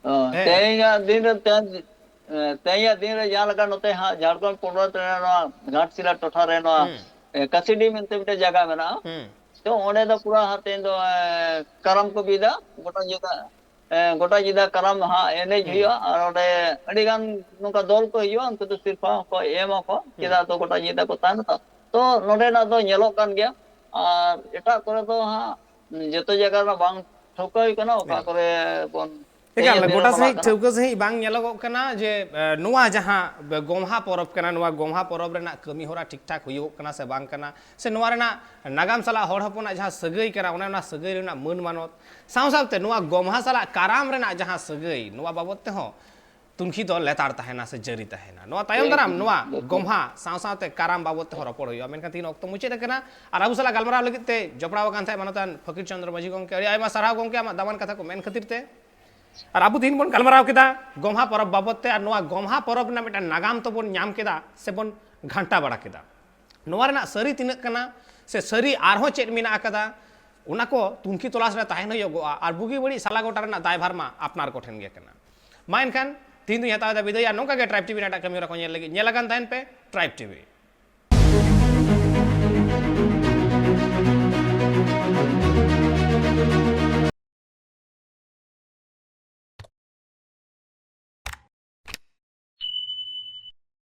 ᱚ, ᱦᱮᱸ᱾ ᱛᱮᱦᱮᱧᱟᱜ ᱫᱤᱱ ᱨᱮ, ᱛᱮᱦᱮᱧ, ᱮ, ᱛᱮᱦᱮᱧᱟᱜ ᱫᱤᱱ ᱨᱮ ᱡᱟᱦᱟᱸ ᱞᱮᱠᱟ ᱱᱚᱛᱮ ᱦᱟᱸᱜ ᱡᱷᱟᱲᱠᱷᱚᱸᱰ ᱯᱚᱱᱚᱛ ᱨᱮ ᱱᱚᱣᱟ ᱜᱷᱟᱴᱥᱤᱞᱟ ᱴᱚᱴᱷᱟ ᱨᱮ ᱱᱚᱣᱟ, ᱦᱩᱸ᱾ ᱮ, ᱠᱟᱥᱤᱰᱤ ᱢᱮᱱᱛᱮ ᱢᱤᱫᱴᱮᱱ ᱡᱟᱭᱜᱟ ᱢᱮᱱᱟᱜᱼᱟ᱾ ᱦᱩᱸ᱾ ᱛᱚ ᱚᱸᱰᱮ ᱫᱚ ᱯᱩᱨᱟ ᱦᱟᱸᱜ ᱛᱮᱦᱮᱧ ᱫᱚ, ᱮ, ᱠᱟᱨᱟᱢ ᱠᱚ ᱵᱤᱫᱟ, ᱜᱚᱴᱟ ᱧᱤᱫᱟᱹ, ᱮ, ᱜᱚᱴᱟ ᱧᱤᱫᱟᱹ ᱠᱟᱨᱟᱢ ᱦᱟᱸᱜ ᱮᱱᱮᱡ ᱦᱩᱸ᱾ ᱦᱩᱭᱩᱜᱼᱟ᱾ ᱟᱨ ᱚᱸᱰᱮ ᱟᱹᱰᱤ ᱜᱟᱱ ᱱᱚᱝᱠᱟ ᱫᱚᱞ ᱠᱚ ᱦᱤᱡᱩᱜᱼᱟ, ᱩᱱᱠᱩ ᱫᱚ ᱥᱤᱨᱯᱷᱟ ᱦᱚᱸᱠᱚ ᱮᱢᱟ ᱠᱚ, ᱦᱩᱸ᱾ ᱪᱮᱫᱟᱜ ᱫᱚ ᱜᱚᱴᱟ ᱧᱤᱫᱟᱹ ᱠᱚ ᱛᱟᱦᱮᱱᱟ ᱛᱚ᱾ ᱛᱚ ᱱᱚᱸᱰᱮᱱᱟᱜ ᱫᱚ ᱧᱮᱞᱚᱜ ᱠᱟᱱ ᱜᱮᱭᱟ᱾ ᱟᱨ ᱮᱴᱟᱜ ᱠᱚᱨᱮ ᱫᱚ ᱦᱟᱸᱜ ᱡᱚᱛᱚ ᱡᱟᱭᱜᱟ ᱨᱮᱱᱟᱜ ᱵᱟᱝ ᱴᱷᱟᱹᱣᱠᱟᱹ ᱦᱩᱭ ᱠᱟᱱᱟ, ᱚᱠᱟ ᱮᱠᱟᱞ᱾ ᱠᱚᱨᱮ ᱵᱚᱱ ᱮᱠᱟᱞ, ᱛᱮᱦᱮᱧ ᱫᱤᱱ ᱜᱚᱴᱟ ᱨᱮ ᱢᱟᱱᱟᱜ ᱥᱟᱺᱦᱤᱡ ᱠᱟᱱᱟ᱾ ᱴᱷᱟᱹᱣᱠᱟᱹ ᱥᱟᱺᱦᱤᱡ ᱵᱟᱝ ᱧᱮᱞᱚᱜᱚᱜ ᱠᱟᱱᱟ ᱡᱮ, ᱮ, ᱱᱚᱣᱟ ᱡᱟᱦᱟᱸ ᱜᱚᱢᱦᱟ ᱯᱚᱨᱚᱵᱽ ᱠᱟᱱᱟ, ᱱᱚᱣᱟ ᱜᱚᱢᱦᱟ ᱯᱚᱨᱚᱵᱽ ᱨᱮᱱᱟᱜ ᱠᱟᱹᱢᱤ ᱦᱚᱨᱟ ᱴᱷᱤᱠ ᱴᱷᱟᱠ ᱦᱩᱭᱩᱜᱚᱜ ᱠᱟᱱᱟ ᱥᱮ ᱵᱟᱝ ᱠᱟᱱᱟ, ᱥᱮ ᱱᱚᱣᱟ ᱨᱮᱱᱟᱜ ᱱᱟᱜᱟᱢ ᱥᱟᱞᱟᱜ ᱦᱚᱲ ᱦᱚᱯᱚᱱᱟᱜ ᱡᱟᱦᱟᱸ ᱥᱟᱹᱜᱟᱹᱭ ᱠᱟᱱᱟ, ᱚᱱᱮ ᱚᱱᱟ ᱥᱟᱹᱜᱟᱹᱭ ᱨᱮᱱᱟᱜ ᱢᱟᱹᱱ ᱢᱟᱱᱚᱛ, ᱥᱟᱶ ᱥᱟᱶᱛᱮ ᱱᱚᱣᱟ ᱜᱚᱢᱦᱟ ᱥᱟᱞᱟᱜ ᱠᱟᱨᱟᱢ ᱨᱮᱱᱟᱜ ᱡᱟᱦᱟᱸ ᱥᱟᱹᱜᱟᱹᱭ, ᱱᱚᱣᱟ ᱵᱟᱵᱚᱫ ᱛᱮᱦᱚᱸ ᱛᱩᱱᱠᱷᱤ ᱫᱚ ᱞᱮᱛᱟᱲ ᱛᱟᱦᱮᱱᱟ ᱥᱮ ᱡᱟᱹᱨᱤ ᱛᱟᱦᱮᱱᱟ᱾ ᱱᱚᱣᱟ ᱛᱟᱭᱚᱢ ᱫᱟᱨᱟᱢ ᱱᱚᱣᱟ ᱜᱚᱢᱦᱟ ᱥᱟᱶ ᱥᱟᱶᱛᱮ ᱠᱟᱨᱟᱢ ᱵᱟᱵᱚᱫ ᱛᱮᱦᱚᱸ ᱨᱚᱯᱚᱲ ᱦᱩᱭᱩᱜᱼᱟ᱾ ᱢᱮᱱᱠᱷᱟᱱ ᱛᱤᱦᱤᱧ ᱚᱠᱛᱚ ᱢᱩᱪᱟᱹᱫ ᱟᱠᱟᱱᱟ, ᱟᱨ ᱟᱵᱚ ᱥᱟᱞᱟᱜ ᱜᱟᱞᱢᱟᱨᱟᱣ ᱞᱟᱹᱜᱤᱫ ᱛᱮ ᱡᱚᱯᱲᱟᱣ ᱟᱠᱟᱱ ᱛᱟᱦᱮᱸᱫ ᱢᱟᱱᱚᱛᱟᱱ ᱯᱷᱚᱠᱤᱨ ᱪᱚᱸᱫᱽᱨᱚ ᱢᱟᱹᱡᱷᱤ ᱜᱚᱢᱠᱮ, ᱟᱹᱰᱤ ᱟᱭᱢᱟ ᱥᱟᱨᱦᱟᱣ ᱜᱚᱢᱠᱮ, ᱟᱢᱟᱜ ᱫᱟᱢᱟᱱ ᱠᱟᱛᱷᱟ ᱠᱚ ᱢᱮᱱ ᱠᱷᱟᱹᱛᱤᱨ ᱛᱮ᱾ ᱟᱨ ᱟᱵᱚ ᱛᱤᱦᱤᱧ ᱵᱚᱱ ᱜᱟᱞᱢᱟᱨᱟᱣ ᱠᱮᱫᱟ ᱜᱚᱢᱦᱟ ᱯᱚᱨᱚᱵᱽ ᱵᱟᱵᱚᱫ ᱛᱮ, ᱟᱨ ᱱᱚᱣᱟ ᱜᱚᱢᱦᱟ ᱯᱚᱨᱚᱵᱽ ᱨᱮᱱᱟᱜ ᱢᱤᱫᱴᱟᱝ ᱱᱟᱜᱟᱢ ᱛᱚᱵᱚᱱ ᱧᱟᱢ ᱠᱮᱫᱟ ᱥᱮᱵᱚᱱ ᱜᱷᱟᱱᱴᱟ ᱵᱟᱲᱟ ᱠᱮᱫᱟ᱾ ᱱᱚᱣᱟ ᱨᱮᱱᱟᱜ ᱥᱟᱹᱨᱤ ᱛᱤᱱᱟᱹᱜ ᱠᱟᱱᱟ ᱥᱮ ᱥᱟᱹᱨᱤ ᱟᱨᱦᱚᱸ ᱪᱮᱫ ᱢᱮᱱᱟᱜ ᱟᱠᱟᱫᱟ, ᱚᱱᱟ ᱠᱚ ᱛᱩᱱᱠᱷᱤ ᱛᱚᱞᱟᱥ ᱨᱮ ᱛᱟᱦᱮᱱ ᱦᱩᱭᱩᱜᱚᱜᱼᱟ᱾ ᱟᱨ ᱵᱩᱜᱤ ᱵᱟᱹᱲᱤᱡ ᱥᱟᱞᱟ ᱜᱚᱴᱟ ᱨᱮᱱᱟᱜ ᱫᱟᱭᱵᱷᱟᱨ ᱢᱟ ᱟᱯᱱᱟᱨ ᱠᱚᱴᱷᱮᱱ ᱜᱮ ᱠᱟᱱᱟ᱾ ᱢᱟ ᱮᱱᱠᱷᱟᱱ ᱛᱤᱦᱤᱧ ᱫᱚᱧ ᱦᱟᱛᱟᱣ ᱮᱫᱟ ᱵᱤᱫᱟᱹᱭ, ᱟᱨ ᱱᱚᱝᱠᱟ ᱜᱮ ᱴᱨᱟᱭᱤᱵᱽ ᱴᱤᱵᱷᱤ ᱨᱮᱱᱟᱜ ᱮᱴᱟᱜ ᱠᱟᱹᱢᱤ ᱦᱚᱨᱟ ᱠᱚ ᱧᱮᱞ ᱞᱟᱹᱜᱤᱫ ᱧᱮᱞ ᱟᱠᱟᱱ ᱛᱟᱦᱮᱱ ᱯᱮ ᱴᱨᱟᱭᱤᱵᱽ ᱴᱤᱵᱷᱤ᱾